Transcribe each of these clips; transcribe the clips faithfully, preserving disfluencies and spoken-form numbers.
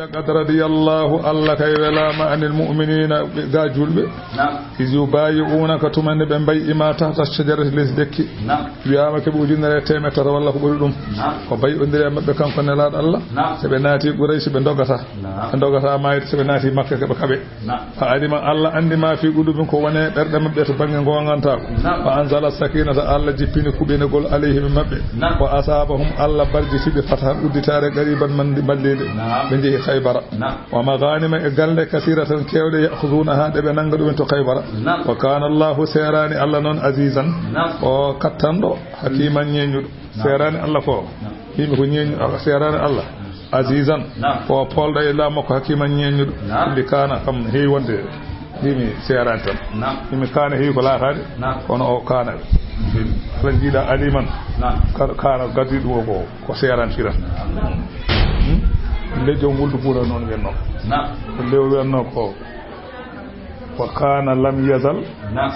Qad radiyallahu, Allah kay welaama, anil mu'miniina, ɓe ga julɓe. Naam. Iz yubayi'unaka, tuma nde ɓe mbay'i ma tahta shajarati, les lekki. Naam. Wiyaama keɓe ujunere e teemeɗɗe tati walla ko ɓuri ɗum. Naam. O bay'ondiri e maɓɓe kanko Nelaaɗo Allah. Naam. So ɓe naati Quraysh, ɓe ndogata. Naam. Ɓe ndogata maayde, so ɓe naati Makka, keɓe kaɓe. Naam. Fa alima, Allah anndi ma fi qulubihim, ko woni e ɓerɗe maɓɓe to bannge goongantaaku. Naam. Fa anzala sakinata, Allah jippini kuɓinegol alayhim e maɓɓe. Naam. Wa asabahum, Allah barjiti ɓe fatahan udditaare qariban man mballiinde. Naam. Ɓe njehi Khaybara. Naam. Wa maghanima, e galle, kathiratan, keewɗe, ya'khudunaha, ɗe ɓe nannga ɗumen to Khaybara. Naam. Wa kana Allahu, seeraani Allah noon, azizan, naam, o kattanɗo, hakiman, ñeeñuɗo. Naam. Seeraani Allah ko. Naam. Yimɓe ko ñeeñu, seeraani Allah. Azizan. Naam. Ko poolɗo e laamu makko, hakiman, ñeeñuɗo. Naam. Mbi kana kam heewi wonde. Mbimi seeraani tan. Naam. Mbimi kana heewi ko laataade. Naam. Kono o kana. Kala jiiɗa aliman. Naam. Kala kana gaddi ɗum o ko, ko seeraani firan. Naam. Hmm? Nde joom wuldu buura noon wiyatnoo. Naam. Ko nde o wiyatnoo ko, wa kana lam yazal. Naam.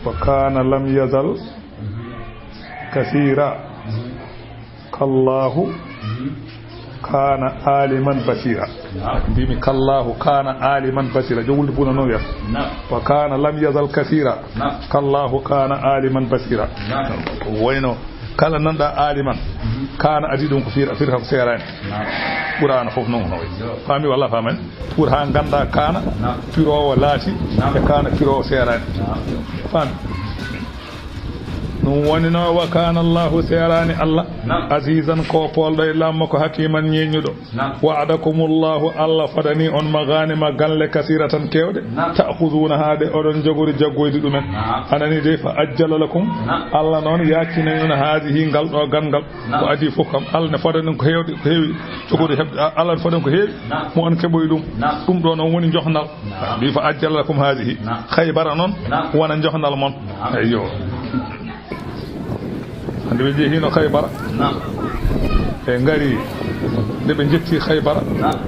Wa kana lam yazal. Mhm. Kathira. Mhm. Kallahu, mhm, kana aliman basira. Naam. Mbimi kallahu kana aliman basira. Joom wuldu buuna noon wiyata. Naam. Wa kana lam yazal kathira. Naam. Kallahu kana aliman basira. Naam. Wayno kala nanɗa aliman, mhm, kana adi ɗum ko fira, fira ko seeraani. Naam. Qur'ana fof noon no wayi. Yo. Faami walla faamani? Pour haa ngannda kana, naam, piroowo laati, naam, e kana piroowo seeraani. Naam. Faami? Ɗum woni no, wa kana Allahu, seeraani Allah, naam, azizan, ko poolɗo e laamu makko, hakiman, ñeeñuɗo. Naam. Wa'adakumullahu, Allah fodani on maghanima, galle, kasiratan, keewɗe. Naam. Ta'khudunaha, ɗe oɗon jogori jaggoyde ɗumen. Naam. A nani de, fa ajjala lakum. Naam. Allah noon yaaccinani on haadihi, ngal ɗo gangal. Naam. Ko adii fof kam, Allah ne fodani on ko heewde, ko heewi jogori heɓde. A-, Allah ne fodani ko heewi. Naam. Mo on keɓoyi ɗum. Naam. Ɗum ɗo noon woni johnal. Naam. Mbi fa ajjala lakum haadihi. Naam. Khaybara noon, naam, wona johnal mon. Naam. Eyyo. Hannde ɓe njehi hino Khaybara. Naam. Ɓe ngari, nde ɓe njetti Khaybara. Naam.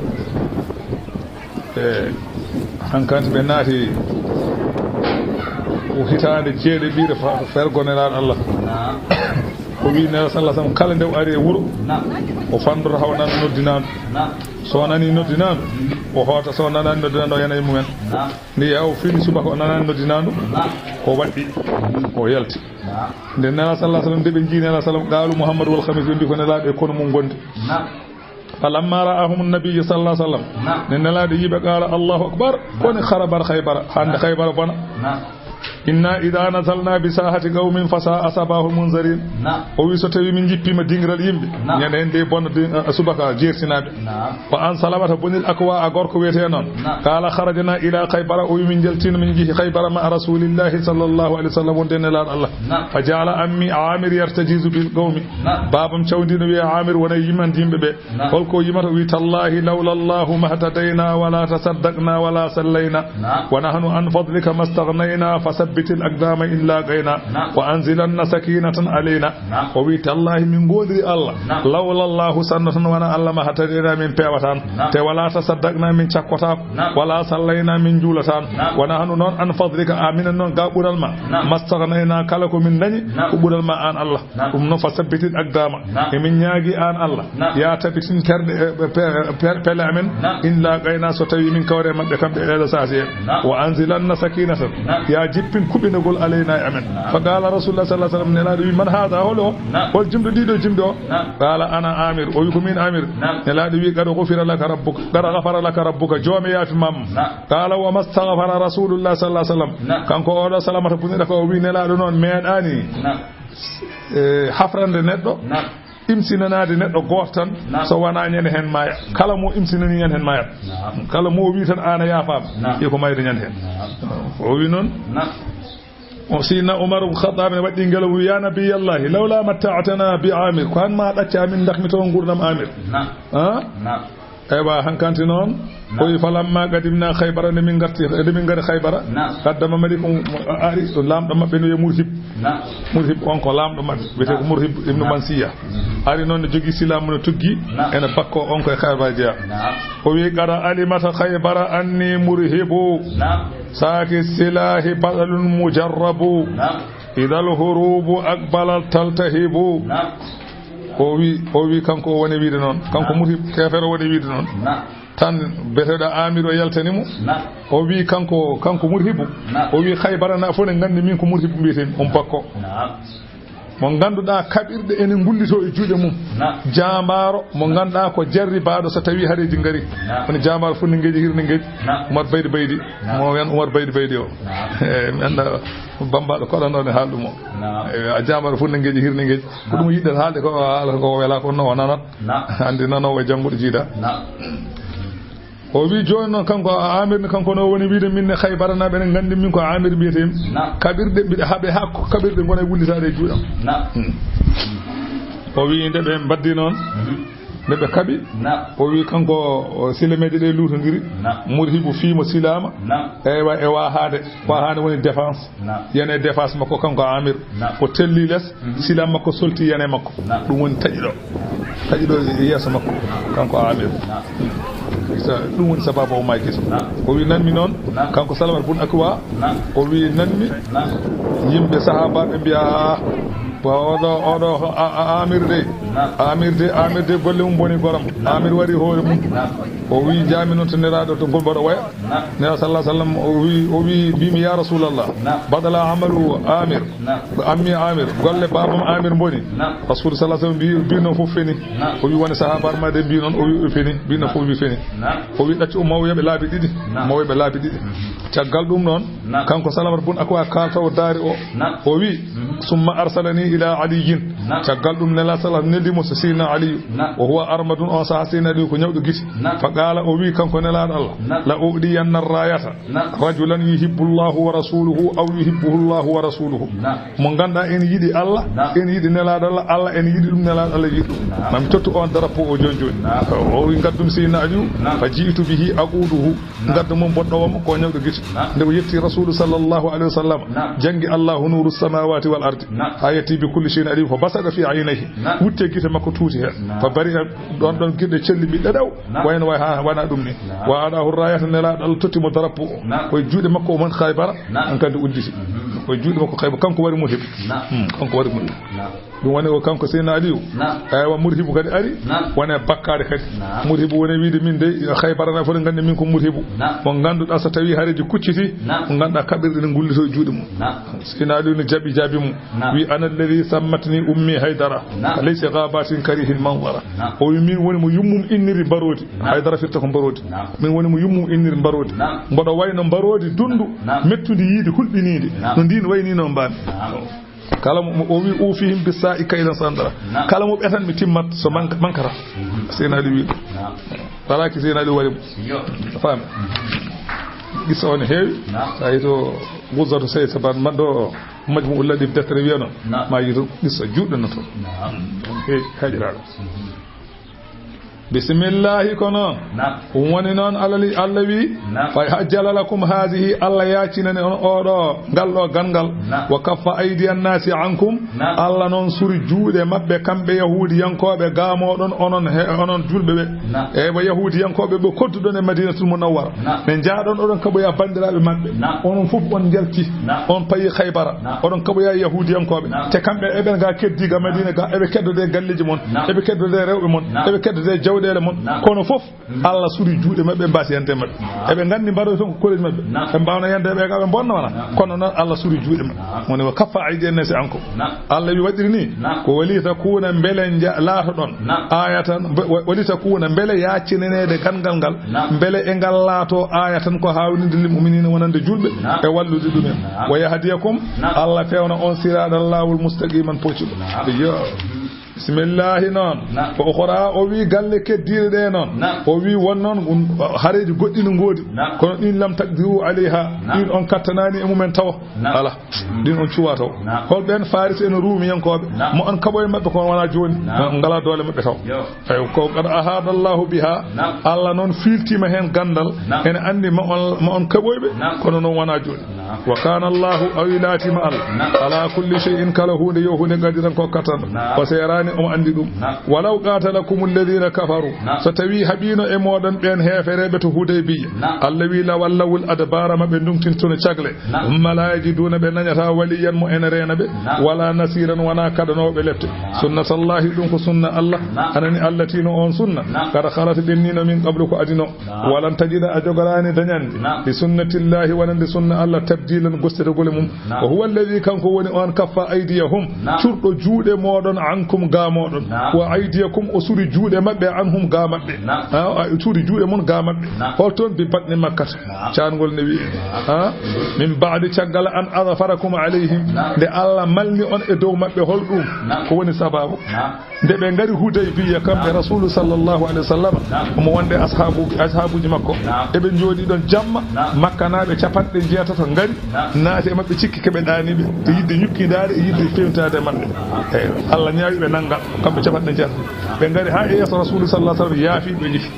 E hankanti ɓe naati ko hitaande jeeɗiɓiire fa-, fergo Nelaaɗo Allah. Naam. O wii Nelaaɗo sallallahu alaihi wasallam, kala nde o ari e wuro, naam, o fanndora haw nana noddinaandu. Naam. So o nanii noddinaandu, o hoota, so o nanaani noddinaandu, o yana e mumen. Naam. Nde yaha o fini subaka, o nanaani noddinaandu, naam, o waɗɗi, o yalti. Naam. Nde Nelaaɗo sallallahu alaihi wasallam, nde ɓe njii Nelaaɗo sallam, qaalu Muhammadu wal khamis, ɓe mbi ko Nelaaɗo e kono mum gondi. Naam. Falamma ra'ahum an-nabiyyu sallallahu alaihi wasallam. Naam. Nde Nelaaɗo yiɓe, qala, Allahu akbar. Naam. Ko woni kharabar Khaybara. Hannde, naam, Khaybara bona. Naam. Inna idha nazalna bi sahati qawmin fa sa'a sabahul munzarin. Naam. O wi, so tawi min jippiima dingiral yimɓe. Naam. Ñande heen de bona di-, a, subaka jeertinaaɓe. Naam. Wa an Salamata bunil Akwa, a gorko wiyetee noon. Naam. Qala kharajna ila Khaybara. O wi, min njaltiino, min njehi Khaybara ma'a Rasulillahi sallallahu alaihi wasallam, wonde Nelaaɗo Allah. Naam. Fa ja'ala ammi Amir yartajizu bil qawmi. Naam. Baabam cawndiino wiya Amir wona e yimande yimɓe ɓe. Naam. Holko yimata? O wi, tallahi lawla Allahu mahtadayna wala tasaddaqna wala sallayna. Naam. Wa nahnu an fadlika mastaghnayna fasabbitil aqdama in laqayna. Naam. Wa anzilanna sakinatan alayna. Naam. O wi, tallahi min goonɗini Allah. Naam. Lawla Allahu, sinno tan wona Allah, mahtadayna min peewataano. Naam. Te wala tasaddaqna min cakkotaako. Naam. Wala sallayna min juulataano. Naam. Wa nahnu noon an fadlika, a minen noon ga ɓural ma. Naam. Mastaghnayna, kala ko min dañi, naam, ko ɓural ma an Allah. Naam. Ɗum noon, fasabbitil aqdama. Naam. Emin ñaagi an Allah. Naam. Ya tabitin terɗe, e, pe-, pe-, pele amen. Naam. In laqayna, so tawi min kawre maɓɓe kamɓe ɗeɗo sasi en. Naam. Wa anzilanna sakinatan. Naam. Ya jippin kuɓinagol alayna e amen. Naam. Fa qala Rasulullah sallallahu alaihi wasallam, Nelaaɗo wi, man hadha, hol o? Naam. Hol jimɗo ɗiɗo jimɗo o? Naam. Qala ana Amir. O wi ko min Amir. Naam. Nelaaɗo wi, qad ghufira laka rabbuka, qad ghafara laka rabbuka, joome yaafi mam. Naam. Qala wa mastaghfara Rasulullah sallallahu alaihi wasallam. Naam. Kanko oɗo Salamata bunira ko o wi Nelaaɗo noon meeɗaani. Naam. E, hafrande neɗɗo, naam, imsinanaade neɗɗo gooto tan, naam, so wonaa ñande heen maaya. Kala mo imsinanii ñande heen maayat. Naam. Kala mo wii tan aan a yaafaama, naam, yo ko mayde ñande heen. Naam. O wii noon, naam, o Sidna Umar ibn Khattab ne waɗi ngelaw, wi, "Ya Nabiyallahi, lawla matta'tana bi Amir, ko aan ma ɗacca min, ndax mi tawa nguurndam Amir." Naam. Ah? Naam. Eywa, hankanti noon, naam, o wi, "Falamma qadimna Khaybara," nde min ngarti, nde min ngari Khaybara, naam, qaddama malikum, ari, laamɗo maɓɓe no wiye Murhib. Naam. Murhib on ko laamɗo maɓɓe, wiyetee ko, naam, Murhib ibnu, naam, Mansiya. Mhm. Ari noon ne jogii silaamu no tuggi, naam, ene bakko on ko e Khaybara jeyaa. Naam. O wi, "Qad alimata Khaybara anni Murhibu." Naam. Saaki silahi badalun mujarrabu. Naam. Idal hurubu aqbalat taltahibu. Naam. O wi, o wi kanko o woni wiide noon. Kanko Naam. Murhib keefeero woni wiide noon. Naam. Tan beteɗo Amir o yaltani mo. Naam. O wi kanko, kanko Murhibu. Naam. O wi Khaybara na fof ne nganndi min ko Murhibu mbiyeten on bakko. Naam. Mo ngannduɗaa kaɓirɗe ene ngullitoo e juuɗe mum. Naam. Jaambaaro mo ngannduɗaa ko jarribaaɗo so tawii hareeji ngari. Naam. Woni jaambaaro funnangeeji hirnangeeji. Naam. Umar Baydi Baydi. Naam. Mo wiyan Umar Baydi Baydi o. Naam. Eh, mi annda bambaɗo koɗanɗo ne haal ɗum o. Naam. Eh, a jaambaaro funnangeeji hirnangeeji. Ko ɗum yiɗɗata haalde ko, haala ko wela ko no o nanat. Naam. Anndi nanoowo e jannguɗo jiida. Naam. O wi jooni noon kanko Amir ne, kanko no woni wiide min ne Khaybara naaɓe ne nganndi min ko Amir mbiyetee mi. Naam. Kaɓirɗe mbiɗa haɓe haa ko kaɓirɗe ngona e wullitaade e juuɗam. Naam. Hmm. O wi nde ɓe mbaddi noon, Mhm. nde ɓe kaɓi, Naam. o wi kanko o silameeje ɗe luutondiri, Naam. Murhibu fii mo silaama, Naam. eywa e waahaade, waahaade woni défense. Naam. Yana e défense makko kanko Amir. Naam. O telli les, Mhm. silam makko solti yana e makko. Naam. Ɗum woni taƴi ɗo. Taƴi ɗo e yeeso makko, kanko Amir. Naam. Sa-, ɗum woni sababu o maaki so. Naam. O wi nanmi noon, Naam. kanko Salamata bun Akwa, Naam. o wi nanmi, Naam. yimɓe sahaabaaɓe mbiya, "Ah, ah, oɗo, oɗo, a, a, Amir de, Naam. Amir de, Amir de golle mum boni goram. Naam. Amir wari hoore mum." Naam. O wi jaami noon to Nelaaɗo to ngol mbaɗa waya. Naam. Nelaaɗo sallallahu alaihi wasallam o wi, o wi, mbimi, "Ya Rasulallah, Naam. Badala amalu Amir." Naam. Ammi Amir, golle baabam Amir mboni. Naam. Rasul sallallahu alaihi wasallam mbi, mbi noon fof feni. Naam. O wi woni sahaabaaɓe ma de mbi noon, o wi o feni, mbi noon fof wi feni. Naam. O wi ɗaccu o mawyoɓe laabi ɗiɗi, Naam. mawyoɓe laabi ɗiɗi. Mhm. Caggal ɗum noon, Naam. kanko Salamata bun Akwa kaaltawo daari o. Naam. O wi, Mhm. "Summa arsalani ila Aliyyin." Naam. Caggal ɗum Nelaaɗo sallallahu neldi mo so Seydina Aliyu. Naam. Wa huwa armadun, on saha Seydina Aliyu ko ñawɗo gite. Naam. Fa qaala, o wi kanko Nelaaɗo Allah, Naam. "La u'diyanna rayata." Naam. "Rajulan yuhibbu Allahu wa rasuluhu aw yuhibbuhu Allahu wa rasuluhu." Naam. Mo ngannduɗaa ene yiɗi Allah, Naam. ene yiɗi Nelaaɗo Allah, Allah ene yiɗi ɗum, Nelaaɗo Allah yiɗi ɗum. Naam. Mami tottu on drapeau o jooni jooni. Naam. O wi ngaddu mi Seydina Aliyu, Naam. "Fa ji'tu bihi aquduhu." Naam. Ngaddu mum boɗɗo mo ko ñawɗo gite. Naam. Nde o yetti Rasulu sallallahu alaihi wasallam, Naam. janngi Allahu nuru samawati wal ardi. Naam. Ha yetti bi kulli shay'in alim fa basada fi aynayhi. Naam. Wutte gite makko tuuti heen. Naam. Fa bari ɗon ɗon gite celli ɓiɗɗo ɗaw. Naam. Wayno way ha wana ɗum ni. Naam. Wa adahu rayata, Nelaaɗo Allah totti mo drapeau o. Naam. Koye juuɗe makko o mon Khaybara, Naam. an kandi udditi. Mhm. Koye juuɗe makko Khaybara, kanko wari mo heɓi. Naam. Hmm, kanko wari mo heɓi. Naam. Ɗum woni o kanko Seydina Aliyu. Naam. Eywa, Murhibu kadi ari. Naam. Wone bakkaade kadi. Naam. Murhibu woni wiide min dey, Khaybara na fof nganndi min ko Murhibu. Naam. Mo ngannduɗaa so tawii hareji kucciti, Naam. mo ngannduɗaa kaɓirɗe ne ngullito e juuɗe mum. Naam. Seydina Aliyu ne jaɓi jaabi mum. Naam. Wi, "Ana alladhi sammatni ummi Haydara. Naam. Laysa ghabatin karihin manzara." Naam. O wi, "Min woni mo yummum inniri mbaroodi." Naam. Haydara firta ko mbaroodi. Naam. "Min woni mo yummum inniri mbaroodi." Naam. Mboɗo wayno mbaroodi dundu, Naam. mettundi yiidi, hulɓiniidi. Naam. No ndin wayni no mbaami. Naam. Kala mo, o wi, "Ufihim bisa'i kaylan sandara." Naam. Kala mo ɓetan mi timmat so mank-, mankata. Mhm. Seydina Ali wi ɗum. Naam. Wala ki Seydina Ali wari mo. Yo. A faami? Mhm. Qissa o ne heewi. Naam. Tawi to Guzzatu Sey Saban man ɗo Majmu'ul Ladib deftere wiya noon. Naam. Ma yitu qissa juɗɗo no to. Naam. Ɗum heewi haajiraaɗo. Mhm. Bisimillahi ko noon. Naam. Ɗum woni noon alali Allah wi, Naam. "Fa ajjala lakum hazihi," Allah yaacinani on oɗo, ngal ɗo gangal. Naam. "Wa kaffa aydiyan nasi ankum." Naam. Allah noon suri juuɗe maɓɓe kamɓe yahudiyankooɓe gaamoɗon onon he, onon julɓe ɓe. Naam. E ɓe yahudiyankooɓe ɓe kodduɗon e Madinatul Munawwara. Naam. Ɓe njaaɗon oɗon kaɓoya banndiraaɓe maɓɓe. Naam. Onon fof on njalti. Naam. On payi Khaybara. Naam. Oɗon kaɓoya yahudiyankooɓe. Naam. Te kamɓe eɓe ga keddi ga Madina ga, eɓe keddode galleji mon. Naam. Eɓe keddode rewɓe mon. Naam. Eɓe keddode jawɗeele mon. Naam. Kono fof, Allah suri juuɗe maɓɓe, mbaasi yande maɓɓe. Naam. Eɓe nganndi mbaɗoy toon ko koreeji maɓɓe. Naam. Ɓe mbaawna yande ɓe ga ɓe mbonna wona. Naam. Kono noon Allah suri juuɗe maɓɓe. Naam. Woni wa kaffa aydiyan nasi ankum. Naam. Allah wi waɗiri ni, Naam. ko wali takuna mbele nja-, laatoɗon. Naam. Ayatan, mbe-, wa-, wali takuna mbele yaaccinaneede gangal ngal. Naam. Mbele e ngal laato ayatan ko haawninde lil mu'minina wonande julɓe. Naam. E wallude ɗumen. Naam. Wa yahdiyakum, Naam. Allah fewna on siraaɗan laawol mustaqiman poccuɗo. Naam. Iyo. Bisimillahi noon. Naam. Ko ukhra o wi galle keddiiɗe ɗe noon. Naam. O wi won noon un-, hareeji goɗɗi no ngoodi. Naam. Kono ɗin lam taqdiru alayha. Naam. Ɗin on kattanaani e mumen tawa. Naam. Ala. Mm. Ɗin on cuwa tawa. Naam. Hol ɓen Faris en Ruumiyankooɓe? Naam. Mo on kaɓo e maɓɓe ko wona jooni. Naam. Ngala doole maɓɓe taw. Yo. Eyo, ko qad ahada Allahu biha. Naam. Allah noon fiiltiima heen ganndal. Naam. Ene anndi ma on, ma on kaɓoyɓe. Naam. Kono noon wona jooni. Naam. Wa kana Allahu, o wi laatima Allah, ala kulli shay'in, kala huunde yo huunde, qadiran, ko kattan. O seeraani, omo anndi ɗum. Walaw qatalakum alladhina kafaru, so tawi haɓiino e mooɗon ɓeen heefereeɓe to Hudaybiya, Allah wi lawallawul adbara, ma ɓe ndumtintono cagle. Thumma la yajiduna, ɓe nañata waliyan mo ene reena ɓe, wala nasiran, wona kaɗanoowo ɓe lepte. Sunnatallahi, ɗum ko sunna Allah, anani, allati, no on sunna, qad khalat, ɓennino, min qablu, ko adino. Walan tajida, a jogoraani dañande, li sunnatillahi, wonande sunna Allah, tabdilan, gostitagol e mum. Wa huwa alladhi, kanko woni on, kaffa aydiyahum, curɗo juuɗe mooɗon, ankum, ga mooɗon. Wa aydiyakum, o suri juuɗe maɓɓe, anhum, ga maɓɓe. Ha, o suri juuɗe mon ga maɓɓe. Hol toon? Bi batni Makkata. Caangol ne wi'i, ha, min ba'di, caggal, an azfarakum alayhim, nde Allah malni on e dow maɓɓe. Hol ɗum? Ko woni sababu? Nde ɓe ngari Hudaybiya, kamɓe Rasulu sallallahu alayhi wa sallam, omo wonde ashaabu, ashaabuji makko. Eɓe njooɗi ɗon jamma, Makkanaaɓe capanɗe njeetato ngari, naati e maɓɓe, cikki keɓe ɗaani ɓe, e yiɗde ñukkindaade, e yiɗde fewntaade e maɓɓe. Eeyo, Allah ñaawi ɓe nannga, kamɓe capanɗe njeetato. Ɓe ngari haa e yeeso Rasulu sallallahu alayhi wa sallam, yaafi ɓe, njifi.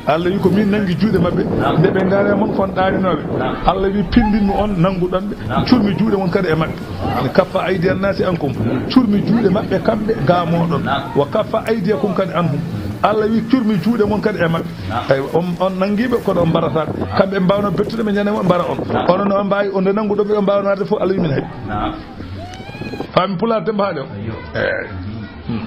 Allah wi ko min nanngi juuɗe maɓɓe, nde ɓe ngari mon kon ɗaaninooɓe. Allah wi pindinmi on, nannguɗon ɓe, curmi juuɗe mon kadi e maɓɓe. Kaffa aydiyan nasi ankum, curmi juuɗe maɓɓe kamɓe ga mooɗon. Wa kaffa aydiyakum kadi anhum. Allah wi curmi juuɗe mon kadi e maɓɓe. Eyi, on, on nanngiiɓe ko ɗon mbarata ɓe. Kamɓe ɓe mbaawno bettude ɓe ñande mon mbara on. Onon no on mbaawi, on nde nannguɗon ɓe, on mbaawno arde fof, Allah wi min hay. Faami pulaar demba haali o? Eyi. Hmm.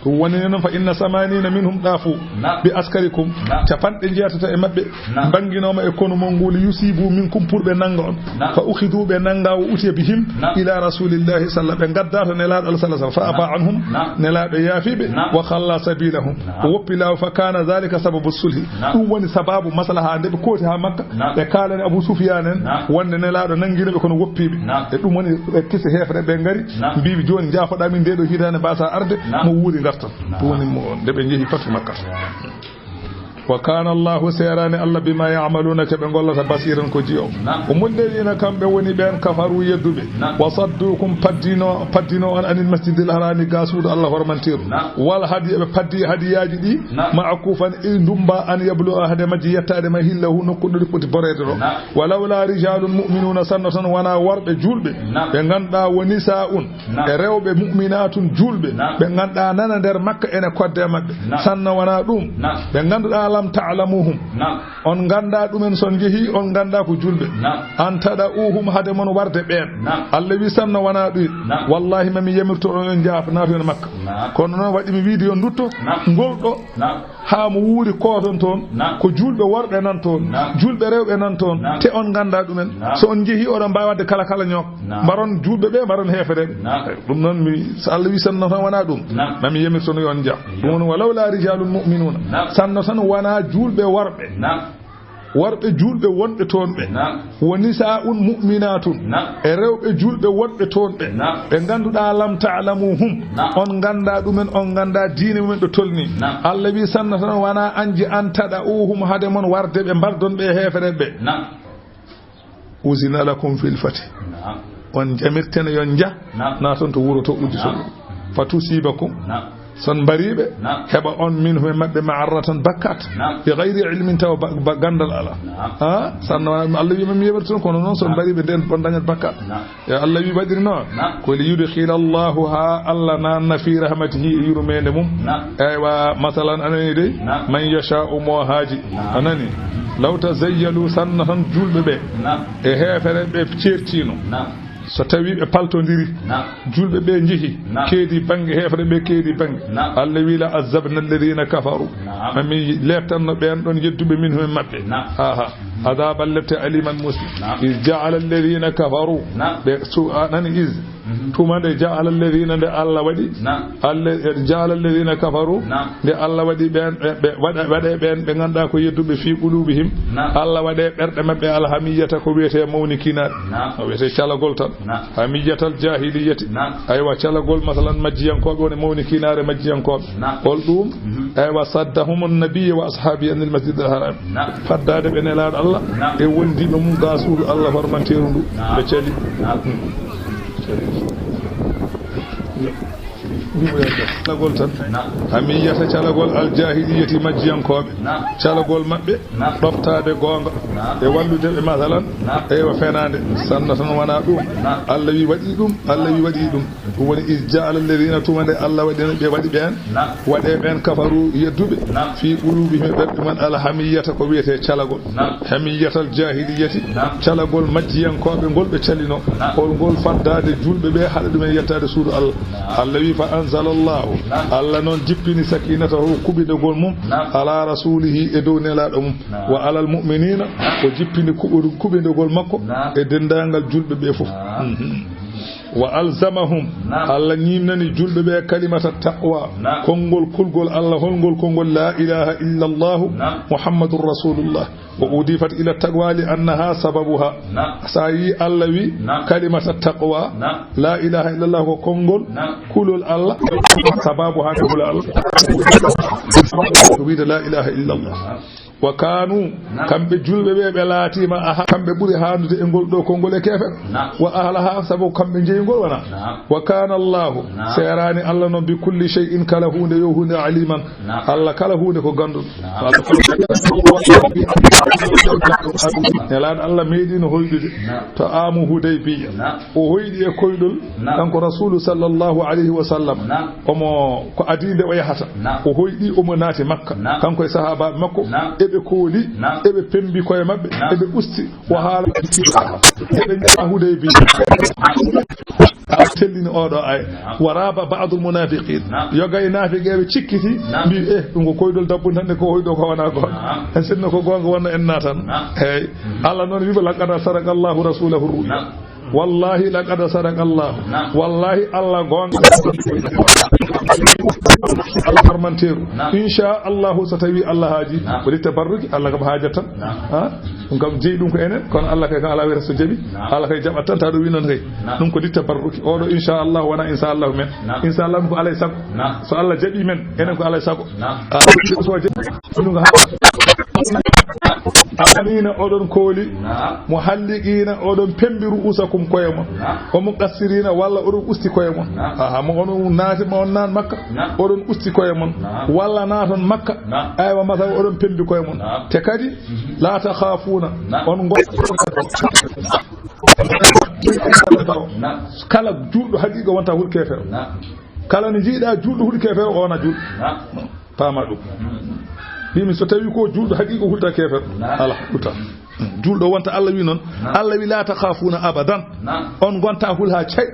Ko woni noon, fa inna samanina minhum dafu bi askarikum. Capanɗe njeetato e maɓɓe mbanginooma e konu mon ngu, li yusibu minkum, pour ɓe nannga on. Fa ukhidu, ɓe nannga, wa utiya bihim ila rasulillahi sallallahu, ɓe ngadda to Nelaaɗo Allah sallallahu alaihi wasallam. Fa afa anhum, Nelaaɗo yaafi ɓe. Wa khalla sabilahum, o woppi laawo. Fa kana dhalika sababu sulhi, ɗum woni sababu maslaha nde ɓe kooti haa Makka. Ɓe kaalani Abu Sufyan en wonde Nelaaɗo nanngiino ɓe kono woppi ɓe. E ɗum woni ɓe kisi heefre, ɓe ngari, mbiiɓe, jooni njaafoɗaa min nde ɗo hitaande, mbasa arde, mo wuuri ngartan. Ɗum woni mo, nde ɓe njehi fatu Makka. Wa kana Allahu, seeraani Allah, bima ya'maluna, ko ɓe ngollata, basiran, ko jiyo. Humul ladhina, kamɓe woni ɓeen, kafaru, yedduɓe, wa saddukum, paddino, paddino on, anil masjidil harami, ga suudu Allah hormanteeru. Wal hadi, ɓe paddi hadiyaaji ɗi, ma'kufan, e ndumba, an yablugha, hade majji yettaade, mahillahu, nokku ɗo ɗi poti boreede ɗo. Wa lawla rijalun mu'minuna, sanno tan wona worɓe juulɓe, ɓe ngannduɗaa, wa nisaa'un, e rewɓe, mu'minaatun, juulɓe, ɓe ngannduɗaa nana nder Makka ene kodde maɓɓe. Sanno wona ɗum, ɓe ngannduɗaa, lam ta'lamuhum, on nganndaa ɗumen, so on njehii, on nganndaa ko juulɓe. An tada'uhum, hade mon warde ɓeen. Allah wi, sanno wona ɗum. Wallahi, ma mi yamirto on, on njaaf, naato en Makka. Kono noon waɗi mi wiide yo ndutto, ngol ɗo, haa mo wuuri kooton toon, ko juulɓe worɓe nan toon, juulɓe rewɓe nan toon, te on nganndaa ɗumen. So on njehii, oɗon mbaawi waɗde kala kala ñook. Mbaron juulɓe ɓe, mbaron heefereɓe. Ɗum noon, mi, so Allah wi sanno tan wona ɗum, ma mi yamirto on yo on njah. Ɗum woni, wa lawla rijalun mu'minuna. Sanno tan wona juulɓe worɓe. Worɓe juulɓe wonɓe toon ɓe. Wa nisaa'un mu'minaatun. E rewɓe juulɓe wonɓe toon ɓe. Ɓe ngannduɗaa, lam ta'lamuhum. On nganndaa ɗumen, on nganndaa diine mumen ɗo tolni. Allah wi sanno tan wona anji an tada'uhum, hade mon warde ɓe, mbardon ɓe e heefereɓe ɓe. Uzina lakum fil fathi. On jamirtene yo on njah, naaton to wuro to, uddito ɗum. Fa tusibakum. So on mbariiɓe, heɓa on minhum e maɓɓe ma'arratan, bakkat. Bi ghayri ilmin, tawa ba, ba ganndal alaa. Ha? Sanno Allah wi ma mi yamirto on, kono noon so on mbariiɓe ndeen on ndañat bakkat. E Allah wi waɗiri noon. Ko li yudkhila Allahu, haa Allah naatna, fi rahmatihi, e yurmeende mum. Eywa, masalan, a nani dey? Man yasha'u, mo haaji. A nani? Law tazayyalu, sanno tan juulɓe ɓe e heefere ɓe ceertiino. So tawi ɓe paltondiri, juulɓe ɓe njehi, keedi bannge, heefere ɓe keedi bannge. Allah wi, la azabna alladhina kafaru. Ma mi leeptanno ɓeen ɗon yedduɓe minhum e maɓɓe. Aha. Azaban lepte aliman musli. Iz ja'ala alladhina kafaru. Ɓe su-, a nani iz. Tuma nde ja'ala alladhina, nde Allah waɗi. Alla-, ja'ala alladhina kafaru. Nde Allah waɗi ɓeen, ɓe, ɓe waɗa, waɗe ɓeen ɓe ngannduɗaa ko yedduɓe fi qulubihim. Allah waɗe ɓerɗe maɓɓe alhamiyata, ko wiyetee mawnikinaare. O wiyetee calagol tan. Hamiyatal jahiliyati. Aywa, calagol, masalan, majjiyankooɓe, woni mawnikinaare majjiyankooɓe. Hol ɗum? Aywa, saddahum annabiyyu wa ashabi anil masjidil haram. Faddaade ɓe Nelaaɗo Allah e wondiiɓe mum ga suudu Allah hormanteeru ndu. Ɓe cali. Calagol tan. Hamiyata calagol aljaahiliyyati majjiyankooɓe. Calagol maɓɓe ɗoftaade goonga e wallude ɓe, masalan, eywa, fenaande. Sanna tan wonaa ɗum. Allah wi waɗi ɗum, Allah wi waɗi ɗum. Ɗum woni, "Iz ja'ala alladhina", tuma nde Allah waɗi ɓe, waɗi ɓeen, waɗe ɓeen, "kafaru", yedduɓe, "fi qulubihim", e ɓerɗe mum, "alhamiyata", ko wiyetee calagol. Hamiyatal jahiliyati, calagol majjiyankooɓe ngol ɓe calino, on ngol faddaade juulɓe ɓe, haɗa ɗumen yettaade suudu Allah. Allah wi, "Fa anzalallahu", Allah noon jippini, "sakinatahu", kuɓindegol mum, "ala rasulihi", e dow nelaaɗo mum, "wa alal mu'minina", o jippini kuɓu-, kuɓindegol makko e denndaangal juulɓe ɓe fof. Mhm. "Wa alzamahum", Allah ñiimnani juulɓe ɓe, "kalimata taqwa", konngol kulgol Allah, holngol konngol, "la ilaha illa Allahu Muhammadur Rasulullah." "Wa udifat ila taqwa li annaha sababuha." Sa yi Allah wi, "Kalimata taqwa", la ilaha illa Allah ko konngol kulol Allah, sababuha ko kulol Allah. Ko wiide la ilaha illa Allah. "Wa kanu", kamɓe juulɓe ɓe, ɓe laatiima, aha, kamɓe ɓuri haandude e ngol ɗo konngol e keefeeɓe. "Wa ahlaha", sabu kamɓe njeyi ngol wona. "Wa kana Allahu", seeraani Allah noon, "bi kulli shay'in", kala huunde yo huunde, "aliman", Allah kala huunde ko gannduɗo. Nelaaɗo Allah meeɗiino hoyɗude to amu Hudaybiya. O hoyɗi e koyɗol, kanko Rasulu sallallahu alayhi wa sallam. Omo, ko adii nde o yahata. O hoyɗi, omo naati Makka. Kanko e sahaabaaɓe makko, eɓe kooli, eɓe pembi koye maɓɓe, eɓe usti. O haala, eɓe njaha Hudaybiya. A tellini oɗo ay. "Wa raba ba'dul munafiqin." Yoga e naafiqeeɓe cikkiti, mbi, "Eh, ɗum ko koyɗol dabbunde tan de, ko hoyɗo ko wona goonga. En sinno ko goonga wonno en naatan." Hey. Allah noon wiɓe, "Laqad sadaqa Allahu rasulahu ru'ya." Wallahi, laqad sadaqa Allah. Wallahi, Allah goonga. Allah harmanteeru. Insha Allahu, so tawi Allah haaji, ko ɗi tabarruki, Allah kam haajat tan. Ha? Ɗum kam jeyi ɗum ko enen, kono Allah kay kam ala wiyata so jaɓi, Allah kay jaɓat tan, ta ɗo wi noon kay. Ɗum ko ɗi tabarruki. Oɗo, insha Allah, wona insha Allah men. Insha Allah, ko alay sago. So Allah jaɓi men, enen ko alay sago. Allah so jaɓi, ɗum ko ha Aminina, oɗon kooli. Muhalliqina, oɗon pembi ru'usakum koye mon. Wa muqassirina, walla oɗon usti koye mon. Aha, mo on naati, mo on naan Makka, oɗon usti koye mon. Walla naaton Makka, aywa, masalan, oɗon pembi koye mon. Te kadi, la takhafuna, on ngon-, kala juulɗo haqiiqa wonta hul keefeero. Kala ne jiiɗa juulɗo hul keefeero, o wona juulɗo. Paama ɗum. Mbimi, so tawi ko juulɗo haqiiqa hulta keefeero. Ala, hulta. Juulɗo wonta, Allah wi noon. Allah wi, "La takhafuna abadan." On ngonta hul haa cay.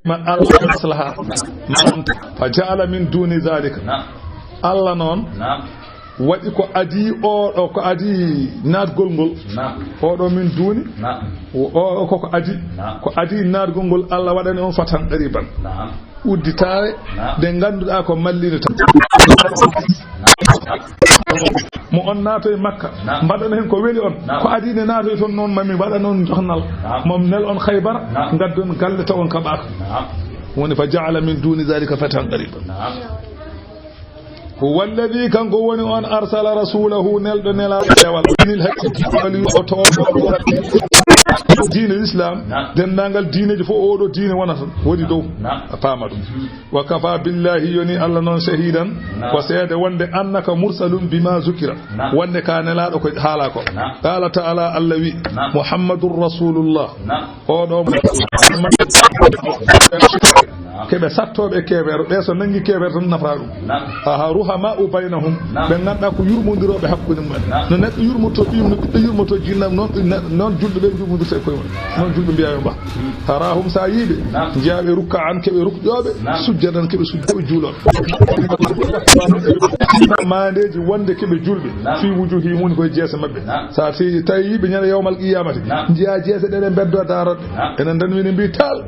Ma Allah maslaha. Ma, fa ja'ala min duni zalika. Allah noon waɗi ko adii oɗo, ko adii naatgol ngol. Oɗo min duni. O, o, ko, ko adii. Ko adii naatgol ngol, Allah waɗani on fatan qariban. Udditaare, nde ngannduɗaa ko malliinde tan. Mo on naatoy Makka, mbaɗon heen ko weli on. Ko adii nde naatoy toon noon, mami mbaɗa noon johnal. Mom nel on Khaybara, ngaddon galle taw on kaɓaaka. Woni, "Fa ja'ala min duni zalika fatan qariba." Huwa alladhi, kanko woni on, arsala rasulahu, nelɗo nelaaɗo dewal, dinil haqqi, wali o tooɗo diine Islam, denndaangal diineji fof, oɗo diine wonata, woni dow. A paama ɗum. Wa kafa billahi, yoni Allah noon, shahidan, ko seede wonde, annaka mursalun bima zukira, wonde ka nelaaɗo ko haala ko. Qala ta'ala, Allah wi, Muhammadur Rasulullah, oɗo keɓe sattooɓe keefeero, ɓe so nanngi keefeero tan nafaa ɗum. Aha, ruhama'u baynahum, ɓe ngannduɗaa ko yurmondirooɓe hakkunde mumen. No neɗɗo yurmoto ɓiyum, no ɓiɗɗo yurmoto jinnam, noon, noon julɓe ɓe yurmondirta e koye mum. Noon julɓe mbiyaa yo mbah. Tarahum, sa yii ɓe, njiyaa ɓe rukka'an, keɓe rukƴooɓe, sujjadan, keɓe sujjooɓe, juulooɓe. Maandeeji wonde keɓe julɓe, fi wujuhihim, woni koye jeese maɓɓe. Sa fi-, tawi ɓe ñande yawmal qiyamati, njiyaa jeese ɗe ɗe mbeddo daaroɗe. Enen ndenwini mbi tal.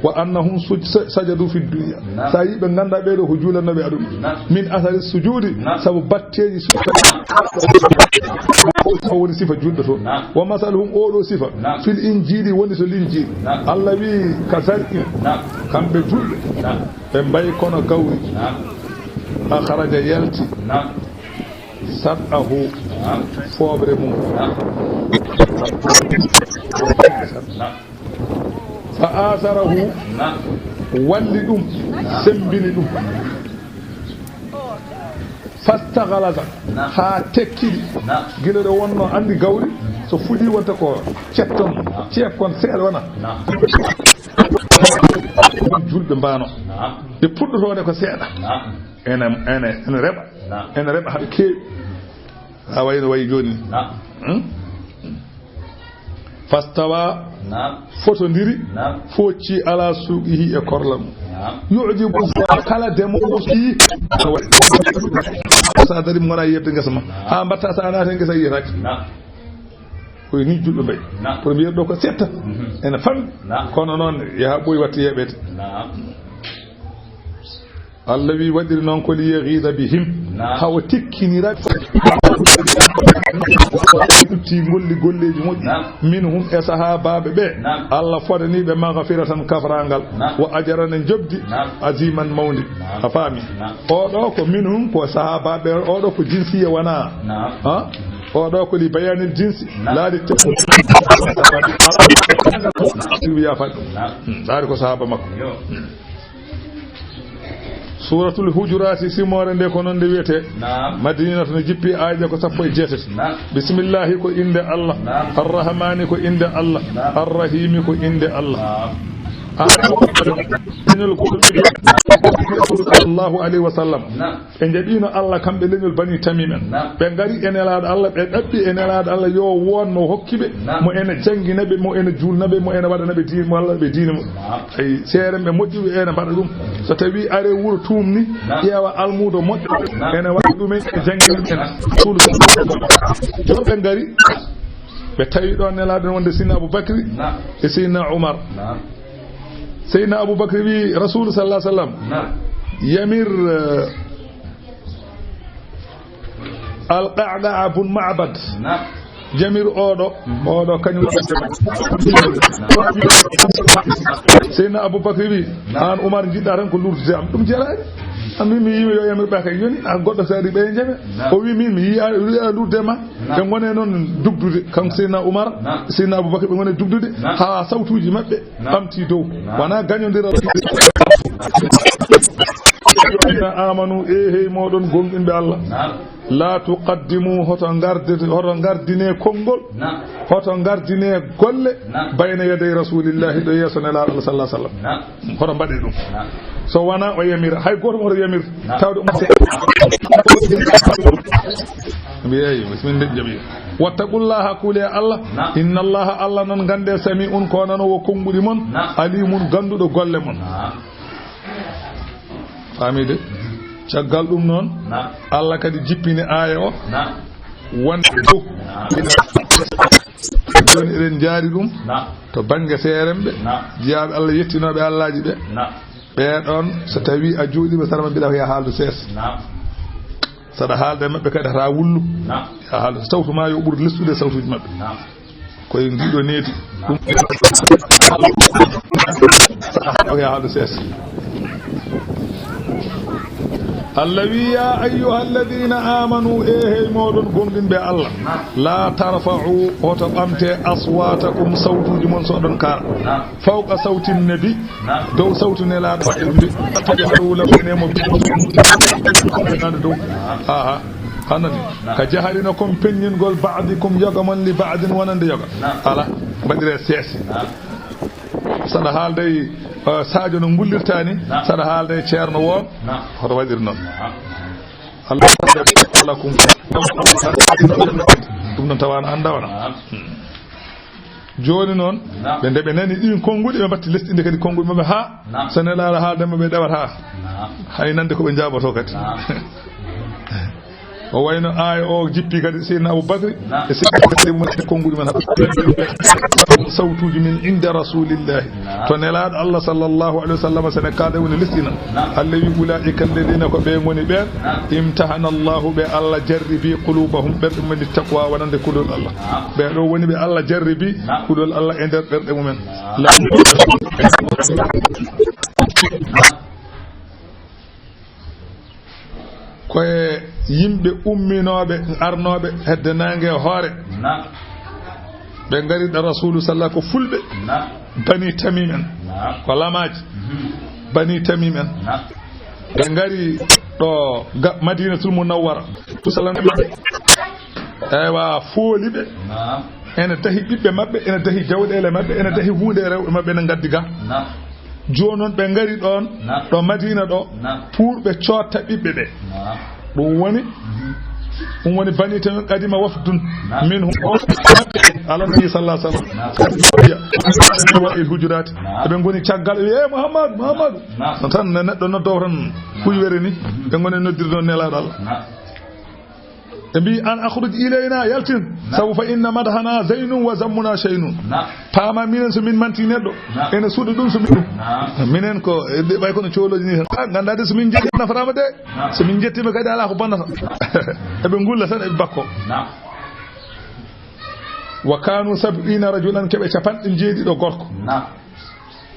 Wa annahum suj-, sa-, sajadu fi dunya. Sa yii ɓe, ngannda ɓee ɗo ko juulannooɓe aduna. Min asari sujudi, sabu batteeji su-, o woni sifa julɗo toon. Wa masaluhum, oo ɗo sifa, fil injili, woni to linjili. Allah wi, ka zar'in, kamɓe julɓe, ɓe mbayi kono gawri. Akhraja, yalti, sat'ahu, fooɓre mum. Fa asarahu, walli ɗum, sembini ɗum. Fastaghlaza, haa tekkidi. Naam. Gila ɗo wonno anndi gawri, so fuɗi wonta ko cetton, ceekkon seeɗa wona. Naam. Ɗum julɓe mbaano. Naam. Ɓe puɗɗotoo nde ko seeɗa. Naam. Ene, ene, ene reɓa. Naam. Ene reɓa haɓe keewi. A wayi no wayi jooni. Naam. Hmm? Fastawa, naam, fotondiri, naam, foocci ala suuqihi e korla mum. Naam. Yu'jibu, kala demoowo so yii, sa dari mo wona yiyde ngesa ma. Naam. Haa mbatta sa naati ngesa yiyataake. Naam. Ko ni julɓe mbayi. Naam. Pour mbiyata ɗo ko setta. Mhm. Ene famɗi. Naam. Kono noon yaha ɓooyi watta yeeɓeede. Naam. Allah wi waɗiri noon ko li yaghiza bihim, naam, hawa tikkinira ɓe. Lutti golli golleeji moƴƴi. Naam. Minhum, e sahaabaaɓe ɓe. Naam. Allah fodani ɓe maghfiratan, kafraangal. Naam. Wa ajran, e njoɓdi. Naam. Aziman, mawndi. Naam. A faami? Naam. Oɗo ko minhum, ko sahaabaaɓe, oɗo ko jinsiya wona. Naam. Ha? Oɗo ko li bayanil jinsi. Naam. Laaɗi te-, wiya fat. Naam. Hmm, laaɗi ko sahaaba makko. Yo. Hmm. Suuratul Hujuraati, simoore nde ko noon nde wiyetee. Naam. Madinatu no jippi, aaye ko sappo e jeetati. Naam. Bismillahi ko innde Allah. Naam. Arrahmaani ko innde Allah. Naam. Arrahiimi ko innde Allah. Naam. Leñol ko sallallahu alayhi wa sallam. Naam. Ɓe njaɓiino Allah kamɓe leñol Bani Tamim en. Naam. Ɓe ngari e Nelaaɗo Allah, ɓe ɗaɓɓi e Nelaaɗo Allah yo won mo hokki ɓe, naam, mo ene janngina ɓe, mo ene juulna ɓe, mo ene waɗana ɓe diine, mo Allah ɓe diine mum. Naam. Ay, seerenɓe moƴƴuɓe ene mbaɗa ɗum. So tawi are wuro tuum ni, naam, ƴeewa almuudo moƴƴo, naam, ene waɗa ɗum en, ene janngina ɗum en. Naam. Suudu. Jooni ɓe ngari, ɓe tawi ɗoon Nelaaɗo wonde Seydina Abu Bakri, naam, e Seydina Umar. Naam. Seydina Abu Bakri wi Rasuulu sallallahu alayhi wa sallam, naam, yamir, eh, Al-Qa'qa'a bun Ma'bad. Naam. Yamir oɗo, mhm, oɗo kañum. Naam. Seydina Abu Bakri wi, naam, aan Umar njiɗɗa tan ko lurdude am. Ɗum jelaani. An min mi yii yo yamir ɓe kay yoni, a goɗɗo sari ɓe jame. Naam. O wi min mi yii a, wi a lurde ma. Naam. Ɓe ngone noon dugdude. Kanko Seydina Umar, naam, Seydina Abu Bakri ɓe ngone dugdude. Naam. Haa sawtuuji maɓɓe, naam, ɓamti dow. Naam. Wona gañondiral. Amanu, e hey mooɗon gomɗinɓe Allah. Naam. La tuqaddimu, hoto ngardete, hoto ngardine konngol. Naam. Hoto ngardine golle. Naam. Bayna yaday Rasulillahi, ɗo yeeso Nelaaɗo Allah sallallahu alaihi wasallam. Naam. Hoto mbaɗe ɗum. Naam. So wona o yamira, hay gooto mo hoto yamir. Naam. Tawde ɗum. Mbiyeyi, bismillah, jaɓi. Wattaqullaha, kuule Allah. Naam. Innallaha, Allah noon, ngannde, sami'un, ko nanoowo konnguɗi mon. Naam. Alimun, gannduɗo golle mon. Naam. Faamii de? Caggal ɗum noon, naam, Allah kadi jippini aaya o. Naam. Wonde ɗo. Naam. Jooni eɗen njaari ɗum. Naam. To bannge seeremɓe, naam, jiyaaɓe Allah yettinooɓe Allaaji ɓe. Naam. Ɓee ɗoon, so tawii a jooɗiima sara maɓɓe, mbiɗa ko yaa haaldu sees. Naam. Saɗa haalda e maɓɓe kadi, hata wullu. Naam. Yaa haaldu, sawtu ma yo ɓur lestude sawtuuji maɓɓe. Naam. Koye ndiɗo needi. Ɗum. Yaa haaldu sees. Allah wi, "Ya ayyuhalladhina amanu, e hey mooɗon gomɗinɓe Allah, la tarfa'u, hoto ɓamte, aswatakum, sawtuuji mon so oɗon kaala, fawqa sawti nabi, dow sawtu Nelaaɗo, mbi, tajharu lahu, ene mo dow." Aha, hanani. Ka jahrinakum, peññingol, ba'dikum, yoga mon, li ba'din, wonande yoga. Ala, mbaɗire sees. Saɗa haalday, eh, Sadio no ngullirta ni, naam, saɗa haalday Ceerno woo, naam, hoto waɗir noon. Naam. Allah lakum. Ɗum noon tawa na annda wona. Naam. Hmm. Jooni noon, naam, ɓe nde ɓe nani ɗin konnguɗi, ɓe mbatti lesɗi ndi kadi konnguɗi maɓɓe haa, naam, so Nelaaɗo haalda maɓɓe ɗewata. Naam. Hay nande ko ɓe njaaboto kadi. Naam. O wayno aaya o jippi kadi Seydina Abu Bakri, naam, e Seydina Umar e konnguɗi men haɓɓe. Sawtuuji min inda Rasulillahi. Naam. To Nelaaɗo Allah sallallahu alaihi wasallam, sene kaada woni lesɗina. Naam. Allah wi, "Ulaika alladhina", ko ɓe ngoni ɓeen. Naam. "Imtahana Allahu", ɓe Allah jarribi, "qulubahum", ɓerɗe mum, "lit taqwa", wonande kulol Allah. Naam. Ɓe ɗo woni ɓe Allah jarribi, naam, kulol Allah e nder ɓerɗe mumen. Naam. La- Koye yimɓe umminooɓe, arnooɓe hedde naange e hoore. Naam. Ɓe ngari ɗo Rasuulu sallah ko fulɓe. Naam. Bani Tamim en. Naam. Ko lamaaji. Mhm. Bani Tamim en. Naam. Ɓe ngari ɗo ga-, Madinatul Munawwara. Salam. Eywa, fooli ɓe. Naam. Ene dahi ɓiɓɓe maɓɓe, ene dahi jawɗeele maɓɓe, ene dahi huunde e rewɓe maɓɓe, ene ngaddi ga. Naam. Jooni noon ɓe ngari ɗoon, naam, ɗo Madina ɗo, naam, pour ɓe cootta ɓiɓɓe ɓe. Naam. Ɗum woni, mhm, ɗum woni Bani Tamim qadima wafdun, naam, minhum, ala nabi sallallahu alaihi wasallam. Naam. Wa il hujurati. Naam. Eɓe ngoni caggal, ɓe, "Eh, Muhammadu, Muhammadu." Naam. Tan ne neɗɗo noddoo tan, naam, huywere ni. Mhm. Ɓe ngoni noddirde noon Nelaaɗo Allah. Naam. Ɓe mbi, "An akhruj ilayna, yaltin. Naam. Sabu fa inna madhana zaynun wa zammuna shaynun." Naam. Paama minen so min manti neɗɗo, naam, ene suuɗa ɗum so min ɗum. Naam. Minen ko, e, ɓay kono coolooji ni tan. Ah, nganndaa de so min njetti nafaraama de. Naam. So min njettiima kadi alaa ko bonnata. Eɓe ngulla tan, eɓe bakko. Naam. Wa kanu sab'ina rajulan, keɓe capanɗe jeeɗiɗo gorko. Naam.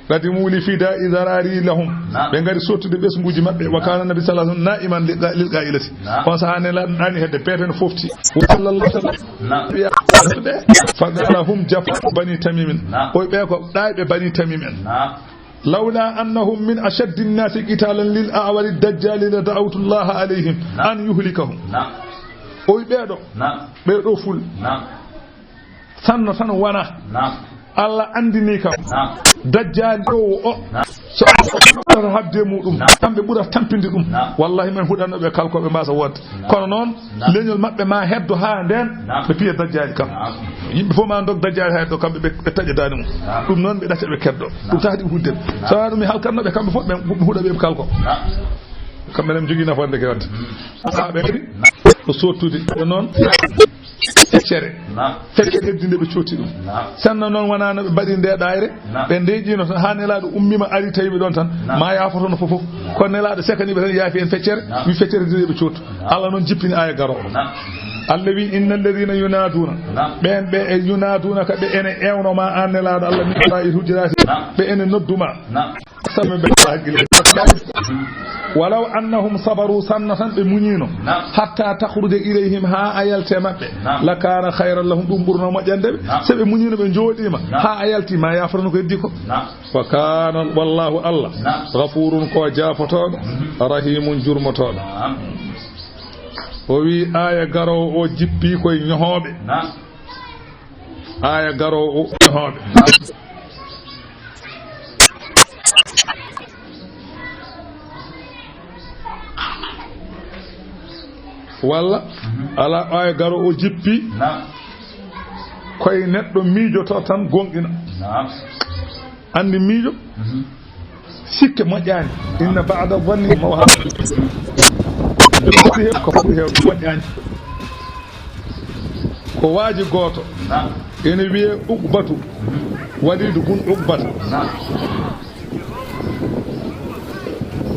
Qadimu li fida'i zarari lahum. Naam. Ɓe ngari sottude ɓesnguuji maɓɓe. Wa kana nabi sallallahu alaihi wasallam na'iman lil qa-, lil qa'ilati. Naam. On sahaa Nelaaɗo ɗaani hedde, peete no fofti. Sallallahu alaihi wasallam. Naam. Fa qala hum jafa Bani Tamim. Naam. O wi ɓe ko ɗaayɓe Bani Tamim en. Naam. Lawla annahum min ashaddi nnasi qitalan lil a'wari dajjali la da'awtu Allah alayhim, naam, an yuhlikahum. Naam. O wi ɓeeɗo, naam, ɓeeɗo ful. Naam. Sanno tan wona. Naam. Allah anndini kam. Naam. Dajjaali ɗo o. Naam. So Allah ɓurata haɓde e muɗum, naam, kamɓe ɓurata tampinde ɗum. Naam. Wallahi, men huɗanno ɓe kalko ɓe mbasa wonde. Naam. Kono noon, naam, leñol maɓɓe ma heddo haa ndeen, naam, ɓe piya dajjaali kam. Naam. Yimɓe fof ma ndog dajjaali haa heddo, kamɓe ɓe, ɓe taƴa daande mum. Naam. Ɗum noon ɓe ɗacca ɓe keddo. Ɗum, naam, tahdi ɓe huɗde. Naam. So haa ɗum mi halkatno ɓe kamɓe fof, ɓe huɗa ɓe kalko. Naam. Kamɓe ne jogii nafoore ndeke wadde. Mm. Haa ɓe kadi, ko sottude. Ɗum noon, feccere. Naam. Feccere heddi nde ɓe cotti ɗum. Naam. Sanna noon wonaa no ɓe mbaɗi nde ɗaayre, naam, ɓe ndeeƴiino tan haa Nelaaɗo ummiima ari tawi ɓe ɗoon tan. Naam. Ma yaafotono fof fof. Naam. Kono Nelaaɗo sekaniiɓe tan yaafi en feccere, naam, wi feccere heddi nde ɓe cotti. Naam. Allah noon jippini aaya garoowo. Naam. Allah wi, "Inna alladhina yunaduna." Naam. Ɓeen ɓe e yunaduna ka ɓe ene ewno ma aan Nelaaɗo Allah min wara'i hujurati. Naam. Ɓe ene noddu ma. Naam. Sabu ɓe hakkille. Walaw annahum sabaru, sanna tan ɓe muñiino. Naam. Hatta takhruja ilayhim, haa a yalte maɓɓe. Naam. Lakana khayran lahum, ɗum ɓurno moƴƴande ɓe. Naam. So ɓe muñiino, ɓe njooɗiima. Naam. Haa a yalti, ma yaafotono ko heddi ko. Naam. Wa kana, wallahu Allah. Naam. Ghafurun, ko jaafotooɗo. Mhm. Rahimun, jurmotooɗo. Naam. O wi aaya garoowo o jippi koye ñohooɓe. Naam. Aaya garoowo o, hooɓe. Walla, mhm, ala aaya garoowo o jippi. Naam. Koye neɗɗo miijoto tan gonɗina. Naam. Anndi miijo? Mhm. Sikke moƴƴaani. Inna ba'da zanni mawha. Ko foti heew, ko foti heew moƴƴaani. Ko waaji gooto. Naam. Ene wiyee Uqbatu. Mhm. Walidu bun Uqbata. Naam.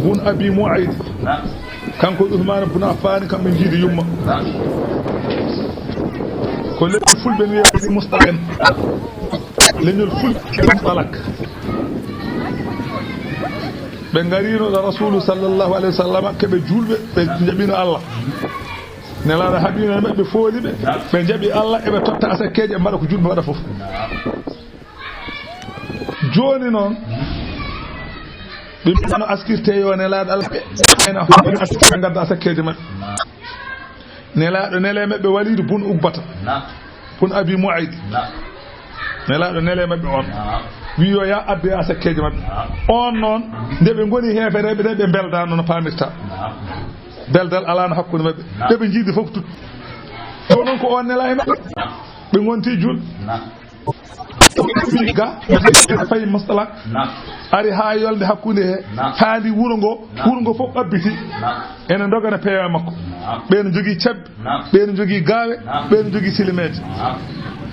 Bun Abi Mu'ayt. Naam. Kanko e Usmaan bun Affaan, kamɓe njiidi yumma. Naam. Ko leñol fulɓe wiyee Bani Mustalaq en. Leñol fulɓe Mustalaq. Ɓe ngariino ɗo Rasuulu sallallahu alayhi wa sallam, keɓe juulɓe, ɓe njaɓino Allah. Nelaaɗo haɓiino e maɓɓe, fooli ɓe, ɓe njaɓi Allah, eɓe totta asakkeeji, ɓe mbaɗa ko juulɓe mbaɗa fof. Jooni noon, ɓe mbi'ano askirte yo Nelaaɗo Allah, ɓe ena hoore askirte, ngadda asakkeeji maɓɓe. Nelaaɗo nele maɓɓe Waliidu bun Uqbata. Naam. Bun Abi Mu'ayt. Naam. Nelaaɗo nele maɓɓe on. Naam. Wi yo ya addoya asakkeeji maɓɓe. Naam. On noon, nde ɓe ngoni heefereeɓe, nde ɓe mbeldaano no paamirta. Naam. Beldal alaano hakkunde maɓɓe. Naam. Nde ɓe njiidi fof tut. Ɗo noon ko on nela e maɓɓe. Naam. Ɓe ngonti juul. Naam. Ga, fayi Mustalaq. Naam. Ari haa yolnde hakkunde he. Naam. Faandi wuro ngo, naam, wuro ngo fof ɓabbiti. Naam. Ene ndogana peewa makko. Naam. Ɓeen njogii cabbi, naam, ɓeen njogii gaawe, naam, ɓeen njogii silimeeje. Naam.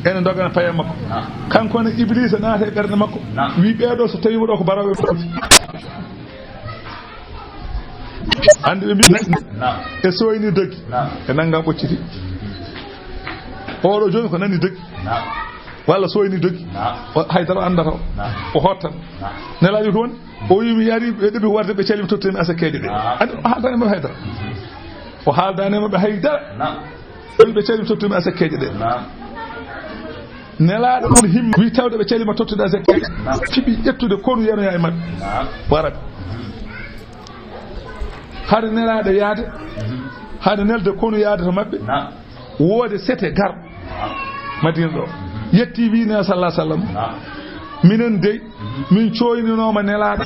Ene ndogana peewa makko. Naam. Kanko ne Ibliisa naata e ɓernde makko. Naam. Wi ɓeeɗo so tawi mo ɗo ko barooɓe foti. Anndi ɓe mbi, naam, e soyni doggi. Naam. E nannga ɓocciti. Oɗo jooni ko nani doggi. Naam. Walla soyni doggi. Naam. O, haydara anndata o. Naam. O hottan. Naam. Nelaaɗo ko woni? O wi mi ari, ɓe ɗeɓi warde, ɓe cali mi tottumi asakkeeje ɗe. Naam. Anndi o haaldaani maɓɓe haydara. O haaldaani maɓɓe haydara. Naam. O wi ɓe cali mi tottumi asakkeeje ɗe. Naam. Nelaaɗo on himmi, wi tawde ɓe cali ma tottude asakkeeje. Naam. Fiɓi ƴettude konu yanoya e maɓɓe. Naam. Wara. Hade nelaaɗo yaade, hade nelde konu yaade to maɓɓe. Naam. Woode sete gar Madina ɗo. Yetti wi ne sallallahu alaihi wasallam. Naam. Minen dey, min coyninooma nelaaɗo.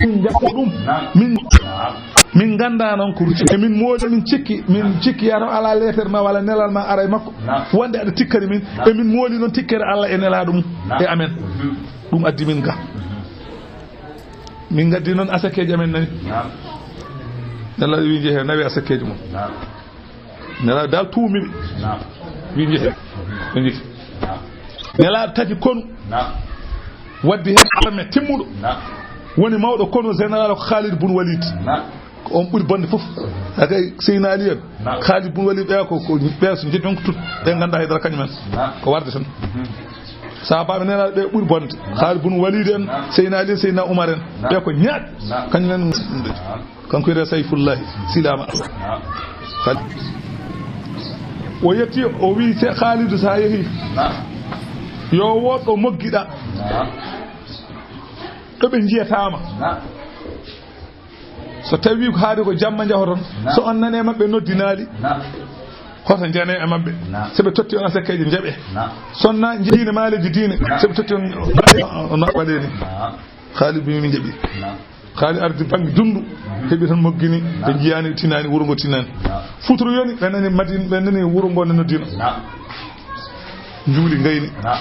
Min jokko ɗum. Naam. Min, naam, min nganndaa noon ko rutti. E min moodi, min cikki, min cikki yato alaa leeter ma walla nelal ma ara e makko. Naam. Wonde aɗa tikkani min. Naam. E min mooli noon tikkere Allah e nelaaɗo mum. Naam. E amen. Mhm. Ɗum addi min ga. Mhm. Min ngaddi noon asakeeji amen nani. Naam. Nelaaɗo wi, "Njehee, nawee asakeeji mon." Naam. Nelaaɗo dal tuumi ɓe. Naam. Wi, "Njehee." Ɓe njehi. Naam. Nelaaɗo tafi konu. Naam. Waddi heen armée timmuɗo. Naam. Woni mawɗo konu général ko Khalid bun Walid. Naam. Ko on ɓuri bonde fof. Hakay Seyna Ali en. Naam. Khalid bun Walid ɓe ko, ko ɓe so njeɗi on ko tut. Ɓe nganndaa hay dara kañum en. Naam. Ko warde tan. Mhm. Sahabaaɓe nelaaɗo ɓe ɓuri bonde. Naam. Khalid bun Walid en, naam, Seyna Ali en, Seyna Umar en. Naam. Ɓe ko ñaaɗ. Naam. Kañum en. Naam. Kanko wiyetee Sayfullahi, silaama Allah. Naam. Khalid. O yetti, o wi, "Se Khalidu, so a yehi, naam, yo woɗɗo moggiɗa." Naam. Ɗo ɓe njiyataama. Naam. So tawi ko haade ko jamma njahoton, naam, so on nane maɓɓe noddinaali, naam, hoto njane e maɓɓe. Naam. So ɓe totti on asakeeje, njaɓe. Naam. So na diine, maaleeji diine, naam, so ɓe totti on, on waɗe ni. Naam. Khalid bi min njaɓi. Naam. Khalid ardi bannge dundu, mhm, heɓi tan moggini, ɓe, naam, njiyaani, tinaani, wuro ngo tinaani. Naam. Futuro yoni, ɓe nani Madina, ɓe nani wuro ngo ne noddino. Naam. Njuuli ngayni. Naam.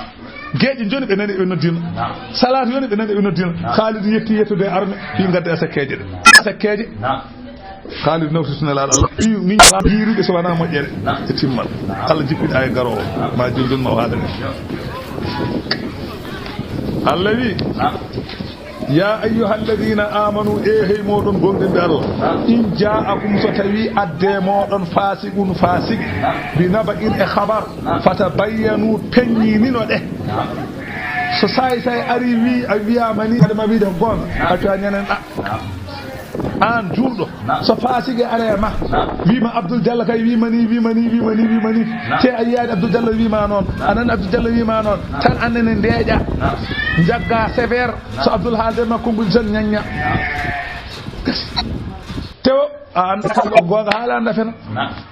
Geeƴe njoni ɓe nani ɓe noddino. Naam. Salaatu yoni ɓe nani ɓe noddino. Naam. Khalid yetti yettude e arme, ɓe ngaddi asakeeje ɗe. Naam. Asakeeje. Naam. Khalid nawti to Nelaaɗo Allah. Ɓe min jiirude so wonaa moƴƴere. Naam. E timmal. Naam. Allah jippini ay garoowo. Naam. Ma jonjon ma o haala ni. Allah wi. Naam. Ya ayyuhalladhina amanu, e hey moɗon gomɗinɓe Allah. Naam. In ja'akum, so tawi adde moɗon fasiqun, fasiki. Naam. Bi naba'in, e khabar. Naam. Fatabayyanu, peññinino ɗe. Naam. So saay saay ari wi, a wiyama ni, adama wiide ko goonga. Naam. A tawa ñanen ɗa. Naam. An juulɗo. Naam. So fasiki are ma. Naam. Wima Abdoul Diallo kay wima ni, wima ni, wima ni, wima ni. Naam. Te a yiyaani Abdoul Diallo wima noon. Naam. A nani Abdoul Diallo wima noon. Naam. Tan annene ndeeƴa. Naam. Njagga sévère. So Abdoul haalde ma konngol tan ñañña. Tewo, a annda ko goonga haala annda fena.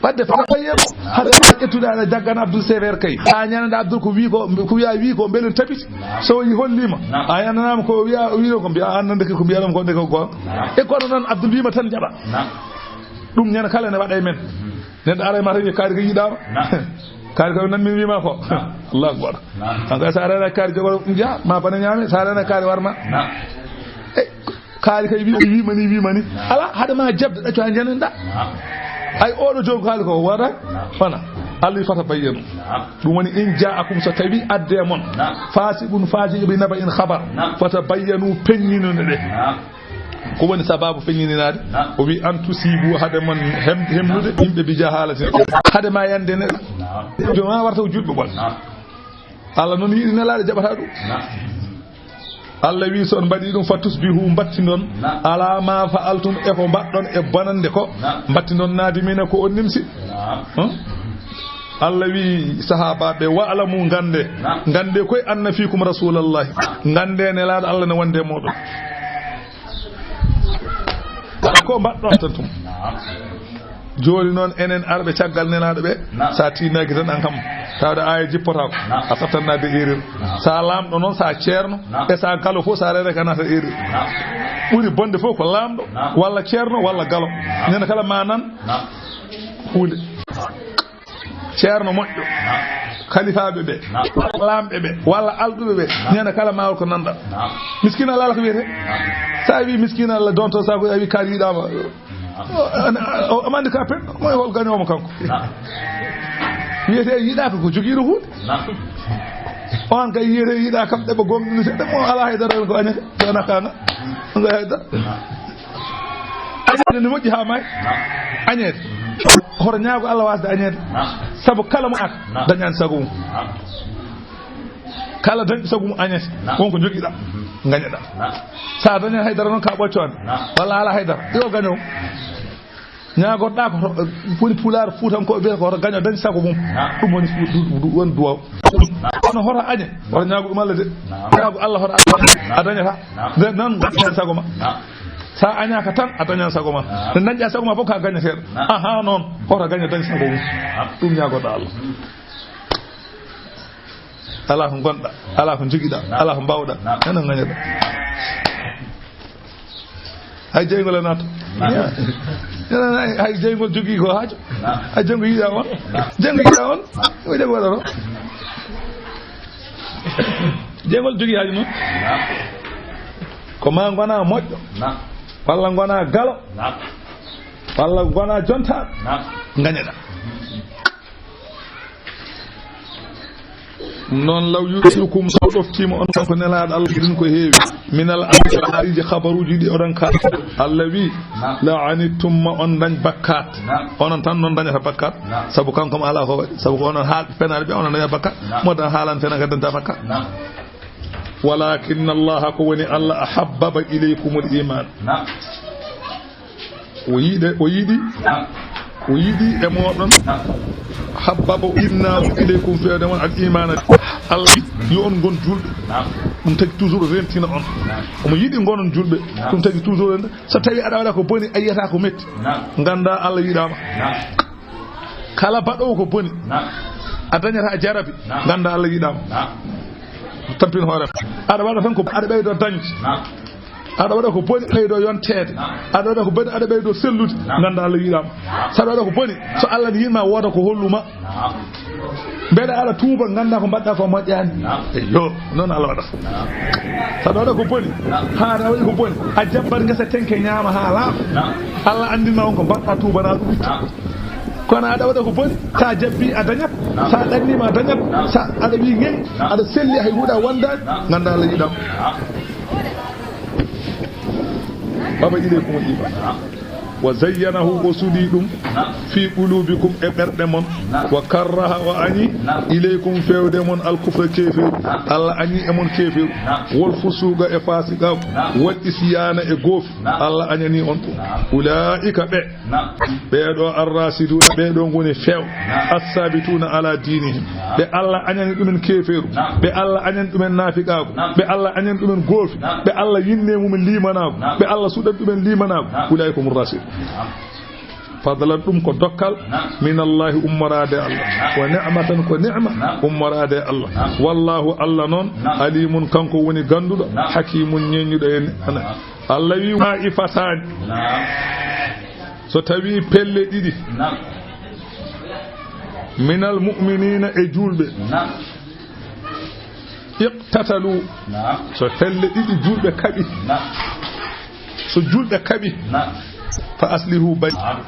Wadde fena ko yeeɓo. Hade ƴettude aɗa jaggana Abdoul sévère kay. A ñaanande Abdoul ko wi ko, ko wiya wi ko mbelen tabiti. So yi hollima. A yananama ko wiya, wi ko mbiya annande ko mbiya ɗum ko nde ko goonga. E kono noon Abdoul wima tan jaɓa. Ɗum ñande kala ne waɗa e men. Neɗɗo ara e ma tan wiya kaari ko yiɗama. Kaari ko nan min wima ko. Allahu akbar. An kay sa rena kaari jogo ja ma bana ñaame, sa rena kaari warma. Kaali kay wi, wima ni, wima ni. Ala, hade ma jabde ɗacco ha jananɗa. Ay, oɗo joom kaali ko wara. Wana. Allah fatabayyanu. Ɗum woni in ja'akum, so tawi adde mon. Fasiqun, fasiq bi naba'in khabar. Fatabayyanu, peññinone ɗe. Ko woni sababu feññininaade? O wi an tusibu, hade mon hem-, hemlude yimɓe bi jahalatin. Hade ma yande neɗɗo. Joom ma warta ko juɗɓe bon. Allah noon yiɗi nelaaɗo jaɓata ɗum. Allah wi, so on mbaɗi ɗum, fa tusbihu, mbattindon, ala ma fa'altum, e ko mbaɗɗon e bonande ko, mbattindon nadimina, ko on nimsi. Hum? Allah wi sahabaɓe, wa'lamu, ngande, ngande koy anna fikum rasulallahi, ngande nelaaɗo Allah ne wonde e moɗon. Ko mbaɗɗon tan tum. Jooni noon, enen arɓe caggal nelaaɗo ɓe, sa tiinaki tan an kam, tawde aya jippotaako, a sattannaade erreur. Sa laamɗo noon, sa ceerno, e sa galo fof, sa reenake a nata erreur. Ɓuri bonde fof ko laamɗo, walla ceerno, walla galo. Ñande kala ma nan huunde. Ceerno moƴƴo, kalifaaɓe ɓe, laamɓe ɓe, walla alɗuɓe ɓe, ñande kala ma wol ko nanɗa. Miskina Allah ko wiyete. Sa wi miskina Allah donto sa ko a wi kaari yiɗama. O, an-, o, o mandi ka pen, mo e hol gañoomo kanko. Wiyete yiɗaka ko jogiiɗo huunde. On kay wiyete yiɗa kam ɗeɓa gomɗini seɗɗa, mo ala hay dara ko añete, wona kanga. Nga hay dara. Añede ne moƴƴi ha may. Añede. Hoto ñaago Allah wasde añede. Sabu kala mo aka dañani sago mum. Kala dañɗo sago mum añete. Won ko jogiɗa. Gañaɗa. Sa dañani hay dara noon ka ɓoccoande. Walla ala hay dara. Yo gaño. Ñaagorɗa ko to, woni Pulaar, Fuutankooɓe mbiyata ko hoto gaño dañ sago mum. Ɗum woni fu-, du-, du-, woni duwaw. Kono hoto añe, hoto ñaago ɗum Allah de. Ñaago Allah hoto añe. A dañata. Nde nan gaño sago ma. Sa añaaka tan, a dañan sago ma. Naam. Nde dañɗa sago ma fof, ka gañateeɗo. Naam. Aha, noon. Hoto gaño dañ sago mum. Naam. Ɗum ñaagoɗa Allah. Alaa ko ngonɗa, alaa ko njogiɗa, naam, alaa ko mbawɗa. Naam. Enen gañoɗa. Hay jeyngol e naata. Naam. Enen hay, hay jeyngol jogii ko haaju. Naam. Hay jeyngol yiɗa on. Naam. Jeyngol yiɗa on. Naam. Ko jeyngol waɗata. Jeyngol jogii haaju noon. Naam. Ko ma ngona moƴƴo. Naam. Walla ngona galo. Naam. Walla ngona jonta. Naam. Gañoɗa. Noon, law yu'tikum, so ɗoftiima on, kanko Nelaaɗo Allah, ɗin ko heewi. Minal anbaa'iji, habaruuji ɗi oɗon kaala. Allah wi, naam, la anittum, ma on dañ bakkaat. Naam. Onon tan noon dañata bakkaat. Naam. Sabu kanko mo alaa ko waɗi. Sabu ko onon haalɓe fenaare ɓe, onon dañata bakkaat. Naam. Mo tan haalan fenaare kadi dañata bakkaat. Naam. Walakinna Allah, ko woni Allah, habbaba ilaykumul iman. Naam. O yiɗe, o yiɗi, naam, o yiɗi e mooɗon. Naam. Habbaba, o yiɗnaama ilaykum, feewde mon, al imaana. Allah yo on ngon julɓe. Naam. Ɗum tagi toujours rentina on. Naam. Omo yiɗi ngonon julɓe. Naam. Ɗum tagi toujours ren-, so tawi aɗa waɗa ko boni, a yiyata ko metti. Naam. Ngannda Allah yiɗaama. Naam. Kala baɗoowo ko boni, naam, a dañata a jarabi. Naam. Ngannda Allah yiɗaama. Naam. Tampin hoore. Aɗa waɗa tan ko aɗa ɓeydo dañde. Naam. Aɗa waɗa ko boni, ɓeydo yonteede. Naam. Aɗa waɗa ko boni, aɗa ɓeydo sellude. Naam. Ngannda Allah yiɗaama. Naam. So aɗa waɗa ko boni, so Allah ne yiɗma, wooda ko holluma. Naam. Mbeɗa aɗa tuuba, ngannda ko mbaɗɗa ko moƴƴaani. Naam. Eyyo, noon Allah waɗata. Naam. So aɗa waɗa ko boni, naam, haa aɗa waɗi ko boni, a jabbat ngesa tenke ñaama haa laaɓa. Naam. Allah anndinma on ko mbaɗɗa, tuubana ɗum itta. Naam. Kono aɗa waɗa ko boni, sa jabbi a dañat, naam, sa ɗannima a dañat, naam, sa aɗa wi ŋeñ, naam, aɗa selli hay huɗa wondaani, naam, ngannda Allah yiɗaama. Naam. Habbaba ilaykumul iman. Naam. Wa zayyanahu, o suɗi ɗum, naam, fi qulubikum, e ɓerɗe mon. Naam. Wa karraha, o añi, naam, ilaykum, feewde mon, al kufra, keefeeru. Naam. Allah añi e mon keefeeru. Naam. Wal fusuqa, e fasiqaaku. Naam. Wal isyana, e goofi. Naam. Allah añani on ɗum. Naam. Ulaa'ika, ɓe. Naam. Ɓee ɗoo arrasiduuna, ɓee ɗoo ngoni few. Naam. Assaabituuna ala diinihim. Naam. Ɓe Allah añani ɗumen keefeeru. Naam. Ɓe Allah añani ɗumen naafiqaaku. Naam. Ɓe Allah añani ɗumen goofi. Naam. Ɓe Allah yiɗni e mumen liimanaaku. Naam. Ɓe Allah suɗani ɗumen liimanaaku. Naam. Ulaa'ika humu rraasiduun. Naam. Fadlan, ɗum ko dokkal, naam, min Allahi, ummoraade e Allah. Naam. Wa ni'matan, ko ni'ma, naam, ummoraade e Allah. Naam. Wallahu, Allah noon, naam, alimun, kanko woni gannduɗo, naam, hakimun, ñeeñuɗo e neɗɗo. Naam. Allah wi, taa'ifataani. Naam. So tawi pelle ɗiɗi. Naam. Minal mu'miniina, e juulɓe. Naam. Iqtatalu. Naam. So pelle ɗiɗi juulɓe kaɓi. Naam. So juulɓe kaɓi. Naam. Fa aslihu bay-, naam,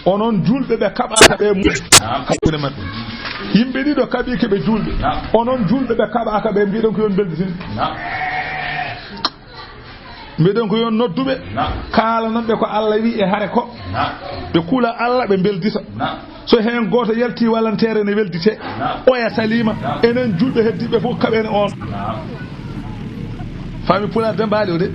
onon juulɓe ɓe kaɓaaka ɓe mu-, naam, hakkunde maɓɓe. Yimɓe ɗiɗo kaɓiike ɓe juulɓe. Naam. Onon juulɓe ɓe kaɓaaka ɓe, mbiɗon ko yon mbelditin. Naam. Mbiɗon ko yon nodduɓe. Naam. Kaalanonɓe ko Allah wi e hare ko. Naam. Ɓe kula Allah, ɓe mbeldita. Naam. So heen gooto yalti walanteere ne weldite. Naam. Oya saliima. Naam. Enen juulɓe heddiiɓe fof kaɓen on. Naam. Faami pulaar dembaali o de. Eh.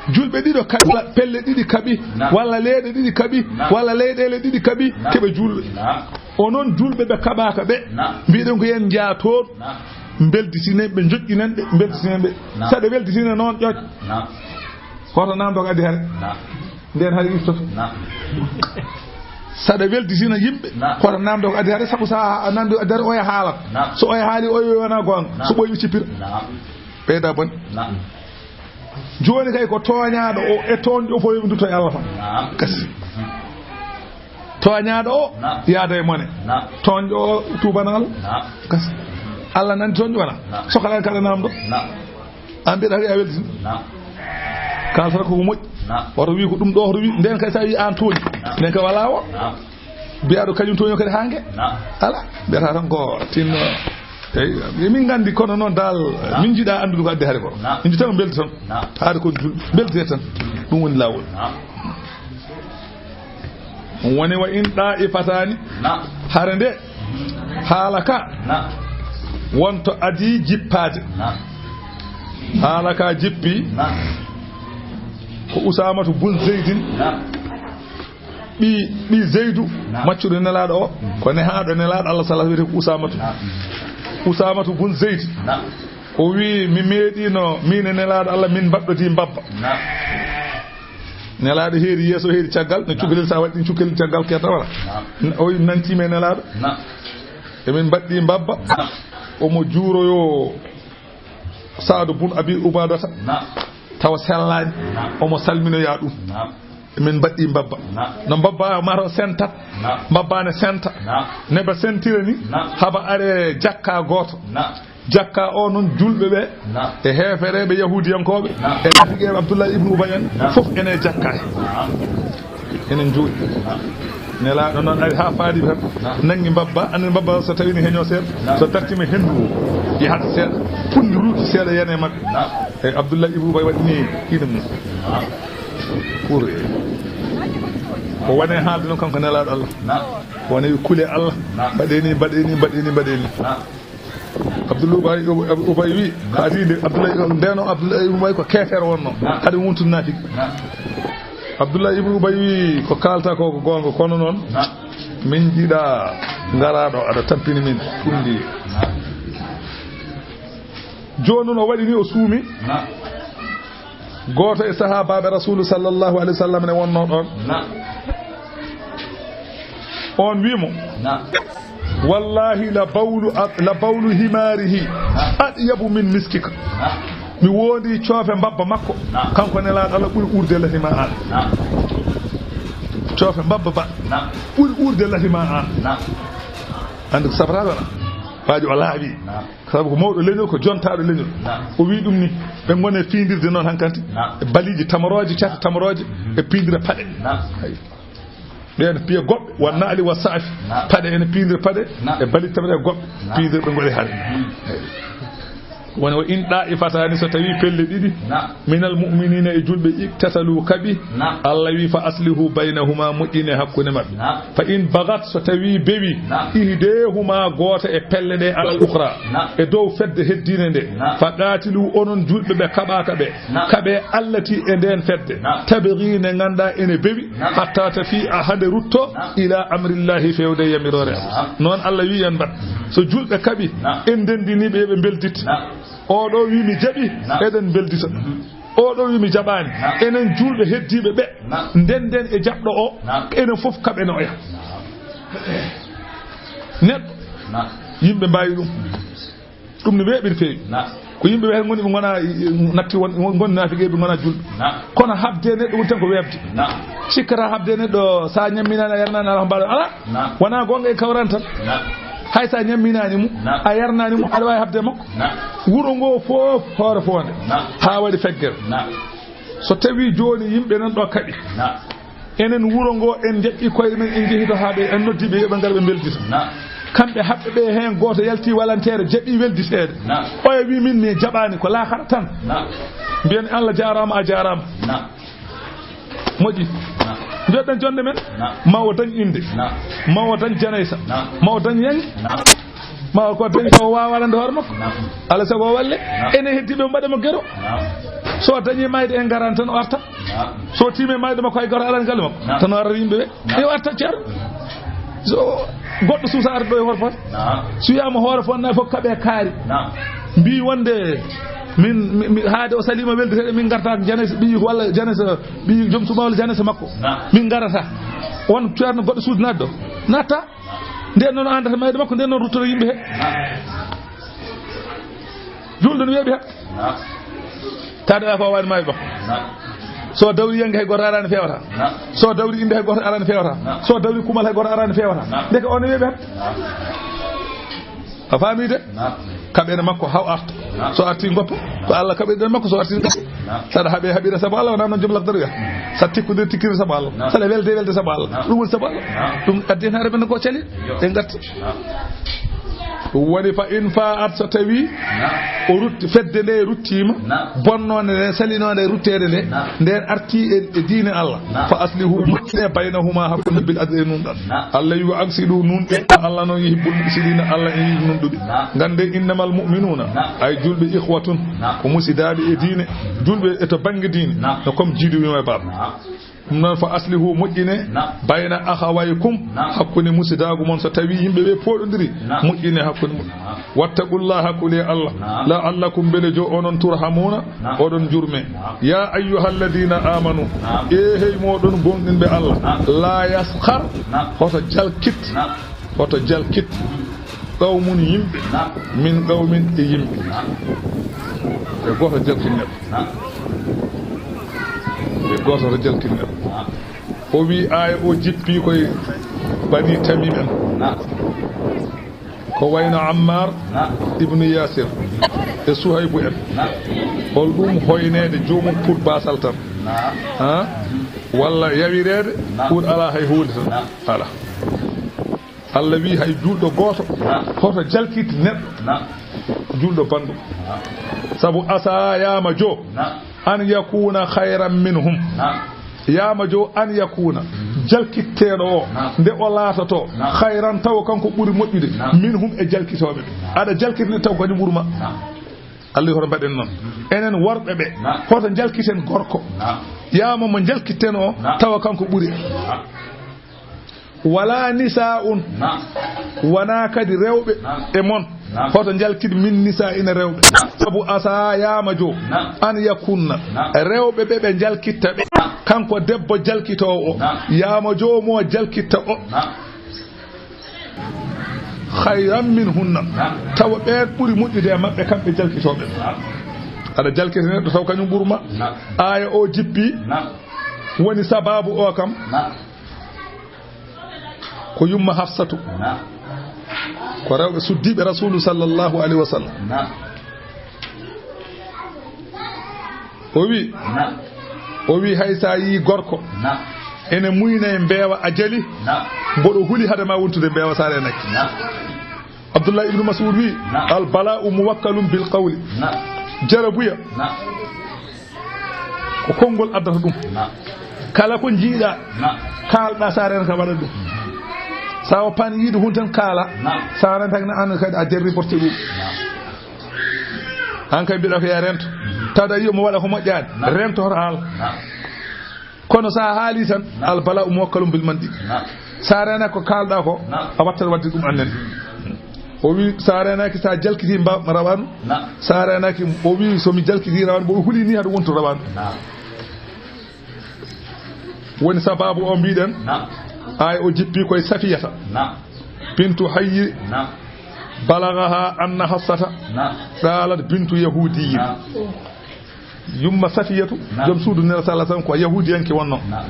Juulɓe ɗiɗo kaɓi, pelle ɗiɗi kaɓi, naam, walla leeɗe ɗiɗi kaɓi, naam, walla leyɗeele ɗiɗi kaɓi, naam, keɓe juulɓe. Naam. Onon juulɓe ɓe kaɓaaka ɓe, naam, mbiɗon ko yen njaa toon, naam, mbelditinen ɓe, njoƴƴinen ɓe, mbelditinen ɓe. Naam. Saɗa welditina noon ƴoƴ. Naam. Hoto naamdo ko addi hare. Naam. Nden hare iftoto. Naam. Saɗa welditina yimɓe, naam, hoto naamdo ko addi hare, sabu sa a naamdi addi hare, oya haalat. Naam. So oya haali, oya wona goonga. Naam. So ɓooyi, cippira. Naam. Ɓeyda bone. Naam. Jooni kay ko tooñaaɗo o e tooñɗo o fof yo ɓe ndutto e Allah tan. Naam. Kasi. Tooñaaɗo o, naam, yaada e mone. Naam. Tooñɗo o tuubana Allah. Naam. Kasi. Allah nani tooñɗo wala. Naam. Sokala kala naamdo. Naam. An mbiɗa hari a weltin. Naam. Kaltata koko moƴƴi. Naam. Oto wi ko ɗum ɗo, oto wi. Nden kay sa wi an tooñi. Naam. Nden kay wala o. Naam. Mbiyaɗo kañum tooño kadi haa nge. Naam. Ala, mbiyata tan ko tinno. Eyi, min nganndi, kono noon dal, naam, min njiɗa anndude ko addi hare ko. Naam. Min njiɗa tan ko mbeldi tan. Naam. Haade kon jul-, mbeldi tan. Ɗum woni laawol. Naam. Ɗum woni wa in ɗaa'ifataani. Naam. Hare nde, haala ka, naam, wonto adii jippaade. Naam. Haala ka jippi. Naam. Ko Usaamatu bun Zeydin. Naam. Ɓii, ɓii Zeydu, naam, maccuɗo Nelaaɗo o, ko nehaaɗo Nelaaɗo Allah, sallallahu alaihi wasallam, wiyetee ko Usaamatu. Naam. Usaamatu bun Zeydi. Naam. O wii, mi meeɗiino, miin e Nelaaɗo Allah, min mbaɗɗodii mbabba. Naam. Nelaaɗo heeri yeeso, heeri caggal, no cukalel, sa waɗi ɗin cukalel caggal, keta wala. Naam. O wi, nantiima e Nelaaɗo. Naam. Emin mbaɗɗi mbabba. Naam. Omo juuroyo Saadu bun Abi Ubaadata. Naam. Tawa sellaani. Naam. Omo salminoya ɗum. Naam. Emin mbaɗɗi mbabba. Naam. No mbabba maro sentat. Naam. Mbabba ne senta. Naam. Ne ɓe sentira ni. Naam. Haba are jakka gooto. Naam. Jakka o noon, julɓe ɓe, naam, e heefereeɓe yahuudiyankooɓe, naam, e naafiqeeɓe Abdullahi ibnu Ubay en, naam, fof ene jakka he. Naam. Enen njooɗi. Naam. Nelaaɗo noon ari haa faadi tan, naam, nanngi mbabba, anndi mbabba so tawii ne heñoo seeɗa, naam, so dartiima henndu o, yahat seeɗa, punndi ruuki seeɗa, yani e maɓɓe. Naam. E Abdullahi ibnu Ubay waɗi ni, iɗum. Naam. Pour, o woni haalde noon kanko Nelaaɗo Allah. Naam. O woni kule Allah. Naam. Mbaɗee ni, mbaɗee ni, mbaɗee ni, mbaɗee ni. Naam. Abdullahi Ubay, Ubay wi, ko adii nde Abdullahi, ndeno Abdullahi Ubay ko keefeero wonno. Naam. Hade wontude naafiki. Naam. Abdullahi ibnu Ubay wi, ko kaalta ko, ko goonga, kono noon, naam, min njiɗa ngaraaɗo aɗa tampini min. Ɗum ndi. Naam. Jooni noon o waɗi ni, o suumi. Naam. Gooto e sahaabaaɓe Rasuulu sallallahu alayhi wa sallam ne wonnoo ɗoon. Naam. On wii mo, naam, "Wallaahi la bawlu, la bawlu himaarihi, naam, atyabu min miskika." Naam. Mi wondi coofe mbabba makko. Naam. Kanko Nelaaɗo Allah ɓuri uurde lati ma aan. Naam. Coofe mbabba ba, naam, ɓuri uurde lati ma aan. Naam. Anndi ko sabraaɓe na? Waaji o laaɓi. Naam. Sabu ko mawɗo leñol, ko jontaaɗo leñol. Naam. O wii ɗum ni, ɓe ngoni e piindirde noon hankanti. Naam. E baliiji tamorooje, cate tamorooje, mhm, ɓe piindira paɗe. Naam. Ayi. Ɓe ene piya goɗɗe, wa naali wa saafi. Naam. Paɗe ene piindira paɗe, naam, e baliiji tamorooje e goɗɗe. Naam. Piindira ɓe ngoni hare. Mhm. Ayi. Woni wa in ɗaa'ifataani, so tawii pelle ɗiɗi. Naam. Minal mu'miniina, e julɓe, iqtatalu, kaɓi. Naam. Allah wi, "Fa aslihu baynahuma, moƴƴine hakkunde maɓɓe." Naam. "Fa in bagat, so tawi bewi, naam, ihdeehuma, gooto e pelle ɗe, alal ukhra, naam, e dow fedde heddiinde nde, naam, fa qaatilu, onon julɓe ɓe kaɓaaka ɓe, naam, kaɓe allati e ndeen fedde, naam, tabghi, nde ngannduɗaa ene bewi, naam, hatta tafi'a, hade rutto, naam, ila amrillahi, fewde yamiroore Allah." Naam. Noon Allah wi en mbaɗ. So julɓe kaɓi, naam, en ndenndinii ɓe, yo ɓe mbeldit. Naam. Oɗo wi mi jaɓi, naam, eɗen mbeldita. Mhm. Oɗo wi mi jaɓaani. Naam. Enen julɓe heddiiɓe ɓe, naam, ndennden e jaɓɗo o, naam, enen fof kaɓen oya. Naam. Neɗɗo, naam, yimɓe mbaawi ɗum. Ɗum ne weeɓiri feewi. Naam. Ko yimɓe ɓe ngoni, ɓe ngona, natti won, ngoni naafiqe, ɓe ngona julɓe. Naam. Kono haɓde neɗɗo woni tan ko weeɓde. Naam. Cikkata haɓde neɗɗo, sa ñamminaani, a yarnaani, ala ko mbaɗa, ala. Naam. Wona goonga e kawran tan. Naam. Hay sa ñamminaani mo, naam, a yarnaani mo, aɗa waawi haɓde makko. Naam. Wuro ngo fof hoore foonde. Naam. Haa waɗi feggere. Naam. So tawi jooni yimɓe nan ɗo kaɓi. Naam. Enen wuro ngo en jaɓɓi koye men, en njehi to haa ɓe, en noddi ɓe, yo ɓe ngar ɓe mbeldita. Naam. Kamɓe haɓɓe ɓe heen gooto yalti walanteere, jaɓi welditeede. Naam. Oya wi min mi jaɓaani, ko laakhara tan. Naam. Mbiyen Allah jaaraama, a jaaraama. Naam. Moƴƴi. Naam. Mbiyeɗen jonde men. Naam. Ma o dañ innde. Naam. Ma o dañ janaysa. Naam. Ma o dañ yaŋi. Naam. Ma o ko dañ taw o waawa walande hoore makko. Naam. Alaa sago o walle. Naam. Enen heddiiɓe mbaɗe mo gero. Naam. So o dañi mayde en ngaran tan o arta. Naam. So tiimi mayde makko hay goto alani galle makko. Naam. Tan o arata yimɓe ɓe. Naam. E o arta ceerno. So goɗɗo suusa arde ɗo e hoore fon. Naam. So wiyaama hoore fon na fof kaɓe kaari. Naam. Mbi wonde min, mi, mi, haade o salima welditeɗe min garta janese ɓiyi walla janese ɓiyi joom suuɓa walla janese makko. Naam. Min garata. On ceerno goɗɗo suudu naat ɗo. Natta. Nden noon andata mayde makko, nden noon ruttora yimɓe he. Julɗo no weeɓi heen. Naam. Taade ala ko waawani mayde makko. Naam. So dawri yannge hay goto arani fewata. Naam. So dawri innde hay goto arani fewata. Naam. So dawri kumal hay goto arani fewata. Naam. Ndeke on weeɓi heen. Naam. A faami de? Naam. Kaɓene makko haw arta. Naam. So arti ngoppa, ko Allah kaɓirɗen makko, so arti ngoppa. Naam. Saɗa haɓe haɓira sabu Allah, wona noon joom lakdar wiya. Sa tikkude tikkiri sabu Allah. Naam. Saɗa welde welde sabu Allah. Naam. Ɗum woni sabu Allah. Naam. Ɗum addi hen hare men ko cali. Yo. Ɓe ngatti. Naam. Ɗum woni fa in fa'at, so tawi, naam, o rutti, fedde nde ruttiima, naam, bonnoonde nde, salinoonde rutteede nde, naam, nden arti e, e diine Allah. Naam. Fa aslihu, moƴƴine, baynahuma, hakkunde bil adli e nunɗal. Naam. Allah wi, "Wa aqsidu, nunɗe." Allah noon yuhibbul muqsitina, Allah ene yiɗi nunɗuɓe. Naam. Ngannde, innamal mu'minuna, naam, ay julɓe, ikhwatun, naam, ko musidaaɓe e diine, julɓe e to bannge diine, naam, no comme jiidu wiima e baaba. Naam. Ɗum noon, fa aslihu, moƴƴine, na, bayna akhawaykum, na, hakkunde musidaagu mon, so tawii yimɓe ɓe pooɗondiri, na, moƴƴine hakkunde mum. Na. Wattaqullaha, kulee Allah, na, la'allakum, mbele jo onon, turhamuna, na, oɗon njurme. Na. Ya ayyuhalladhina amanu, na, e hey mooɗon gomɗinɓe Allah, na, la yaskhar, na, hoto jalkit, na, hoto jalkit, qawmun, yimɓe, na, min qawmin, e yimɓe. Na. E gooto jalkit neɗɗo. Na. E gooto hoto jalkit neɗɗo. Na. O wi aaya o jippi koye Bani Tamim en. Na. Ko wayno Ammar, na, ibnu Yasir e Suhaybu en. Na. Hol ɗum hoyneede joomum pour basal tan? Na. Ha? Walla yawireede, na, pour alaa hay huunde tan? Na. Alaa. Allah wi hay juulɗo gooto, na, hoto jalkit neɗɗo. Na. Juulɗo banndo. Na. Sabu asa, yaama jo, na, an yakuna khayran minhum. Na. Yaama jo an yakuna, mhm, jalkitteeɗo o, na, nde o laatoto, na, khayran, tawa kanko ɓuri moƴƴude, na, minhum, e jalkitooɓe ɓe. Na. Aɗa jalkiti neɗɗo taw ko kañum ɓuri ma. Na. Allah wi hoto mbaɗen noon. Mhm. Enen worɓe ɓe, na, hoto jalkiten gorko. Na. Yaama mo jalkitten o, na, tawa kanko ɓuri. Na. Wala nisa'un, na, wonaa kadi rewɓe, na, e mon, na, hoto njalkit min nisa'in, rewɓe. Na. Sabu asa, yaama jo, na, an yakunna, na, rewɓe ɓe ɓe njalkitta ɓe. Na. Kanko debbo jalkitoowo o, na, yaama jo mo jalkitta o. Na. Khayran minhunna. Na. Tawa ɓeen ɓuri moƴƴude e maɓɓe kamɓe jalkitooɓe. Na. Aɗa jalkita neɗɗo taw kañum ɓuri ma. Na. Aaya o jippi. Na. Woni sababu o kam. Na. Ko yumma Hafsatu. Na. Ko rewɓe suddiiɓe Rasuulu sallallahu alayhi wa sallam. Na. O wi, na, o wi hay sa yii gorko, na, ene muyna e mbeewa a jali, na, mboɗo huli hade ma wontude mbeewa sa reenaki. Na. Abdullah ibnu Mas'ud wi, na, al bala'u muwakkalun bil qawli. Na. Jarabuya. Na. Ko konngol addata ɗum. Na. Kala ko njiiɗa, na, kaalɗa, sa reenata waɗa ɗum. Sa woppaani yiide hunde tan kaala, na, sa reenataake na an kadi a jarri porte ɗum. Na. An kay mbiɗa ko ya rento. Mhm. Tawde a yi'o mo waɗa ko moƴƴaani. Na. Rento hoto haal. Na. Kono sa haali tan, na, al bala'u muwakkalun bil mantiq. Na. Sa reena ko kaalɗa ko, na, a wattat wadde ɗum annen. O wi sa reenaki, sa jalkiti mba-, rawaanu. Na. Sa reenaki, o wi so mi jalkiti rawaanu, mbo hulini hade wontu rawaanu. Na. Woni sababu o mbiɗen, na, ay o jippi koye Safiyata. Na. Bintu Hayyi. Na. Balagaha anna Hafsata. Na. Qalat bintu Yahudiyin. Na. Yumma Safiyatu, na, joom suudu Nela sallallahu alayhi wasallam, ko Yahudiyanke wonno. Na.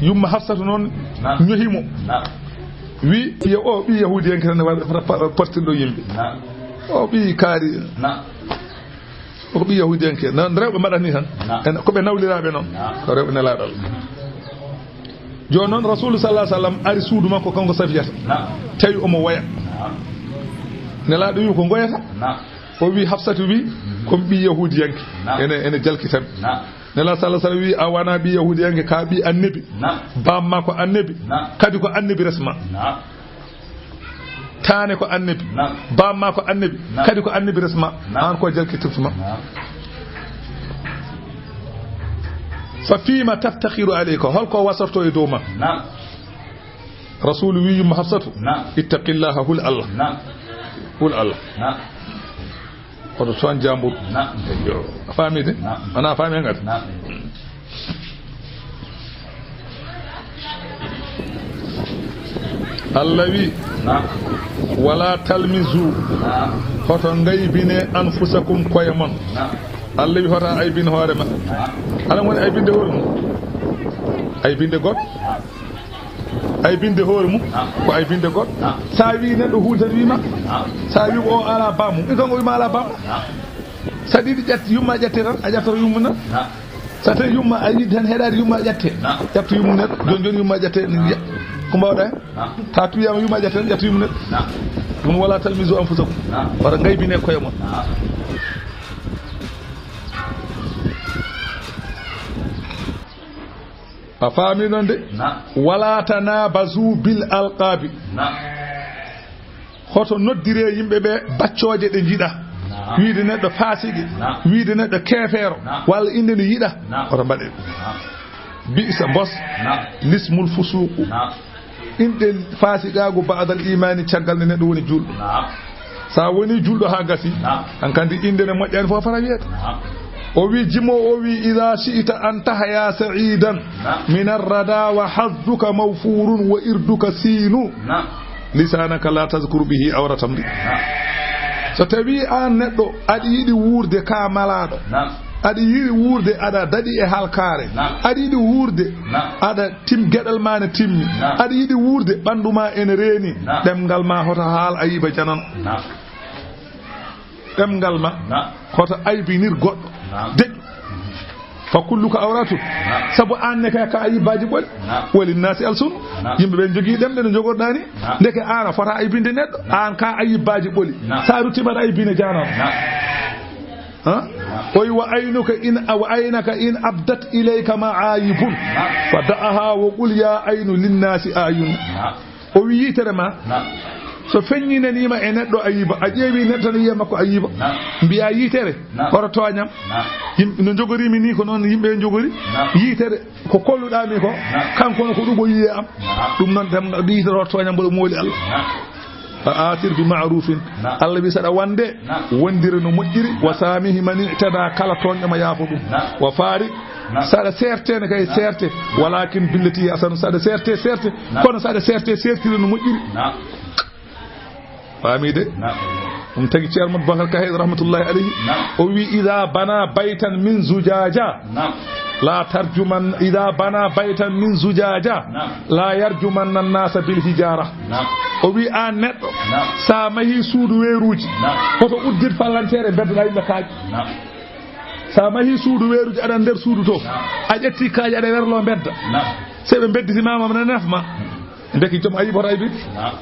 Yumma Hafsatu noon, na, ñohi mo. Na. Wi, yo o ɓi Yahudiyanke tan wa-, pa-, pa-, partirɗo yimɓe. Na. O ɓi kaari. Na. Ko ɓi Yahudiyanke. Na, rewɓe mbaɗata ni tan. Na. En, ko ɓe nawliraaɓe noon. Na. Ko rewɓe Nelaaɗo Allah. Jooni noon, Rasuulu sallallahu alayhi wasallam ari suudu makko, kanko Safiyata. Na. Tawi omo woya. Na. Nelaaɗo wi ko ngoyata. Na. O wi, Hafsatu wi, mhm, ko mi ɓi Yahudiyanke. Na. Ene, ene jalkitam. Na. Nelaaɗo sallallahu alayhi wasallam wi, a wona ɓi Yahudiyanke, ka ɓi Annabi. Na. Bamma ko Annabi. Na. Kadi ko Annabi resma. Na. Taane ko Annabi. Na. Bamma ko Annabi. Na. Kadi ko Annabi resma. Na. An ko jalkitirtuma. Na. Fa fima taftakhiru alayka, holko wasorto e dow ma? Na. Rasuulu wi yumma Hafsatu, na, ittaqillaha, hul Allah. Na. Hul Allah. Na. Kono toon jambur. Na. Eyyo. A faami de? Na. Ana faami ngati? Na. Allah wi, na, wala talmizu, na, hoto ngaybine anfusakum, koye mon. Na. Allah wi, hoto aybin hoore ma. Na. Ala woni aybinde hoore mum. Aybinde goɗɗo. Na. Aybinde hoore mum, na, ko aybinde goɗɗo. Na. Sa wi neɗɗo huunde tan wima. Na. Sa wi o ala bamum, i kanko wima ala bamum. Na. Sa ɗiɗi ƴett-, yumma ƴette tan, a ƴettoto yumma na. Na. Sa tawi yumma a yiɗi tan heɗaade yumma ƴette. Na. Ƴetto yumma neɗɗo, joni joni yumma ƴette, na, ko mbawɗa hen? Na. Ta tuyama yumma ƴette tan, ƴetto yumma neɗɗo. Na. Ɗum wala talmizu anfusakum. Na. Wata ngaybine koye mon. Na. A faami noon de? Na. Wala tanabazu bil alqabi. Na. Hoto noddire yimɓe ɓe baccooje ɗe njiɗa. Na. Wiide neɗɗo faasiqi. Na. Wiide neɗɗo keefeero. Na. Walla innde nde yiɗa. Na. Hoto mbaɗe ɗum. Na. Bi'sa, mbos, Naam. Lismul fusuuqu. Naam. Inɗe faasikaagu ba'dal iimaani, caggal nde neɗɗo woni juulɗo. Naam. So a woni juulɗo haa gasi, Naam. hankadi innde nde moƴƴaani fof a fara wiyeede. Naam. O wi jimo, o wi: "Idaa shi'ta an tahya sa'iidan Naam. min arrada wa hazzuka mawfuurun wa irduka siinu." Naam. Lisaanaka laa tazkur bihi awrata mri. Naam. So tawi aan neɗɗo aɗa yiɗi wuurde ka malaaɗo, Naam. aɗa yiɗi wuurde aɗa daɗi e halkaare, Naam. aɗa yiɗi wuurde Naam. aɗa tim geɗal ma ne timmi, Naam. aɗa yiɗi wuurde ɓanndu ma ene reeni, Naam. ɗemngal ma hoto haal ayiba janano. Naam. Ɗemngal ma Naam. hoto aybinir goɗɗo. Naam. Deƴƴo. Fa kulluka awratun. Sabu aan ne kay ko a ayibbaaji ɓoli. Naam. Wa linnaasi alsunu. Naam. Yimɓe ɓe njogii ɗemɗe no njogorɗaa ni. Naam. Ndeke aan a fota aybinde neɗɗo. Aan ka ayibbaaji ɓoli. Naam. So a ruttiima aɗa aybine janano. Naam. Ha? O wi: "Wa aynuka in, wa aynaka in abdat ilayka ma'ayibun. Naam. Fa da'aha wa qul ya aynu linnaasi ayun." Naam. O wi yitere ma. Naam. So feññinaniima e neɗɗo ayiba, a ƴeewi neɗɗo tan yiye makko ayiba. Naam. Mbiya yitere, Naam. Hoto tooñam. Naam. Yim-, no njogoriimi ni ko noon yimɓe njogori. Naam. Yitere, ko kolluɗaa mi ko, Naam. kanko no ko ɗum o yiye am. Naam. Ɗum noon ɗemngal ɗo yitere hoto tooñam mboɗo mooli Allah. Naam. Fa asir bi ma'rufin. Naam. Allah wi saɗa wonde, Naam. wondire no moƴƴiri, wa samihi man i'tada, kala tooñɗo ma yaafo ɗum. Naam. Wa farik. Naam. Saɗa seerte ne kay seerte, walakin billati ahsan, saɗa seerte seerte, Naam. kono saɗa seerte seertire no moƴƴiri. Naam. Faami de? Naam. Ɗum tagi Ceerno Mouhamadou Bacar Kahe rahmatullahi alayhi. Naam. O wi: "Ida bana baytan min zujaja, Naam. la tarjuman, ida bana baytan min zujaja, Naam. la yarjumanna nasa bil hijara." Naam. O wi: "Aan neɗɗo, Naam. sa mahi suudu weeruuji, Naam. hoto uddir fallanteere mbeddoɗaa yimɓe kaaƴe. Naam. Sa mahi suudu weeruuji aɗa nder suudu to, Naam. a ƴetti kaaƴe aɗa werlo mbedda. Naam. Se ɓe mbedditi ma, ma nana naf ma." Ndeke joom ayiba hoto aybin. Naam.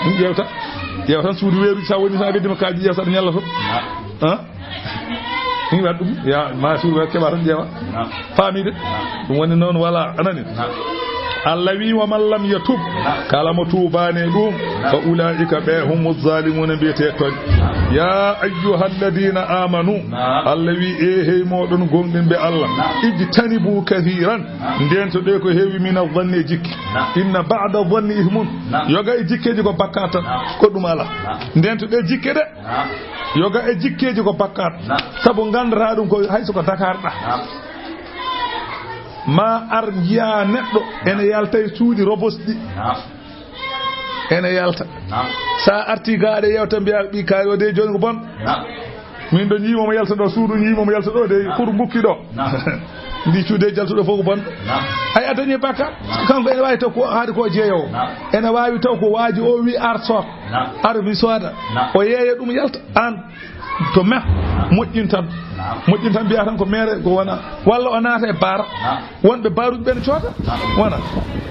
Ɗum ƴeewta. Ƴeewa tan suudu weeruuji, sa woni, sa ɓeddima kaaƴe, ƴeewa saɗa ñalla to. Naam. Ha? Ɗum waɗa ɗum. Ya, ma suudu weeruuji keɓa tan ƴeewa. Naam. Faami de? Ɗum woni noon wala, anani? Naam. Allah wi: "Wa man lam yatub." Kala mo tuubaani e ɗum, fa ulaa'ika ɓe humu zaalimuuna, mbiyetee tooñ. Ya ayyuhalladina amanu. Naam. Allah wi: "E hey mooɗon gomɗinɓe Allah. Naam. Ijtanibu kathiran." Naam. Ndento ɗe ko heewi mina zanni e jikke. Naam. Inna ba'da zanni ismun. Naam. Yoga e jikkeeji ko bakkaat tan. Naam. Ko ɗum ala. Naam. Ndento ɗe jikke de. Naam. Yoga e jikkeeji ko bakkaat. Naam. Sabu nganndataa ɗum ko hay so ko Dakar ɗa. Naam. Ma ar njiya neɗɗo ene yalta e cuuɗi robosɗi. Naam. Ene yalta. Naam. Sa arti gaɗa yewta mbiya ɓi kaari o de jooni ko bon. Naam. Min ɗo ñiimo mo yalta ɗo, suudu ñiimo mo yalta ɗo de, pour mbukki ɗo. Naam. Ndi cuude jaltuɗo fof ko bon. Naam. Ay a dañi bakka. Naam. Kanko ene wawi taw ko haade ko jeeyowo. Naam. Ene wawi taw ko waaji o wi ar soot. Naam. Ar mi sooda. Naam. O yeeya ɗum yalta. An to meh moƴƴin tan. Naam. Moƴƴin tan mbiya tan ko mere ko wona. Walla o naata e baara. Naam. Wonɓe baaruji ɓen coota. Naam. Wona.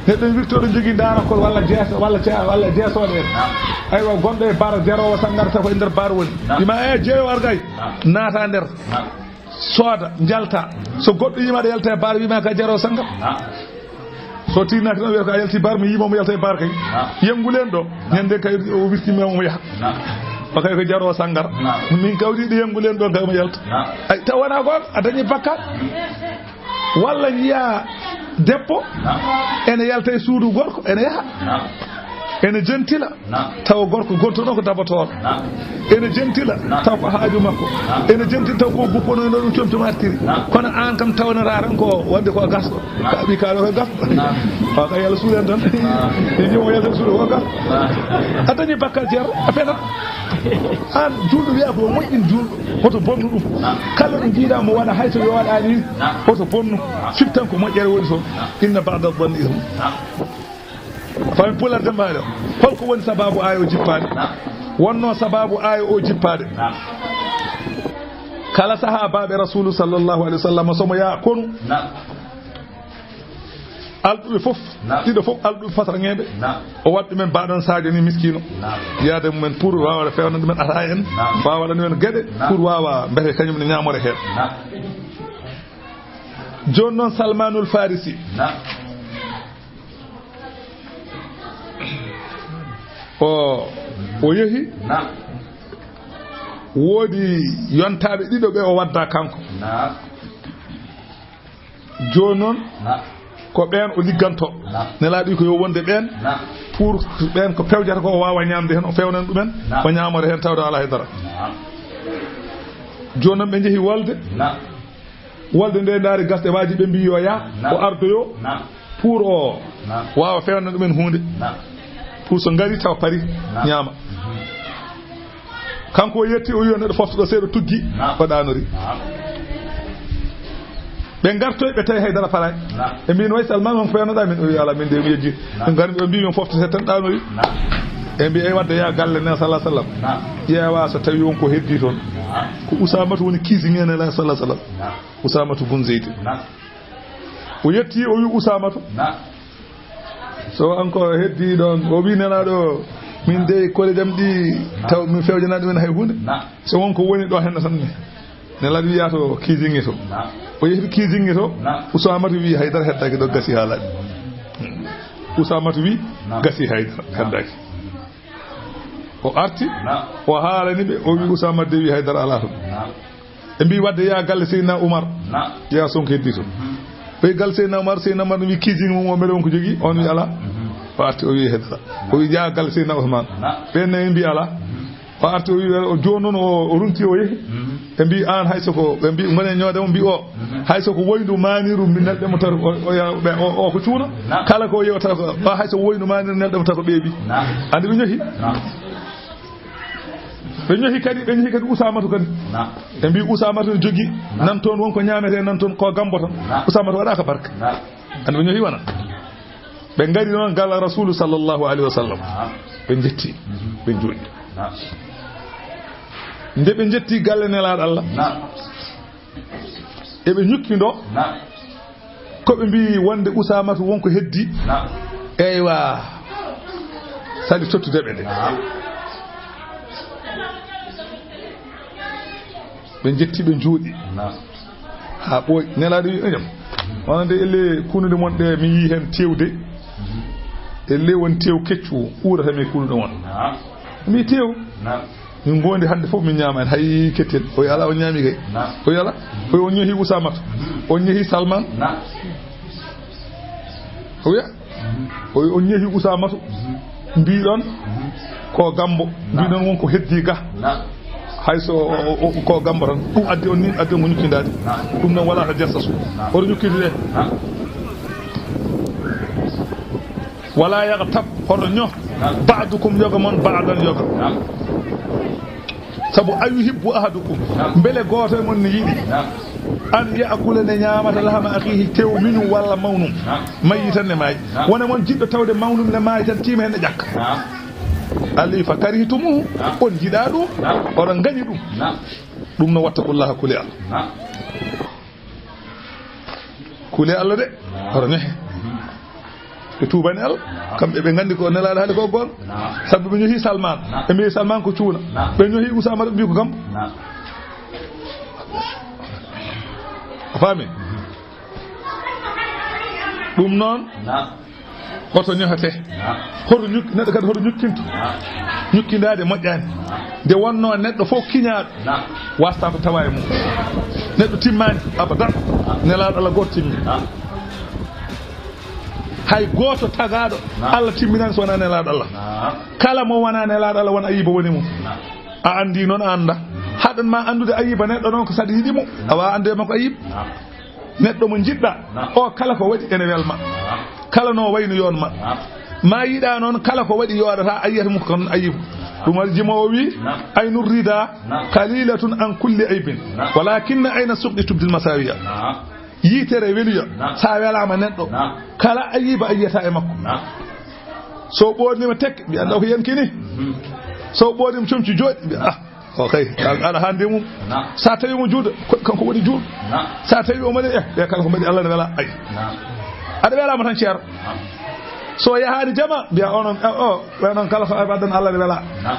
Neɗɗo ne wirtoɗo jogii ndaarakkol walla jeesa, walla cea-, walla jeesooɗe en. Naam. Aywa, gonɗo e baara, jaroowo sangara taw ko e nder baara woni. Naam. Ima e jeeyo argay. Naam. Naata nder. Naam. Sooda, njalta. So goɗɗo yima aɗa yalta e baara, wima ka jaroowo sangara. Naam. So tinnaki tan wiyata ko a yalti baara, mi yima mo yalta e baara kay. Naam. Yengulen ɗo. Ñande kay o wirtima mo yaha. Naam. O kay ko jaroowo sangara. Naam. Min kawriɗo yengulen ɗo kay mo yalta. Naam. Ay, taw wona goonga, a dañi bakkat. Walla njiya debbo ene yalta e suudu gorko, ene yaha. Ene jentila. Tawa gorko gonto ɗo ko dabatooɗo. Ene jentila. Taw ko haaju makko. Ene jentila taw ko guppono no ɗum comcom artiri. Kono aan kam tawnata tan ko wonde ko gasɗo. Ka ɓi kaɗo ko gasɗo. O ka yalla suulen tan. Ɓe jimo yalta suudu ko gasɗo. A dañi bakkal jeer, a fena. Aan juulɗo wiya ko moƴƴin juulɗo. Hoto bonnu ɗum. Kala ɗo jiiɗa mo waɗa hay so yooɗaani, hoto bonnu. Siftan ko moƴƴere woni so. Inna ba'da dhanni ism. Fami pular dembaaɗo. Holko woni sababu aaya o jippaade? Wonno sababu aaya o jippaade. Kala sahaabaaɓe Rasuulu sallallahu alaihi wasallam somo yaa konu. Alɗuɓe fof, ɗiɗo fof alɗuɓe fatarŋeeɓe. O waɗi ɗumen baɗan Sadio ni miskino. Yaade mumen pour waawa feewna ɗumen ata en. Waawa ɗumen geɗe pour waawa mbete kañum ne ñaamore heen. Jooni noon Salmanul Farisi. O, o yehi. Woodi yontaaɓe ɗiɗo ɓe o wadda kanko. Jooni noon, na, ko ɓeen o liggantoo. Na. Nelaaɗo wi ko yo wonde ɓeen, na, pour ɓeen ko pewjata ko, o waawa ñaamde heen, o feewnan ɗumen, na, o ñaamora heen tawde alaa hay dara. Na. Jooni noon ɓe njehi wolde. Na. Wolde nde ndaari gasɗe waaji, ɓe mbii yo yaa, na, o ardoyo, na, pour o, na, waawa feewnan ɗumen huunde. Na. Pour so ngari taw pari, na, ñaama. Mhm. Kanko o yetti, o wiyi neɗɗo foftoɗo seeɗa tuggi, na, o ɗaanori. Na. Ɓe ngartoy, ɓe tawi hay dara paraani. Na. Ɓe mbii no wayi Salman, on ko feewnoɗaa min? O wiyi alaa, min de mi yejji. Na. Ɓe ngari, ɓe mbii min fofto seeɗa tan ɗaanori. Na. Ɓe mbii ay wadde yaa galle Nelaaɗo sallallahu alayhi wa sallam. Na. Ƴeewa so tawi won ko heddii toon. Na. Ko Usaamatu woni kiisiŋe Nelaaɗo sallallahu alayhi wa sallam. Na. Usaamatu bun Zeydi. Na. O yetti, o wiyi Usaamatu. Na. So an ko heddii ɗoon, o wiyi Nelaaɗo, min dey kole jam ɗi, taw min fewjanaa ɗumen hay huunde. Na. So won ko woni ɗo heen tan ne. Nelaaɗo wiyi yaa to kiisiŋe to. Na. O yehi kiisiŋe to. Na. Usaamatu wiyi hay dara heddaaki ɗo, gasi haalaaɗi. Usaamatu wiyi, na, gasi hay dara heddaaki. O arti, na, o haalani ɓe, o wiyi Usaamatu de wiyi hay dara alaa toon. Na. Ɓe mbii wadde yaa galle Seydina Umar. Na. Yaa so on ko heddii toon. Mhm. Ɓe galle Seydina Umar, Seydina Umar wiyi kiisiŋe mum o, mbeɗa won ko jogii, on wiyi alaa. Mhm. O arti, o wiyi hay dara. O wiyi yaa galle Seydina Usmaan. Na. Ɓeen ne mbii alaa. Mhm. O arti, o wiyi, o jooni noon, o, o runti, o yehi. Mhm. Ɓe mbii aan hay so ko, ɓe mbii ngone ñoode mo, mbii o. Mhm. Hay so ko woyndu maaniru mi nelɓe mo tato, o, o, ya-, ɓe, o, o ko cuuna. Na. Kala ko yeewta ko, ba hay so ko woyndu maaniru nelɓe mo tato ɓeeɓi. Na. Andi ɓe ñohi. Na. Ɓe ñohi kadi, ɓe ñohi kadi Usaamatu kadi. Na. Ɓe mbii Usaamatu ne jogii, na, nan toon won ko ñaametee, nan toon ko gambo tan. Na. Usaamatu waɗaaka barka. Na. Andi ɓe ñohi wona. Ɓe ngari noon gala Rasuulu sallallahu alayhi wa sallam. Na. Ɓe njetti, mhm, ɓe njooɗi. Na. Nde ɓe njetti galle Nelaaɗo Allah, na, eɓe ñukki ndo. Na. Ko ɓe mbii wonde Usaamatu won ko heddii. Na. Eywa. Sali tottude ɓe nde. Na. Ɓe njetti, ɓe njooɗi. Na. Haa ɓooyi. Nelaaɗo wi, "Ejam, wonande elle kunuɗe mon ɗe mi yii heen teew de. Mhm. Elle won teew keccu ɓurata mi kunuɗe mon." Na. Mi teew. Na. Min ngondi hannde fof min ñaama en, hay kettel. O wiyi alaa, on ñaami kay. Na. O wiyi alaa. Mhm. O wiyi on ñohi Usaamata. Mhm. On ñohi Salman. Na. O wiya, mhm, o wiyi on ñehi Usaamatu. Mhm. Mbiɗon, mhm, ko gambo. Na. Mbiɗon won ko heddi ga. Na. Hay so o, o, o, ko gambo tan. Ɗum addi on ni, addi on ko ñukkindaade. Na. Ɗum noon wala to jassasu. Na. Hoto ñukkinde de. Na. Wala yaghtab, hoto ño. Na. Ba'dukum yoga mon, ba'dan yoga. Na. Sabu, "Ayuhibbu ahadukum?" Naam. Mbele gooto e mon ne yiɗi? Naam. "An ya'kula, nde ñaamata, lahma akhihi, tew miñum walla mawnum?" Naam. Mayyi tan ne maayi. Naam. Wona mon jiɗɗo tawde mawnum ne maayi tan, tiima heen ne ƴakka? Naam. Allah wi, "Fa karihtumuhu." Naam. On njiɗaa ɗum? Naam. Oɗon ngañi ɗum? Naam. Ɗum no, wattaqullaha, kule Allah. Naam. Kule Allah de. Naam. Hoto ñehe. Mhm. Ɓe tuubani Allah. Naam. Kamɓe ɓe nganndi ko nelaaɗo haali ko goonga. Naam. Sabu ɓe ñohi Salman. Naam. Ɓe mbiyi Salman ko cuuna. Naam. Ɓe ñohi Usaama, ɓe mbiyi ko gambo. Naam. A faami? Mhm. Ɗum noon. Naam. Hoto ñohete. Naam. Hoto ñuk-, neɗɗo kadi hoto ñukkinto. Naam. Ñukkindaade moƴƴaani. Naam. Nde wonnoo neɗɗo fof kiñaaɗo, naam, waastaa ko tawaa e mum. Neɗɗo timmaani abadan. Naam. Nelaaɗo Allah gooto timmi. Naam. Hay gooto tagaaɗo, naam, Allah timminaani so wonaa nelaaɗo Allah. Naam. Kala mo wonaa nelaaɗo Allah, won ayiba woni mum. Naam. A anndi noon, a annda. Haɗan ma anndude ayiba neɗɗo noon ko saɗa yiɗi mo. Naam. A waawaa anndude makko ayiba. Naam. Neɗɗo mo njiɗɗaa, naam, o kala ko waɗi ene welma. Naam. Kala no wayno yoon ma. Naam. Ma yiɗaa noon kala ko waɗi yooɗata, a yiyata mum ko noon ayibu. Ɗum waɗi jimoowo wi, naam, "Aynu rida, naam, qalilatun an kulli aybin. Naam. Walakinna ayna suqdi tubdil masawiya." Naam. Yitere weluya, naam, sa welama neɗɗo, naam, kala ayiba a yiyata e makko. Naam. So ɓoornima tek, mbiya, "Naam, ɗo ko yankini." Mhm. So ɓoornima comci jooɗi, mbiya, "Ah." O kay, a-, aɗa hande mum. Naam. Sa tawi mo juulɗo, ko kanko woni juulɗo. Naam. Sa tawi o mbaɗi, eh, ɓe kala ko mbaɗi Allah ne wela, ay. Naam. Aɗa welama tan ceerno. Naam. So yahaani jama, mbiya onon, eh, o, ɓe noon kala ko ɓe addan Allah ne wela. Naam.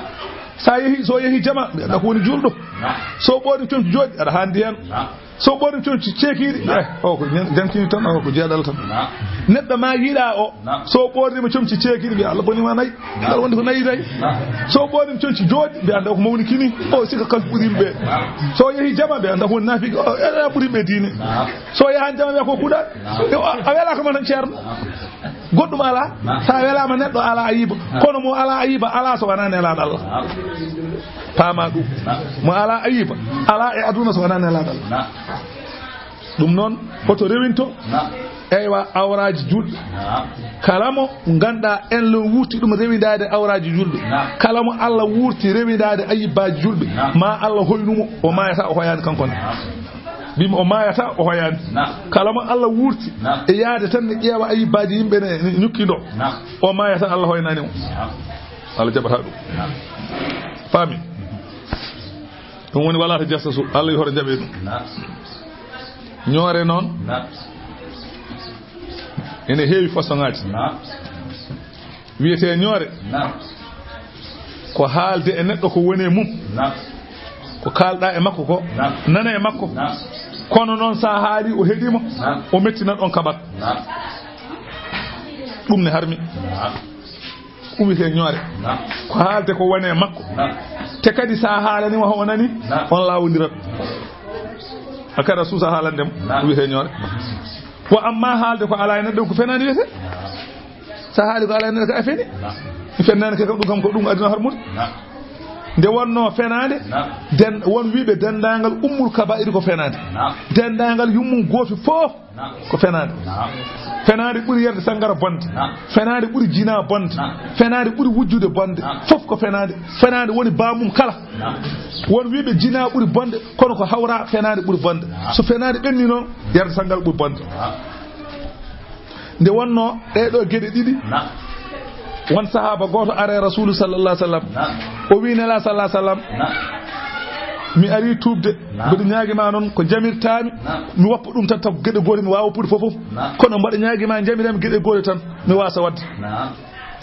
Sa yehi, so yehi jama, mbiya, naam, ko woni juulɗo. Naam. So ɓooni comci jooɗi, aɗa handi hen. Naam. So ɓorni comci ceekiiɗi, eh, o ko jan-, jankini tan, o ko jeeɗal tan. Naam. Neɗɗo ma yiɗa o, naam, so ɓorni mo comci ceekiiɗi, mbiya, "Allah boni ma nayi." Naam. Aɗa wondi ko nayi nayi. Naam. So ɓorni comci jooɗi, mbiya, "Anda ko mawni kini." O sika kan ɓuri yimɓe. Naam. So yehi jama, mbiya, "Anda ko woni naafiki." O, e, e, ɓuri yimɓe diine. Naam. So yahan jama, mbiya, "Ko kuɗa." Naam. Yo, a, a wela ko ma tan ceerno. Naam. Goɗɗum alaa. Naam. Sa welaama neɗɗo alaa ayiba. Naam. Kono mo alaa ayiba alaa so wonaa nelaaɗo Allah. Naam. Paama ɗum. Naam. Mo alaa ayiba alaa e aduna so wonaa nelaaɗo Allah. Naam. Ɗum noon, hoto rewinto. Naam. Eywa, awraaji julɓe. Naam. Kala mo ngannduɗaa en lo wuurti ɗum rewindaade awraaji julɓe. Naam. Kala mo Allah wuurti rewindaade ayibaaji julɓe, naam, ma Allah hoynu mo, o maayata, o hoyaani kanko ne. Naam. Mbimi o maayata, o hoyaani. Naam. Kala mo Allah wuurti, naam, e yaade tan ne ƴeewa ayibaaji yimɓe ne, ne ñukki ɗo. Naam. O maayata, Allah hoynaani mo. Naam. Allah jaɓata ɗum. Naam. Faami? Ɗum woni wala tajassasu, Allah yo hoto jaɓe ɗum. Naam. Ñoore noon, naam, ene heewi façon ŋaaji. Naam. Wiyetee ñoore. Naam. Ko haalde e neɗɗo ko woni e mum. Naam. Ko kaalɗaa e makko ko. Naam. Nana e makko. Naam. Kono noon, so a haali, o heɗii ma, naam, o mettina ɗon kaɓat. Naam. Ɗum ne harmi. Naam. Ɗum wiyetee ñoore. Naam. Ko haalde ko woni e makko. Naam. Te kadi, so a haalanii ma, o nanii, naam, on laawondirat. A kadi a suusa haalande mo. Naam. Ɗum wiyetee ñoore. Ko amma haalde ko alaa e neɗɗo, ko fenaande wiyetee. Naam. So a haali ko alaa e neɗɗo, ko a feni. Naam. Mi fenaani ke kam, ɗum kam ko ɗum aduna harmude. Naam. Nde wonnoo fenaande, naam, den-, won wiiɓe denndaangal ummul kabaa'ir ko fenaande. Naam. Denndaangal yummum goofi fof, naam, ko fenaande. Naam. Fenaande ɓuri yarde sanngara bonde. Naam. Fenaande ɓuri jinaa bonde. Naam. Fenaande ɓuri wujjude bonde. Naam. Fof ko fenaande. Fenaande woni baamum kala. Naam. Won wiiɓe jinaa ɓuri bonde, kono ko hawra fenaande ɓuri bonde. Naam. So fenaande ɓenni noon, yarde sanngara ɓuri bonde. Naam. Nde wonnoo ɗee ɗoo geɗe ɗiɗi, naam, won sahaaba gooto ari e Rasuulu sallallaahu alayhi wa sallam. Naam. O wii Nelaaɗo sallallaahu alayhi wa sallam, naam, "Mi arii tuubde, naam, mbeɗa ñaagii ma noon ko jamirtaa mi, naam, mi woppa ɗum tan, taw geɗe goote mi waawa woppude fof fof. Naam. Kono mbeɗa ñaagii ma jamiraa mi geɗe goote tan, mi waasa waɗde." Naam.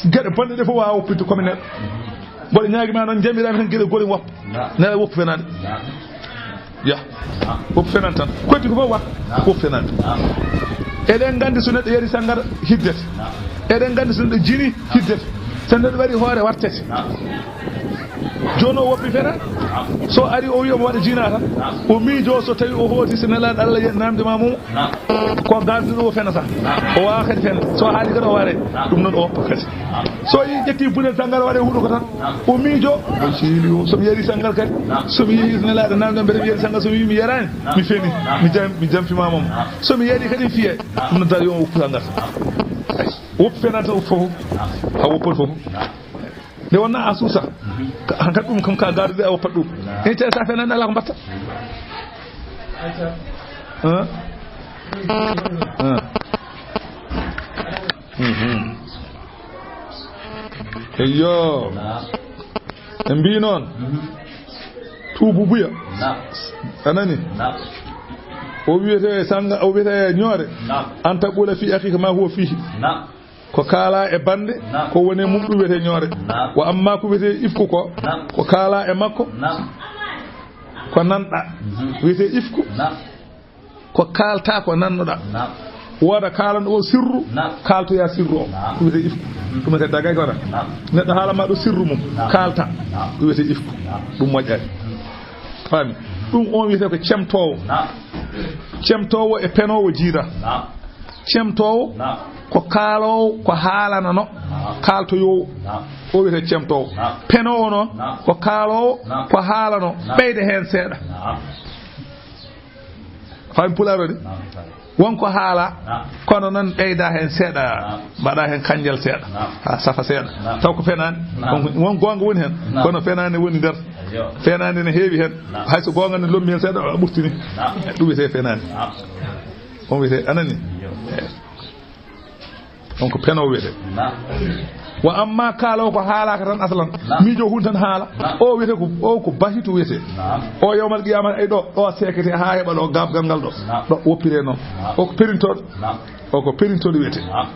Geɗe bonɗe ɗe fof waawa woppitde ko mi neɗɗo. Mbeɗa ñaagii ma noon, jamiraa mi tan geɗe goote mi woppa. Naam. Nelaaɗo woppu fenaande. Naam. Ya. Naam. Woppu fenaande tan. Ko adii ko fof wa-, naam, woppu fenaande. Naam. Eɗen nganndi so neɗɗo yari sanngara, hiddete. Naam. Eɗen nganndi so neɗɗo jinii, hiddete. So neɗɗo waɗi hoore, wartete. Naam. Jooni o woppi fenaande. Naam. So ari o wiya omo waɗa jinaa tan. Naam. O miijoo so tawi o hooti, so Nelaaɗo Allah naamnde ma mum. Naam. Ko garduɗo o fenata. Naam. O waawaa kadi fende. So haali kadi o waree. Naam. Ɗum noon o woppa kadi. Naam. So yi ƴetti bunel sanngara waɗe huɗo ko tan. Naam. O miijo. O siili o, so mi yari sanngara kadi. Naam. So mi yehi Nelaaɗo naamnde mbete mi yari sanngara, so mi wi mi yaraani. Naam. Mi feni. Naam. Mi jam-, mi jampi ma mum. Naam. So mi yari kadi mi fiye. Naam. Ɗum noon tawi on woppu sanngara. Naam. Ay, woppu fenata o fof. Naam. Ha woppol fof. Naam. Nde wonnaa a suusa. Mhm. Ka, hankadi ɗum kam ka gardude a woppat ɗum. Naam. En tawi sa fenaani alaa ko mbatta. Naam. Hein? Hein? Mhm. Eyyo. Naam. En mbii noon. Mhm. Tuubu buya. Naam. A nani? Naam. O wiyetee sanga, o wiyetee ñoore. Naam. An taqula fi akhika ma huwa fihi. Naam. Ko kaalaa e bannde, naam, ko woni e mum ɗum wiyetee ñoore. Naam. Wa amma ko wiyetee ifku ko, naam, ko kaalaa e makko, naam, ko nanɗaa. Mhm. Wiyetee ifku, naam, ko kaaltaa ko nannoɗaa. Naam. Wooda kaalanɗo o sirru, naam, kaaltoyaa sirru o. Naam. Ɗum wiyetee ifku. Mhm. Ɗum wiyetee dagay ko wona. Naam. Neɗɗo haala ma ɗo sirru mum, naam, kaaltaa. Naam. Ɗum wiyetee ifku. Naam. Ɗum moƴƴaani. Faami? Ɗum on wiyetee ko cemtoowo. Naam. Cemtoowo e penoowo jiida. Naam. Cemtoowo, naam, ko kaaloowo, ko haalanano, naam, kaaltoyoowo. Naam. O wiyetee cemtoowo. Naam. Penoowo noon, naam, ko kaaloowo, naam, ko haalano, naam, ɓeyda heen seeɗa. Naam. Faami pulaar o de? Naam. Won ko haala, naam, kono noon ɓeyda heen seeɗa, naam, mbaɗa heen kannjal seeɗa, naam, haa safa seeɗa. Naam. Taw ko fenaande. Naam. Won, won goonga woni heen, naam, kono fenaande woni nder. Ayyo. Fenaande ne heewi heen. Naam. Hay so goonga ne lommi heen seeɗa, a ɓurtini. Naam. Ɗum wiyetee fenaande. Naam. On wiyetee, a nani? Iyo. Eh. On ko penoowo wiyetee. Naam. Wa amma kaaloowo ko haalaaka tan aslan. Naam. Miijo hun tan haala. Naam. O wiyetee ko, o ko bahitu wiyetee. Naam. O yawmal qiyaama ay ɗo, ɗo seekete haa heɓa ɗo gaaɓgal ngal ɗo. Naam. Ɗo woppiree noon. Naam. O ko perintooɗo. Naam. O ko perintooɗo wiyetee. Naam.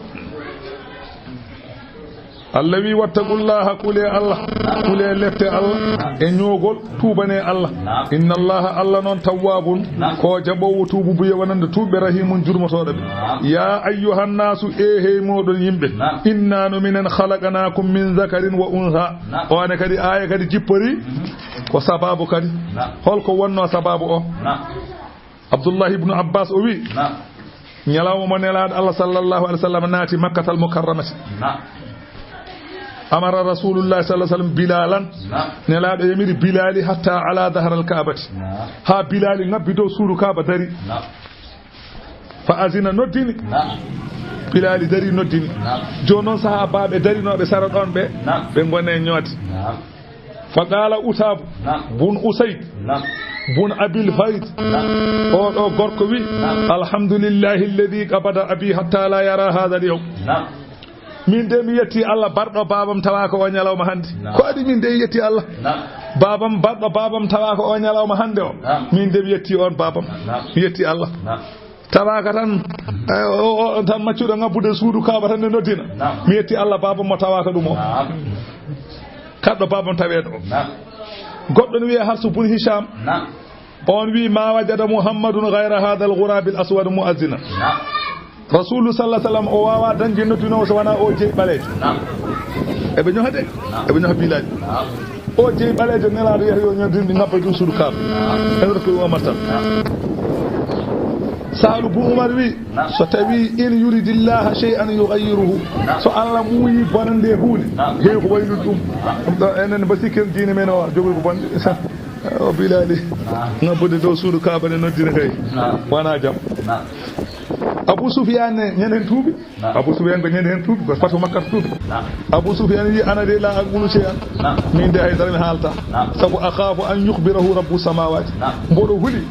Allah wi, "Wattaqullaha, kule Allah, kule lette Allah e ñoogol, tuubane Allah. Innallaha, Allah noon, tawwabun, ko jaɓoowo tuubu buye wonande tuuɓe, rahimun, jurmotooɗo ɓe." Ya ayyuhan nasu, e hey mooɗon yimɓe, inna no minen khalaqnakum min zakarin wa untha. O ane kadi aaya kadi jippori ko sababu kadi. Holko wonno sababu o? Abdullah ibn Abbas o wi, ñalawma mo Nelaaɗo Allah sallallahu alaihi wasallam naati Makkatal Mukarramati. Amara Rasulullah sallallahu alaihi wasallam Bilalan. Nelaaɗo yamiri Bilali hatta ala dahral Ka'bati. Ha Bilali ngabbi dow suudu Kaaba dari. Fa azina, noddini. Bilali dari, noddini. Jooni noon sahaabaaɓe darinooɓe sara ɗoon ɓe, ɓe ngone ñooti. Fa qala Utab bun Usayd bun Abil Fayd. O ɗo gorko wi, "Alhamdulillahi alladhi qabada abi hatta la yara hadha al-yawm." Min de mi yetti Allah barɗo babam tawa ko o ñalawma hannde. Ko adi min de yetti Allah. Babam barɗo babam tawa ko o ñalawma hannde o. Min de mi yetti on babam. Mi yetti Allah. Tawaaka tan, eh, o, o, o tan maccuɗo ngabbude suudu Kaaba tan ne noddina. Mi yetti Allah, baaba mo tawaaka ɗum o. Kaɗɗo baaba mo taweeɗo o. Goɗɗo ne wiyee Harsu bun Hisham. On wi, "Ma wajada Muhammadun ghayra hadha al-ghurabil aswad mu'azzina." Rasulu sallallahu alaihi wasallam o wawa dañde noddinowo so wona o jeyi ɓaleejo. Eɓe ñoha de, eɓe ñoha Bilal. O jeyi ɓaleejo, Nelaaɗo yahdi o ñoddin ɗi ngabba ɗum suudu Kaaba. En rokki ɗum Omar tan. Saalu bun Umar wi, so tawi in yuridillaha shay'an yughayyiruhu. So Allah muuyi bonande huunde, heewi ko waylude ɗum. Ɗum ɗo enen ba sikken diine men o jogori ko bonde. O Bilali, ngabbude dow suudu Kaaba ne noddina kay. Wona jam. Abu Sufyan ne ñande hen tuubi. Abu Sufyan ko ñande hen tuubi, ko fatu Makka tuubi. Abu Sufyan wi, "Ana de la aqulu shay'an." Min de haydara mi haalta. Sabu akhafu an yukhbirahu rabbu samawati. Mboɗo huli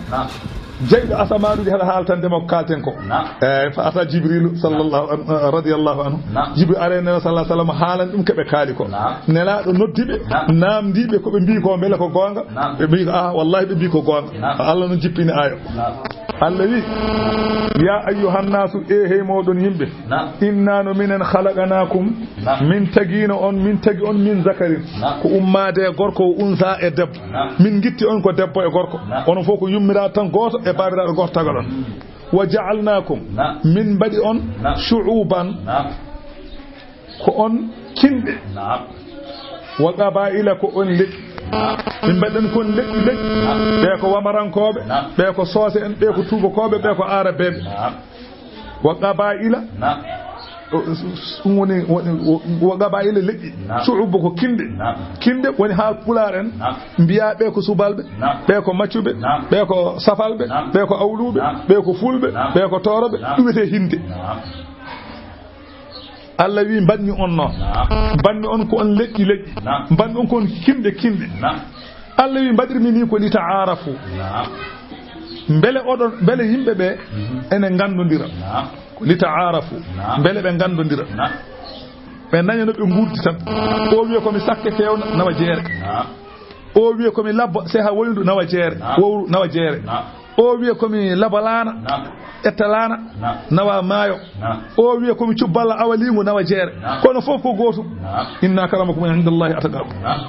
jeyɗo asamaanuji haɗa haaltande mo ko kaalten ko. Eyyi, fa ata Jibrilu sallallahu an-, radiyallahu anhu. Jibril ari Nelaaɗo sallallahu alaihi wasallam haalan ɗum ko ɓe kaali ko. Nelaaɗo noddi ɓe, naamndi ɓe ko ɓe mbi ko mbele ko goonga. Ɓe mbi ko, "Ah, wallahi," ɓe mbi ko goonga. Allah no jippini aaya. Allah wi, "Ya ayyuhan nasu, e hey moɗon yimɓe, inna no minen khalaqnakum, min tagino on, min tagi on min zakarin, ko ummade e gorko, o unsa e debbo. Min gitti on ko debbo e gorko. Onon fof ko yummira tan gooto e babiraɗo gooto tagal on. Wa ja'alnakum, min mbaɗi on shu'uban, ko on kinɗe. Wa qaba'ila, ko on leƴƴi. Min mbaɗi on kon leƴƴi leƴƴi. Ɓe ko wamarankooɓe, ɓe ko soose en, ɓe ko tuubakooɓe, ɓe ko aarabeeɓe. Wa qaba'ila, ɗum woni, woni, wa qaba'ila leƴƴi. Shu'ubu ko kinɗe. Kinɗe woni haa pulaar en mbiya ɓe ko subalɓe, ɓe ko maccuɓe, ɓe ko safalɓe, ɓe ko awluɓe, ɓe ko fulɓe, ɓe ko tooroɓe, ɗum wiyetee hinde. Allah wi, mbaɗmi on noon. Naam. Mbaɗmi on ko on leƴƴi leƴƴi. Naam. Mbaɗmi on ko on kinɗe kinɗe. Naam. Allah wi, mbaɗirmi ni ko li ta'arafu. Naam. Mbele oɗon, mbele yimɓe ɓe, mhm, ene nganndondira. Naam. Ko li ta'arafu. Naam. Mbele ɓe nganndondira. Naam. Ɓe nanya no ɓe nguurdi tan. Naam. O wiya ko mi sakke fewna, nawa jeere. Naam. O wiya ko mi labbo seha woyndu, nawa jeere. Naam. Wowru, nawa jeere. Naam. O wiya ko mi labo laana, naam, etta laana, naam, nawa maayo. Naam. O wiya ko mi cubballa awaliingo, nawa jeere. Naam. Kono fof ko gootum. Naam. Inna akramakum indallahi atqakum. Naam.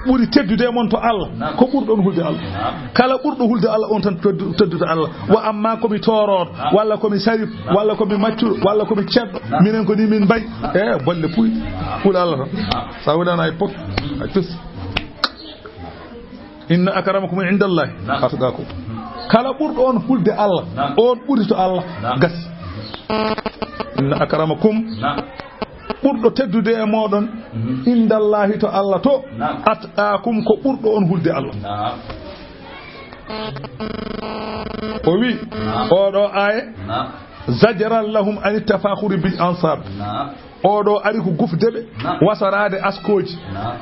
Ɓuri teddude e mon to Allah, naam, ko ɓurɗo on hulde Allah. Naam. Kala ɓurɗo hulde Allah on tan teddu-, teddude Allah. Naam. Wa amma ko mi toorooɗo, naam, walla ko mi sarif, naam, walla ko mi maccuɗo, walla ko mi ceddo, naam, minen ko ni min mbayi. Naam. E bolle puy. Naam. Hul Allah tan. Naam. Sa wonana e pot, a tus. Inna akramakum indallahi, naam, atqakum. Kala ɓurɗo on hulde Allah, naam, on ɓuri to Allah, naam, gasi. Inna akramakum, naam, ɓurɗo teddude e moɗon, mhm, indallahi to Allah to, naam, atqakum ko ɓurɗo on hulde Allah. Naam. O wi, naam, oɗo aaye, naam, zajran lahum an tafakhuri bil ansab. Naam. Oɗo ari ko gufde ɓe, naam, wasaraade askooji. Naam.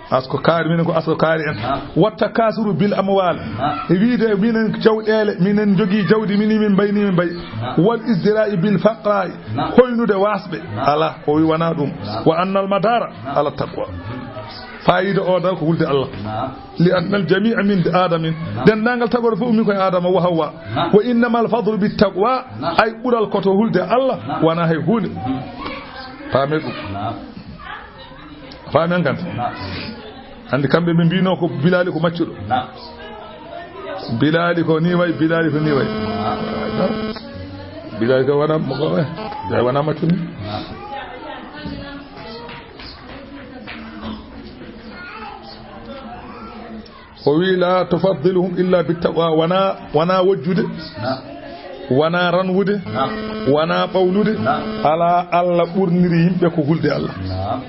Asko kaari, minen ko asko kaari en. Naam. Watta kasuru bil amwal. Naam. E wiide minen jawɗeele, minen jogii jawdi, mini min mbayi, ni min mbayi. Naam. Wal izdira'i bil faqra'i. Naam. Hoynude waasɓe. Naam. Ala, o wi wona ɗum. Naam. Wa annal madara, naam, ala taqwa. Faayiida o dal ko hulde Allah. Naam. Li annal jami'a min Adamin. Naam. Denndaangal tagore fof min koye Adama wa Hawwa. Naam. Wa innamal fadlu bit taqwa. Naam. Ay ɓural ko to hulde Allah, naam, wona hay huunde. Mhm. Paame ɗum. Naam. Faami an kan? Naam. Anndi kamɓe ɓe mbino ko Bilaali ko maccuɗo. Naam. Bilaali ko ni way, Bilaali ko ni way. Naam. Bilaali ko wona mo ko, eh, Bilaali wona maccuɗo. Naam. O wi, "La tufaddiluhum illa bittaqwa." Wona, wona wojjude. Naam. Wona ranwude. Naam. Wona ɓawlude. Naam. Alaa Allah ɓurniri yimɓe ko hulde Allah. Naam.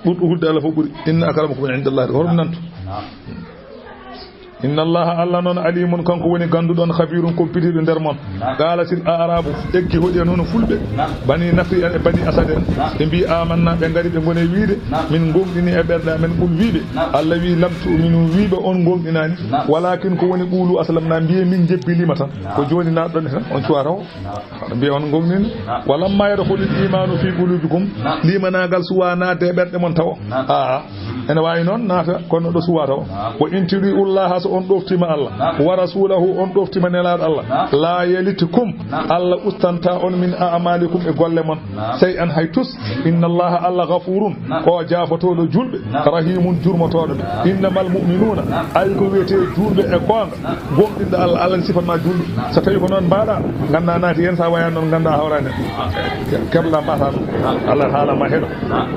Ɓurɗo hulde Allah fof ɓuri. "Inna akramakum inda Allah." Hoto nantu. Naam. "Inna Allaha," Allah noon, "alimun," kanko woni gannduɗo on, "khabirun," kumpitiiɗo nder mon. Naam. Qaalatil a'rabu, eggi hoɗi en hono fulɓe. Naam. Bani Nafri en e Bani Asad en. Naam. Ɓe mbi, "Amanna," ɓe ngari ɓe ngoni wiide, naam, "min ngooŋɗini e ɓerɗe amen." Qul, wiiɓe, naam, "Alla wi, lam tu'minu," wiiɓe on ngooŋɗinaani. Naam. "Walakin," ko woni, "qulu aslamna," mbiye, "min njebbilima tan." Naam. Ko jooni naatɗon tan, on cuwata o. Naam. Mbiya on ngooŋɗini. Naam. "Walamma yadkhulil imanu fi qulubikum," naam, limanaagal suwa naatde e ɓerɗe mon tawo. Naam. Aa. Ene waawi noon naata, kono ɗo suwata o. Naam. "Wa in tuti'ullaha," so on ɗoftima Allah. Naam. "Wa rasulahu," on ɗoftima nelaaɗo Allah. Naam. "La yalitkum," naam, Allah ustanta on, "min a'malikum," e golle mon. Naam. "Shay'an," hay tus. "Inna Allaha," Allah, "ghafurun," naam, ko jaafotooɗo juulɓe. Naam. "Rahimun," jurmotooɗo ɓe. Naam. "Innamal mu'minuna," naam, ay ko wiyetee juulɓe e goonga. Naam. Gomɗinɗo Allah, Allah ne sifanma juulɗo. Naam. So tawi ko noon mbaɗa, ngannda naati heen, sa waya noon, ngannda hawrani. Naam. Ke-, keblɗa mbata ɗum. Naam. Allah haala ma heɗo. Naam.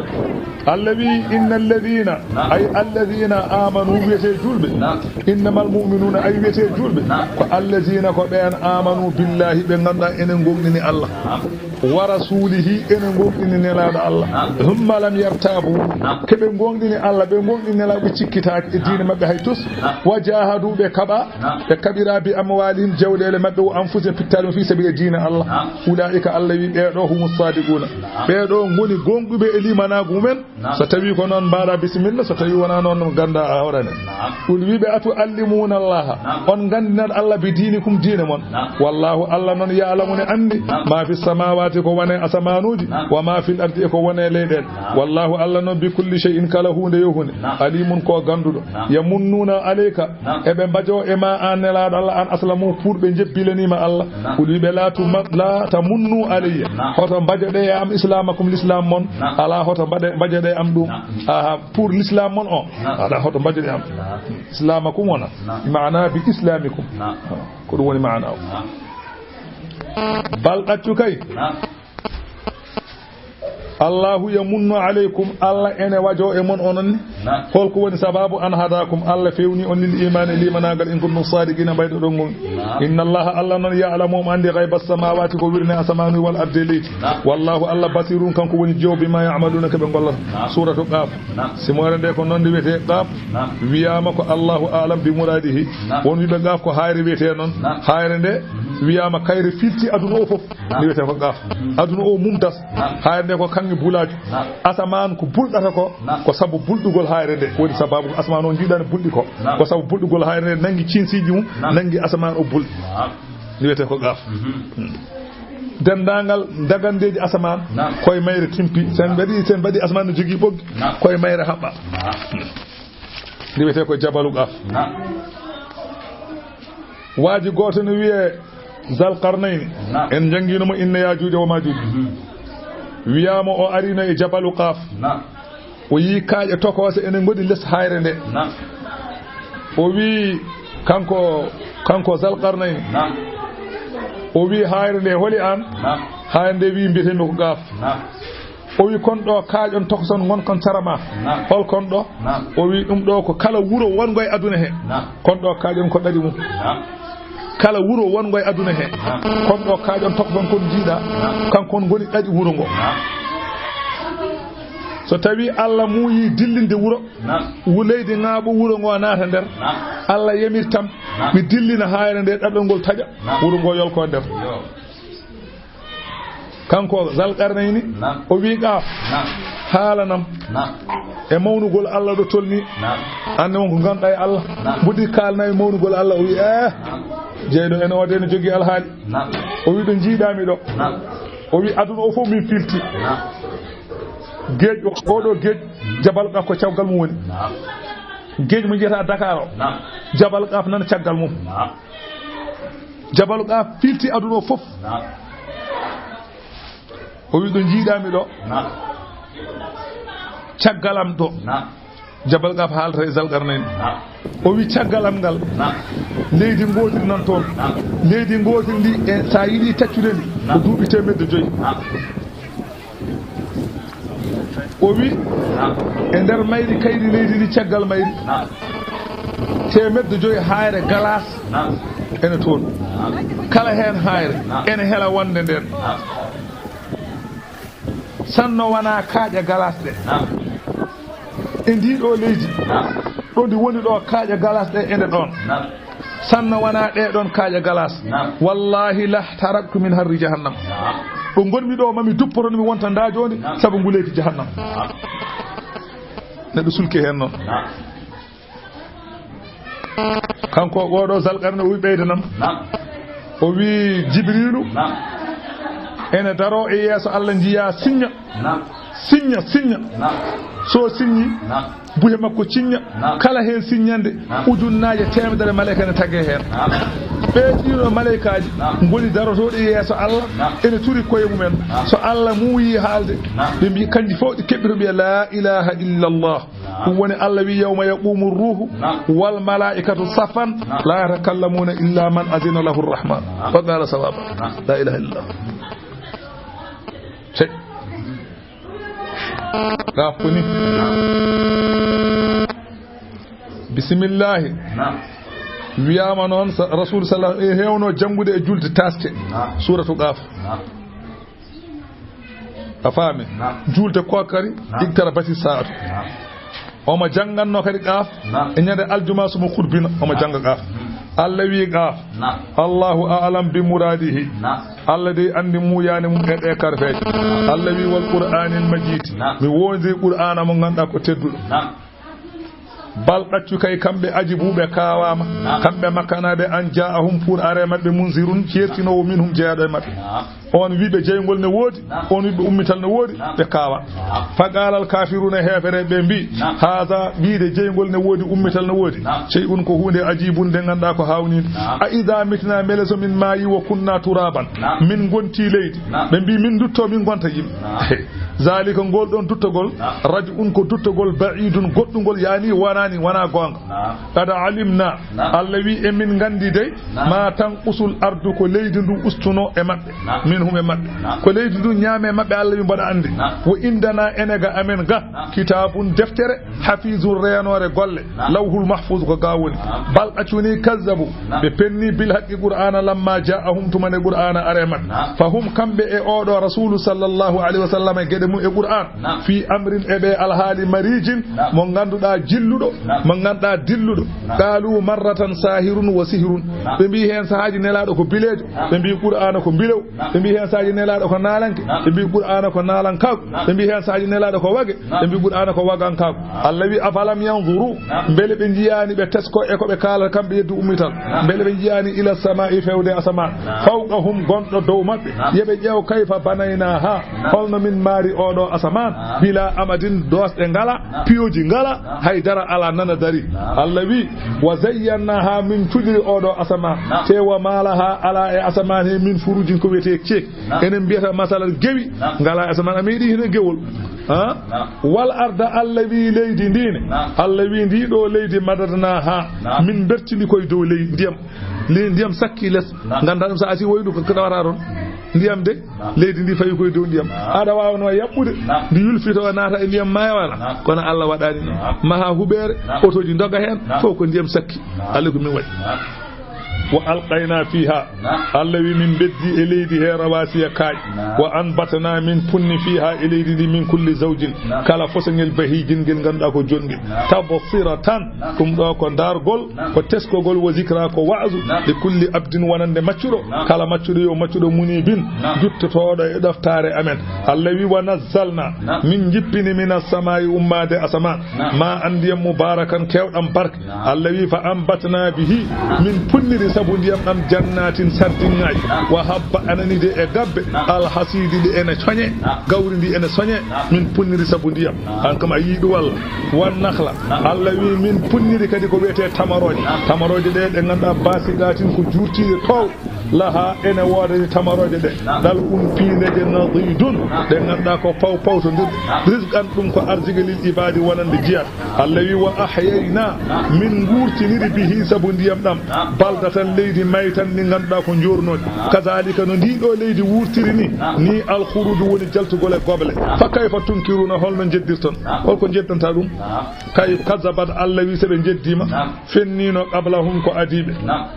Allah wi, "Inna alladhina," naam, ay alladhina amanu, wiyetee juulɓe. Naam. "Innamal mu'minuna," ay wiyetee juulɓe. Naam. Ko alladhina ko ɓeen amanu billahi, ɓe ngannduɗaa ene ngooŋɗini Allah. Naam. "Wa rasulihi," ene ngooŋɗini nelaaɗo Allah. Naam. "Thumma lam yartabu," naam, ke ɓe ngooŋɗini Allah, ɓe ngooŋɗini nelaaɗo, ɓe cikkitaaki e diine maɓɓe hay tus. Naam. "Wa jahadu," ɓe kaɓa, naam, ɓe kaɓira, "bi amwalihim," jawɗeele maɓɓe, "wa anfusihim," pittaali mum, "fi sabili," e diine Allah. Naam. "Ulaika," Allah wi, "ɓee ɗo, "humu sadiquna." Naam. Ɓee ɗo ngoni gooŋɗuɓe e limanaagu mumen. Naam. So tawi ko noon, mbaɗa bisimilla, so tawi wona noon, ngannda a hawrani. Naam. Qul, wiɓe, "Atu'allimuna Allaha," naam, on nganndinat Allah, "bi dinikum," diine mon. Naam. "Wallahu," Allah noon, "ya'lamu," ne anndi, naam, "ma fi samawati," ko wone asamaanuuji, naam, "wa ma fil ardi," e ko wone leyɗeele. Naam. "Wallahu," Allah noon, "bi kulli shay'in," kala huunde yo huunde, naam, "alimun," ko gannduɗo. Naam. "Yamunnuna alayka," naam, eɓe mbajo e ma an nelaaɗo Allah, an aslamu, pour ɓe njebbilaniima Allah. Naam. Qul, wiɓe, "La tuma-, la tamunnu alayya." Naam. Hoto mbajoɗe e am islamakum, l'islam mon. Naam. Alaa hoto mbaɗe, mbajoɗe e am ɗum. Naam. Aha, pour l'islam mon o. Naam. Alaa hoto mbajoɗe e am. Naam. Islamakum wona. Naam. Maana bi islamikum. Naam. Ko ɗum woni maana o. Naam. Bal ɗaccu kay. Naam. Allahu yamunnu alaykum, Allah ene wajo e mon onon ni. Naam. Holko woni sababu? An hadakum, Allah fewni on lil imani, limanaagal, in kuntum sadiqina, mbayɗo ɗon ngon. Naam. Inna Allaha, Allah noon, ya'lamu, omo anndi, ghayba samawati, ko wirne asamaanu, wal ardi, leydi. Naam. Wallahu, Allah, basirun, kanko woni jiwo, bima ya'maluna, ko ɓe ngollata. Naam. Suratu Qaf. Naam. Simoore nde ko noon nde wiyetee Qaf. Naam. Wiyaama ko Allahu a'lam bi muradihi. Naam. Won wiɓe Qaf ko hayre wiyetee noon. Naam. Hayre nde, mhm, wiyaama kayre filti aduna o fof. Naam. Nde wiyetee ko Qaf. Mhm. Aduna o mum das. Naam. Hayre nde ko kaŋŋe bulaaji. Naam. Asamaan ko bulɗata ko, naam, ko sabu bulɗugol hayre nde. Woni sababu ko asamaan o njiiɗani bulɗi ko. Naam. Ko sabu bulɗugol hayre nde nanngi ciinsiiji mum, naam, nanngi asamaan o bulɗi. Naam. Nde wiyetee ko Qaf. Mhm. Hmm. Denndaangal dagandeeji asamaan, naam, koye mayre timpi. Sen, naam, mbaɗi, sen mbaɗi asamaan no jogii ɓoggi, naam, koye mayre haɓɓa. Naam. Hmm. Nde wiyetee ko Jabalu Qaf. Naam. Waaji gooto no wiyee Zal Qarnayni. Naam. En njanngiino mo inna Yaajuuja wa Maajuuja. Mhm. Wiyaama o ariino e Jabalu Qaf. Naam. O yii kaaƴe tokoose ene ngoɗi les hayre nde. Naam. O wii kanko, kanko Zal Qarnayni. Naam. O wii, "Hayre nde, holi aan?" Naam. Hayre nde wii, "Mbiyetee-mi ko Qaf." Naam. O wi, "Kon ɗo kaaƴon tokoson ngon kon sara ma." Naam. "Hol kon ɗo?" Naam. O wi, "Ɗum ɗo ko kala wuro wongo e aduna he." Naam. "Kon ɗo kaaƴon ko ɗaɗi mum." Naam. "Kala wuro wongo e aduna he." Naam. "Kon ɗo kaaƴon tokoson kon njiiɗa." Naam. "Kanko on ngoni ɗaɗi wuro ngo." Naam. So tawi Allah muuyi dillinde wuro, naam, wu-, leydi ŋaaɓo wuro ngo naata nder, naam, Allah yamir tan, naam, mi dillina hayre nde ɗaɗol ngol taƴa, naam, wuro ngo yolko nder. Yo. Kanko Zal Qarnayni, naam, o wi Qaf, naam, "Haalanam, naam, e mawnugol Allah ɗo tolni, naam, aan ne won ko ngannduɗaa e Allah, naam, mboɗi kaalna e mawnugol Allah." O wi, "Eh, naam, jeyɗo ene o de ne jogii alhaali." Naam. O wi, "Ɗo njiiɗaa-mi ɗo." Naam. O wi, "Aduna o fof min filti." Naam. Geej o, oo ɗo geej, Jabal Qaf ko caggal mum woni. Naam. Geej mo njiyata Dakar o, naam, Jabal Qaf nan caggal mum. Naam. Jabalu Qaf filti aduna o fof. Naam. O wi, "Ɗo njiiɗaa-mi ɗo." Naam. caggal am ɗo. Naam. Jabal Qaaf haalata e Zal Qarnayni. Naam. O wi caggal am ngal. Naam. Leydi ngootiri nan toon. Naam. Leydi ngootiri ndi, e, so a yiɗi taccude ndi, ko duuɓi teemedde joyi. Naam. O wi, naam, e nder mayri kayri leydi ndi, caggal mayri, naam, teemedde joyi hayre galaas, naam, ene toon. Naam. Kala heen hayre, naam, ene hela wonde ndeen. Naam. Sanno wonaa kaaƴe galaas ɗe. Naam. E ndii ɗoo leydi, naam, ɗo ndi woni ɗo, kaaƴe galaas ɗe ene ɗoon. Naam. Sanno wonaa ɗee ɗoon kaaƴe galaas. Naam. Wallaahi, lahtaraktu min harri jahannam. Naam. Ɗo ngonmi ɗo, mami duppoto, mi wonta ndaajondi, naam, sabu nguleeki jahannam. Naam. Neɗɗo sulki heen noon. Naam. Kanko oo ɗo Zal Qarnayni o wi ɓeydanam. Naam. O wi Jibriilu, naam, ene daroo e yeeso Allah, njiyaa sinña. Naam. Sinña, sinña. Naam. So sinñi, naam, buhe makko cinña. Naam. Kala heen sinñande, naam, ujunnaaje teemedere maleyka ne tagee heen. Naam. Ɓee ɗiɗo maleykaaji, naam, ngoni darotooɗi yeeso Allah, naam, ene turi koye mumen. Naam. So Allah muuyi haalde, naam, ɓe mbi, kanji fof ɗi keɓɓi to mbiya, "La ilaha illallah." Naam. Ɗum woni Allah wi, "Yawma yaqumu ruuhu, naam, wal malaa'ikatu saffan, naam, la yatakallamuna illa man azina lahu rahman, naam, wa qala sawaba." Naam. La ilaha illallah. Cey. Gaaf ko ni. Bisimillahi. Naam. Wiyaama noon, sa-, Rasul sallallahu alayhi wa sallam, e heewno janngude e julde taaske. Naam. Suuratu Qaaf. Naam. A faami? Naam. Julde kookari, naam, iqtarabati saa'atu. Naam. Omo jannganno kadi Qaaf. Naam. E ñande aljuma, so mo khutbina, omo, naam, jannga Qaaf. Hmm. Allah wi Qaaf. Naam. Allahu a'lam bi muradihi. Naam. Allah dey anndi muuyaani mum e ɗee karfeeje. Naam. Allah wi, "Wal Qur'aanil Majiid." Naam. Mi woondiri Qur'aana mo ngannduɗaa ko tedduɗo. Naam. Bal ɗaccu kay, kamɓe ajibu, ɓe kaawaama. Naam. Kamɓe makkanaaɓe, an jaa'ahum, pour are maɓɓe, munzirun, ceertinoowo, minhum, jeyaaɗo e maɓɓe. Naam. On wi'ɓe jeyngol ne woodi, naam, on wi'ɓe ummital ne woodi, naam, ɓe kaawa. Naam. Fa qaalal kaafiruuna, heefereeɓe ɓe mbi, naam, "Haaza, wi'de jeyngol ne woodi, ummital ne woodi. Naam. Shay'un, ko huunde, ajibun, nde ngannduɗaa ko haawniinde. Naam. A iza mitna, mbele so min maayi, wa kunna turaban, naam, min ngonti leydi." Naam. Ɓe mbi, "Min ndutto, min ngonta yimɓe." Naam. Zalika, ngol ɗon duttogol, naam, raj'un, ko duttogol, ba'idun, goɗɗungol, yaani wonani, wonaa goonga. Naam. Qad alimna, naam, Allah wi, emin nganndi dey, naam, ma tanqusul ardu, ko leydi ndu ustuno e maɓɓe, naam, minhum e maɓɓe. Naam. Ko leydi ndu ñaame e maɓɓe, Allah wi, mboɗa anndi. Naam. Wa indana, ene ga amen ga, naam, kitabun, deftere, hafizun, reenoore golle, naam, lawhul mahfuz, ko ga woni. Naam. Bal ɗaccu ni, kazzabu, naam, ɓe penni, bil haqqi, Qur'aana, lamma jaa'ahum, tuma nde Qur'aana are maɓɓe. Naam. Fa hum, kamɓe e oo ɗo Rasulu sallallahu alayhi wa sallam, e geɗe mum e Qur'aan, naam, fi amrin, e ɓe alhaali, marijin, naam, mo ngannduɗaa jilluɗo, naam, mo ngannduɗaa dilluɗo. Naam. Qaalu marratan saahirun wa sihrun. Naam. Ɓe mbi heen sahaaji Nelaaɗo ko bileejo. Naam. Ɓe mbi Qur'aana ko mbilew. Naam. Ɓe mbi heen sahaaji Nelaaɗo ko naalanke. Naam. Ɓe mbi Qur'aana ko naalankaagu. Naam. Ɓe mbi heen sahaaji Nelaaɗo ko wage. Naam. Ɓe mbi Qur'aana ko wagankaagu. Naam. Allah wi, "Afalam yanzuru?" Naam. Mbele ɓe njiyaani, ɓe tesko e ko ɓe kaalata kamɓe yeddu ummital? Naam. Mbele ɓe njiyaani ila samaa'i, fewde asamaan? Naam. Fawqahum, gonɗo dow maɓɓe? Naam. Yo ɓe ƴeew, kayfa banaynaaha, naam, holno min maari oo ɗo asamaan? Naam. Bila amadin, doosɗe ngala, naam, piyoji ngala, naam, hay dara ala, nana dari. Naam. Allah wi, "Wa zayyannaaha, min cuɗiri oo ɗo asamaan." Naam. Te wa maa lahaa, ala e asamaan he, min furujin, ko wiyetee ceek. Naam. Enen mbiyata masalan gewi, naam, ngala e asamaan, a meeɗi hino gewol. Ha? Naam. Wal arda, Allah wi leydi ndi ne. Naam. Allah wi ndi ɗo leydi madadnaaha. Naam. Min bertindi koye dow ley ndiyam. Ley ndiyam sakki les. Naam. Ngannduɗaa ɗum, so a si woyi ɗum ko, ko ɗawata toon. Ndiyam de, naam, leydi ndi fawi koye dow ndiyam. Naam. Aɗa waawno yaɓɓude. Naam. Ndi yulfito naata e ndiyam maayo wala. Naam. Kono Allah waɗani ɗum. Naam. Maha huɓeere, naam, otooji ndoga heen, naam, fof ko ndiyam sakki. Naam. Allah ko min waɗi. Naam. Wa alqayna fiha. Naam. Allah wi min beddi e leydi he rawasiya kaaƴe. Naam. Wa anbatna, min punni fiha e leydi ndi min kulli zawjin. Naam. Kala fosangel bahijin ngel ngannduɗaa ko jonnge. Naam. Tabsiratan, naam, ɗum ɗo ko dargol, naam, ko teskogol, wa zikra, ko wa'azu, naam, li kulli abdin, wonande maccuɗo. Naam. Kala maccuɗo yo maccuɗo munibin, naam, juttotooɗo e ɗoftaare amen. Allah wi wa nazzalna, naam, min jippini mina samaa'i, ummaade asamaan, naam, ma an ndiyam mubarakan keewɗam barke. Allah wi, "Fa ambatna bihi," min punniri sabu ndiyam ɗam, "jannatin," sardiŋŋaaji, wa habba, anani de e gabbe, alhasidi, ɗi ene coñe, gawri ndi ene soñe, min punniri sabu ndiyam. An kam a yii ɗum walla? Wan nakhla, Allah wi, min punniri kadi ko wiyetee tamarooje. Tamarooje ɗe, ɗe ngannduɗaa, basiqatin, ko juurtiiɗe toowɗe. Laha ene woodani tamarooje ɗe. Ɗal un piindeje nadidun. Ɗe ngannduɗaa ko paw pawtondirɗe. Rizqan ɗum ko arziki lil ibaadi wonande jiyat. Allah wi wa ahyayna min nguurtiniri bihi sabu ndiyam ɗam. Baldatan leydi maytan ndi ngannduɗaa ko njoornooɗi. Kazalika no ndii ɗoo leydi wuurtiri ni. Ni alkhuruju woni jaltugol e goble. Fa kayfa tunkiruna holno njeddirton? Holko njeddanta ɗum? Kay kazabat Allah wi se ɓe njeddima. Fennino qablahum ko adiiɓe.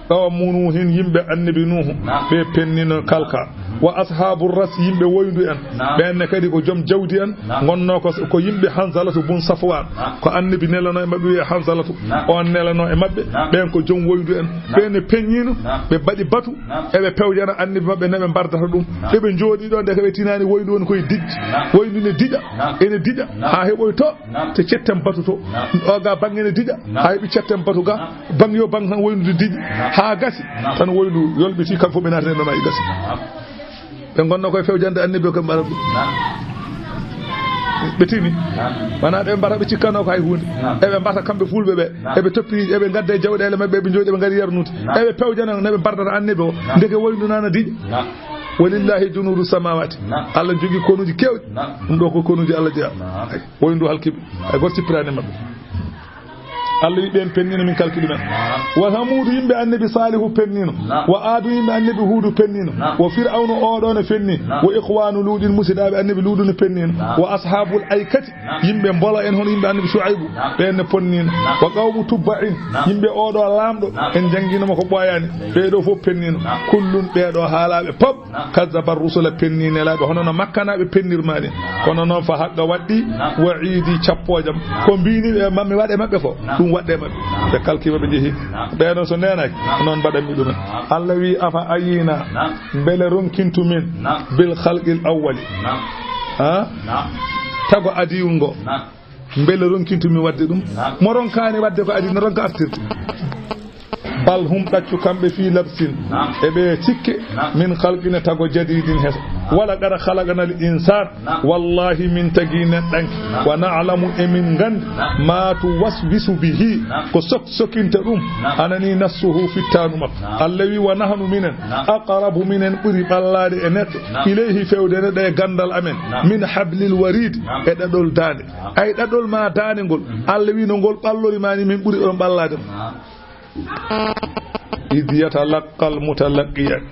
Qawmu Nuuhin, yimɓe annabi Nuuhu, ɓe pennino kalka. Wa ashabu ras, yimɓe woyndu en, ɓen ne kadi ko joom jawdi en, gonno ko, ko yimɓe Hanzalatu bun Safwan, ko annabi nelano e maɓɓe wiye Hanzalatu, on nelano e maɓɓe, ɓen ko joom woyndu en, ɓen ne pennino, ɓe mbaɗi batu, eɓe pewjana annabi maɓɓe ne ɓe mbardata ɗum, ɓe ɓe jooɗi ɗo, nde ko ɓe tinani woyndu woni koye dijja, woyndu ne diƴa, ene diƴa, ha heɓoyto, te cetten batu to, o ga bangge ne diƴa, ha heɓi cetten batu ga, Bang yo bang tan woyndu diƴi haa gasi, tan woyndu yolɓiti, kamɓe fof ɓe naatani e mema e gasi. Ɓe ngonno koye fewjande annabi o, kamɓe mbaɗa ɗum. Ɓe tini. Wona ɓe mbaɗa, ɓe cikkano ko hay huunde. Eɓe mbata kamɓe fulɓe ɓe. Eɓe toppi, eɓe ngadda e jawɗeele maɓɓe, eɓe jooɗi, ɓe ngari yarnude. Eɓe pewjana, ne ɓe mbardata annabi o. Ndeke woyndu nana diƴa. Walillahi junudu samawati. Allah jogii konuuji keewɗi. Ɗum ɗo ko konuuji Allah jeyaa. Ay, woyndu halkiɓe. Ay, goto sippiraani maɓɓe. Allah wi ɓen pennino min kalki ɗumen. Wa Samuudu, yimɓe annabi Saalihu pennino. Wa Aadu, yimɓe annabi Huudu pennino. Wa Fir'awnu, oɗo ne fenni. Wa ikhwanu Luuɗin, musidaaɓe annabi Luudu ne pennino. Wa ashaabul aykati, yimɓe mbola en hono yimɓe annabi Shu'aybu, ɓen ne ponnino. Wa qawmu tubba'in, yimɓe oɗo laamɗo, en janngino mo ko ɓooyaani. Ɓee ɗo fof pennino. Kullun, ɓee ɗo haalaaɓe pop. Kazzaba rusula, penni nelaaɓe, hono no Makkanaaɓe pennirma ni. Kono noon, fa haqqa waɗɗi wa'iidi, cappoojam. Ko mbini ɓe, ma-, mi waɗe maɓɓe ko, ɗum waɗɗe maɓɓe. Ɓe kalkima, ɓe njehi. Ɓe noon, so neenaaki, noon mbaɗanmi ɗumen. Allah wi, afa ayina, mbele ronkintu min, bil khalqil awwali. Ha? Tago adiwungo. Mbele ronkintumi waɗde ɗum? Mo ronkaani waɗde ko adii, no ronka artirde. Bal hum, ɗaccu kamɓe, fii labsin, e ɓe cikke, min khalqin, tago, jadidin, heso. Wala qad khalaqnal insan, wallahi min tagi neɗɗanke, wa na'lamu, e min nganndi, ma tuwaswisu bihi, ko sok sokinta ɗum, anani nafsuhu, fittaandu makko. Allah wi, wa nahnu, minen, aqrabu, minen ɓuri ɓallaade e neɗɗo, ilayhi, fewde neɗɗo e ganndal amen, min hablil warid, e ɗaɗol daande. Ay, ɗaɗol ma daande ngol, Allah wi no ngol ɓallori ma ni, min ɓuri on ɓallaade. Id yatalaqqal mutalaqqiyan.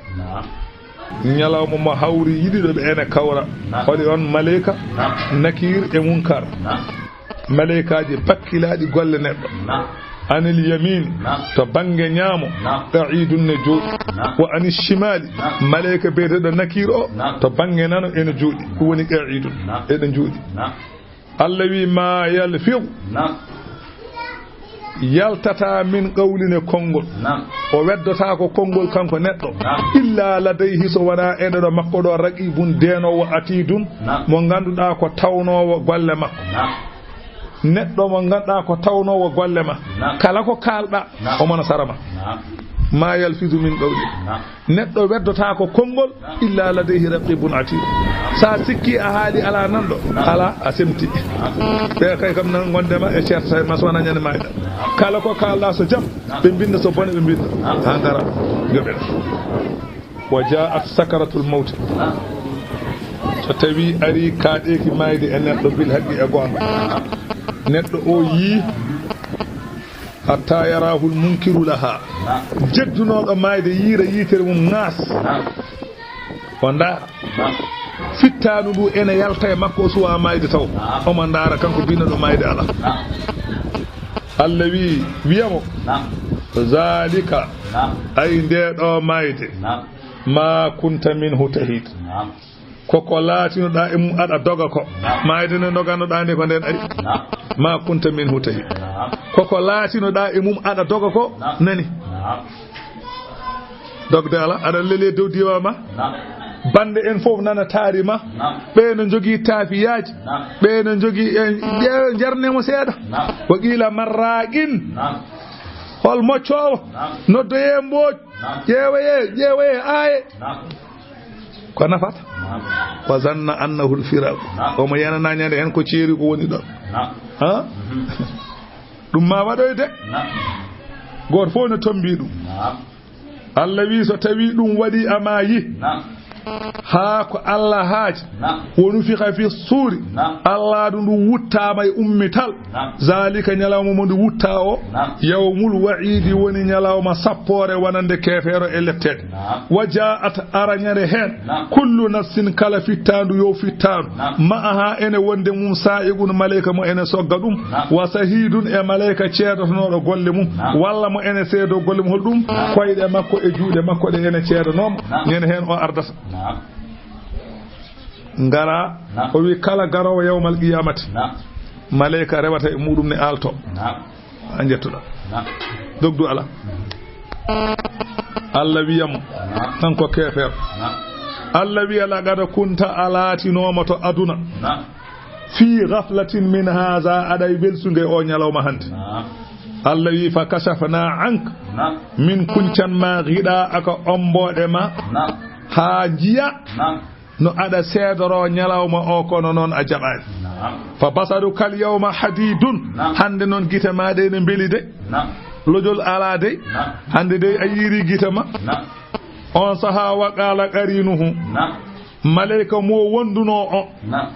Ñalawma mo hawri yiɗi ɗo ɓe ene kawra. Holi on maleyka, Nakiir e Munkar. Maleykaaji bakkilaaɗi golle neɗɗo. Anil yamin, to bannge ñaamo, qa'idun ne jooɗi. Wa anis shimali, maleyka biyeteeɗo Nakiir o, to bannge nano ene jooɗi. Ɗum woni qa'idun, eɗo jooɗi. Allah wi, ma yalfidu. Yaltata min qawlin e konngol. O weddotaako konngol kanko neɗɗo. Illa ladayhi, so wonaa ene ɗo makko ɗo, raqibun, deenoowo, atidun, mo ngannduɗaa ko tawnoowo golle makko. Neɗɗo mo ngannduɗaa ko tawnoowo golle ma. Kala ko kaalɗaa, omo nasara ma. Ma yalfidu min qawlin. Neɗɗo weddotaako konngol, illa ladayhi raqibun atid. Sa sikki a haali, alaa nanɗo, alaa, a semti. Ɓe kay kam nan gondema e ceerta e mas wona ñande mayɗa. Kala ko kaalɗa so jam, ɓe mbinda, so bone ɓe mbinda. Ha ngara, yo ɓe. Wa ja'at sakaratul mawti. So tawi ari kaaɗeeki mayde e neɗɗo bil haqqi e goonga. Neɗɗo o yii hatta yarahul munkiru laha. Jeddunooɗo maayde yiira yiitere mum ŋaas. O ndaara. Fittaandu ndu ene yalta e makko, o suwaa maayde taw. Omo ndaara kanko binnoɗo maayde alaa. Allah wi, wiya mo, zalika, ay nde ɗo maayde, ma kunta minhu tahid. Koko laatinoɗaa e mum aɗa doga ko. Maayde nde ndogannoɗaa nde ko nden ari. Ma kunta minhu tahid. Koko laatinoɗaa e mum aɗa doga ko, nani. Dogde alaa, aɗa leli e dow diiwaan ma. Bannde en fof nana taari ma. Ɓe no njogii taafiyaaji. Ɓe no njogii, en, ƴeewe, njarne mo seeɗa. Wa qiila man raaqin. Hol moccoowo? Noddoyee mbooj. Ƴeewoyee, ƴeewoyee aaye. Ko nafata? Wa zanna annahu al-firaq. Omo yenana ñande hen ko ceeri ko woni ɗon. Ha? Ɗum ma waɗoy de. Gooto fof no tombi ɗum. Allah wi so tawi ɗum waɗi a maayi. Haa ko Allah haaji. Wo nufixa fi suuri. Allah ɗum ɗum wuttaama e ummital. Zalika ñalawma mo ndu wutta o. Yawmul wa'iidi woni ñalawma sappoore wonande keefeero e lepteede. Wa ja'at ara ñande heen. Kullu nafsin kala fittaandu yo fittaandu. Ma'aha ene wonde mum sa'iqun malayka mo ene sogga ɗum. Wa sahidun e malayka ceedotonooɗo golle mum. Walla mo ene seedo golle mum hol ɗum. Koyɗe makko e juuɗe makko ɗe ene ceedanooma. Ñande heen o ardata. Ngara. O wi kala garoowo yawmal qiyamati. Malayka rewata e muɗum ne aalto. A njettuɗa. Dogdu ala. Allah wiya mo. Kanko keefeer. Allah wiya laqad kunta a laatinooma to aduna. Fi ghaflatin min haza aɗa e welsunge o ñalawma hannde. Allah wi fa kashafna anka. Min kuncan ma ghiɗa aka omboɗe ma. Haa njiya. No aɗa seedoro ñalawma o kono noon a jaɓaani. Fa basaru kal yawma hadidun. Hannde noon gite ma ɗe ne mbeli de. Lojol ala de. Hannde de a yiiri gite ma. On saha wa qala qarinuhu. Malayka mo wonduno o.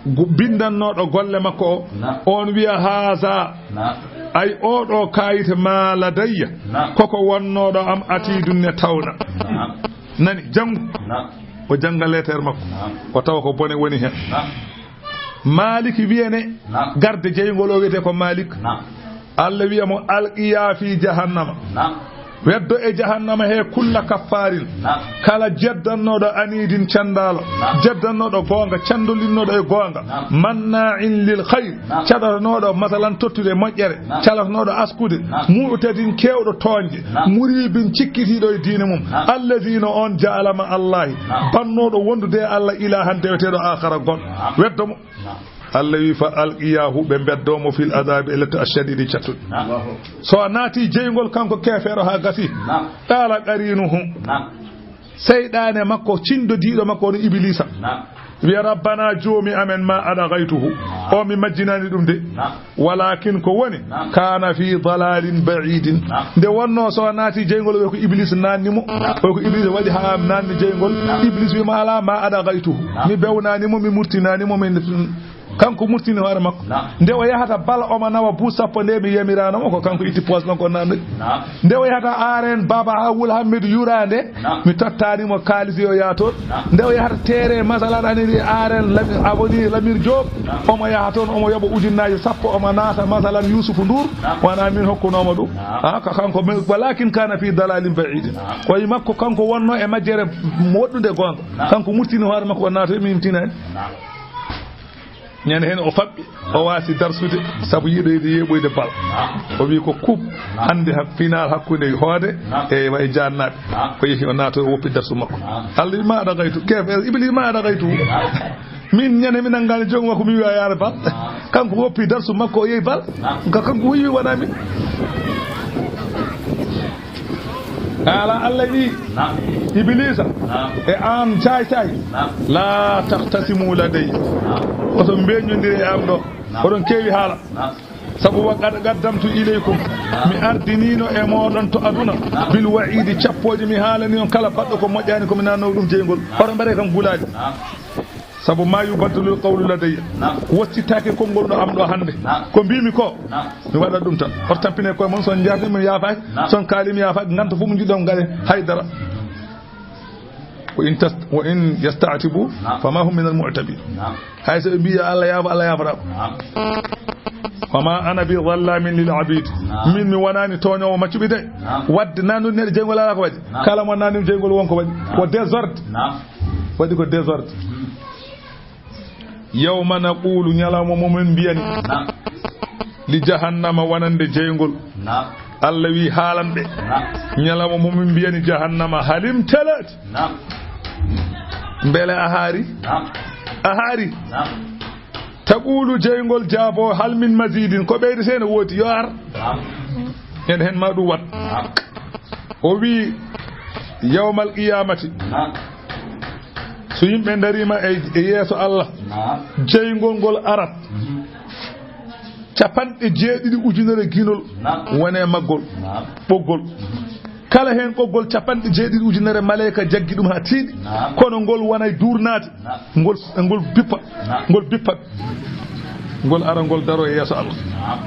Bindannoɗo golle makko o. On wiya haza. Ay oɗo kayit ma ladayya. Koko wonnoɗo am atidun ne tawna. Nani janngu. O jannga leeter makko. O tawa ko bone woni heen. Malik wiyane. Garde jeyngol o wiyete ko Malik. Allah wiya mo alqiya fi jahannama. Weddo e jahannama he kulla kaffarin. Kala jeddannooɗo aniidin canndaalo. Jeddannooɗo goonga, canndolinnooɗo e goonga. Manna'in lil khayr. Caɗatanooɗo masalan tottude moƴƴere. Caɗatanooɗo askude. Mu'tadin keewɗo tooñde. Muribin cikkitiiɗo e diine mum. Alladhina on ja'ala ma Allahi. Bannooɗo wondude e Allah ilahan deweteeɗo akhara gon. Weddo mo. Allah wi fa alqiyahu ɓe beddo mo fil adabi e letto ashadidi cattuɗi. So a naati jeyngol kanko keefeero ha gasi. Qala qarinuhu. Seyɗaane makko, cinndodiiɗo makko, woni Ibiliisa. Wiya, "Rabbana, Joomi amen, ma adagaytuhu. O mi majjinaani ɗum de. Walakin ko woni, kana fi dalalin ba'idin." Nde wonno so naati jeyngol, ɓe ko Ibiliisa naanni mo. Ɓe ko Ibiliisa waɗi haa naanni jeyngol. Ibiliisa wiima, "Ala, ma adagaytuhu. Mi bewnaani mo, mi murtinaani mo, mi." Kanko murtini hoore makko. Nde o yahata bal omo nawa buus sappo nde mi yamiraano mo, ko kanko itti poos makko naamni. Nde o yahata aaren Baba Awul Hammidu yuraande, mi tottaani mo kaalis yo yaa toon. Nde o yahata teere masalan aniri aaren Lami-, Avenue Lamine Diop, omo yaha toon, omo yoɓa ujunnaaje sappo, omo naata masalan Yusufu Nduur, wona min hokkunoomo ɗum. Ah, ko kanko, walakin kana fi dalalin ba'idin. Ko e makko kanko wonno e majjere woɗɗunde goonga. Kanko murtini hoore makko, o naata, mi imtinaani. Ñande heen o faɓɓi, o waasi darsude, sabu yiɗoyde yeeɓoyde bal. O wi ko coupe, hannde hak-, final hakkunde Hoode e wa e Jaannaaɓe. Ko yehi o naata, o woppi darsu makko. Allah wi, "Ma adagaytu, keefeero, Ibliis, ma adagaytu." Min ñande mi nanngaani joom makko, mi wiya yaara bal. Kanko woppi darsu makko, o yehi bal. Ka kanko wiyi wona min. Qala, Allah wi, Ibiliisa, e aan caay caay, la tahtasimu ladayya. Oto mbeñondire e am ɗo. Oɗon keewi haala. Sabu wa qad qaddamtu ilaykum. Mi ardiniino e mooɗon to aduna. Bil wa'iidi, cappooje mi haalani on kala baɗɗo ko moƴƴaani ko mi naanno ɗum jeyngol. Oɗon mbaɗe kam gulaali. Sabu ma yubaddalul qawlu ladayya. Naam. Woccittaake konngol ɗo am ɗo hannde. Naam. Ko mbiimi ko, naam, mi waɗat ɗum tan. Hoto tampine koye mon, son njarni mi yaafaaki, naam, son kaali mi yaafaaki, nganta fof mo njiɗɗon ngaɗe, hay dara. Wa in tas-, wa in yasta'tibu, naam, fama hum minal mu'tabin. Naam. Hay so ɓe mbiya Allah yaafo, Allah yaafata ko. Naam. Wa ma ana bi zallamin lil abid. Naam. Min mi wonani tooñoowo maccuɓe de. Naam. Wadde nannude neɗɗo jeyngol alaa ko waɗi. Naam. Kala mo nanni jeyngol won ko waɗi. Naam. Ko désordre. Naam. Waɗi ko désordre. Yawma naqulu, ñalawma mo min mbiyani. Naam. Li jahannama, wonande jeyngol. Naam. Allah wi, haalan ɓe. Naam. Ñalawma mo min mbiyani jahannama, halim talati. Naam. Mbele a haari? Naam. A haari? Naam. Taqulu, jeyngol jaabo, hal min mazidin, ko ɓeydetee no woodi, yo ar. Naam. En hen ma ɗum wat. Naam. O wi, yawmal qiyamati. Naam. So yimɓe dariima e, e yeeso Allah, naam, jeyngol ngol arat. Mhm. Capanɗe jeeɗiɗi ujunere ginol, naam, wone maggol. Naam. Ɓoggol. Mhm. Kala heen ɓoggol capanɗe jeeɗiɗi ujunere maleyka jaggi ɗum haa tiiɗi. Naam. Kono ngol wonay duurnaade. Naam. Ngol, ngol bippa. Naam. Ngol bippa. Ngol ara ngol daro e yeeso Allah. Naam.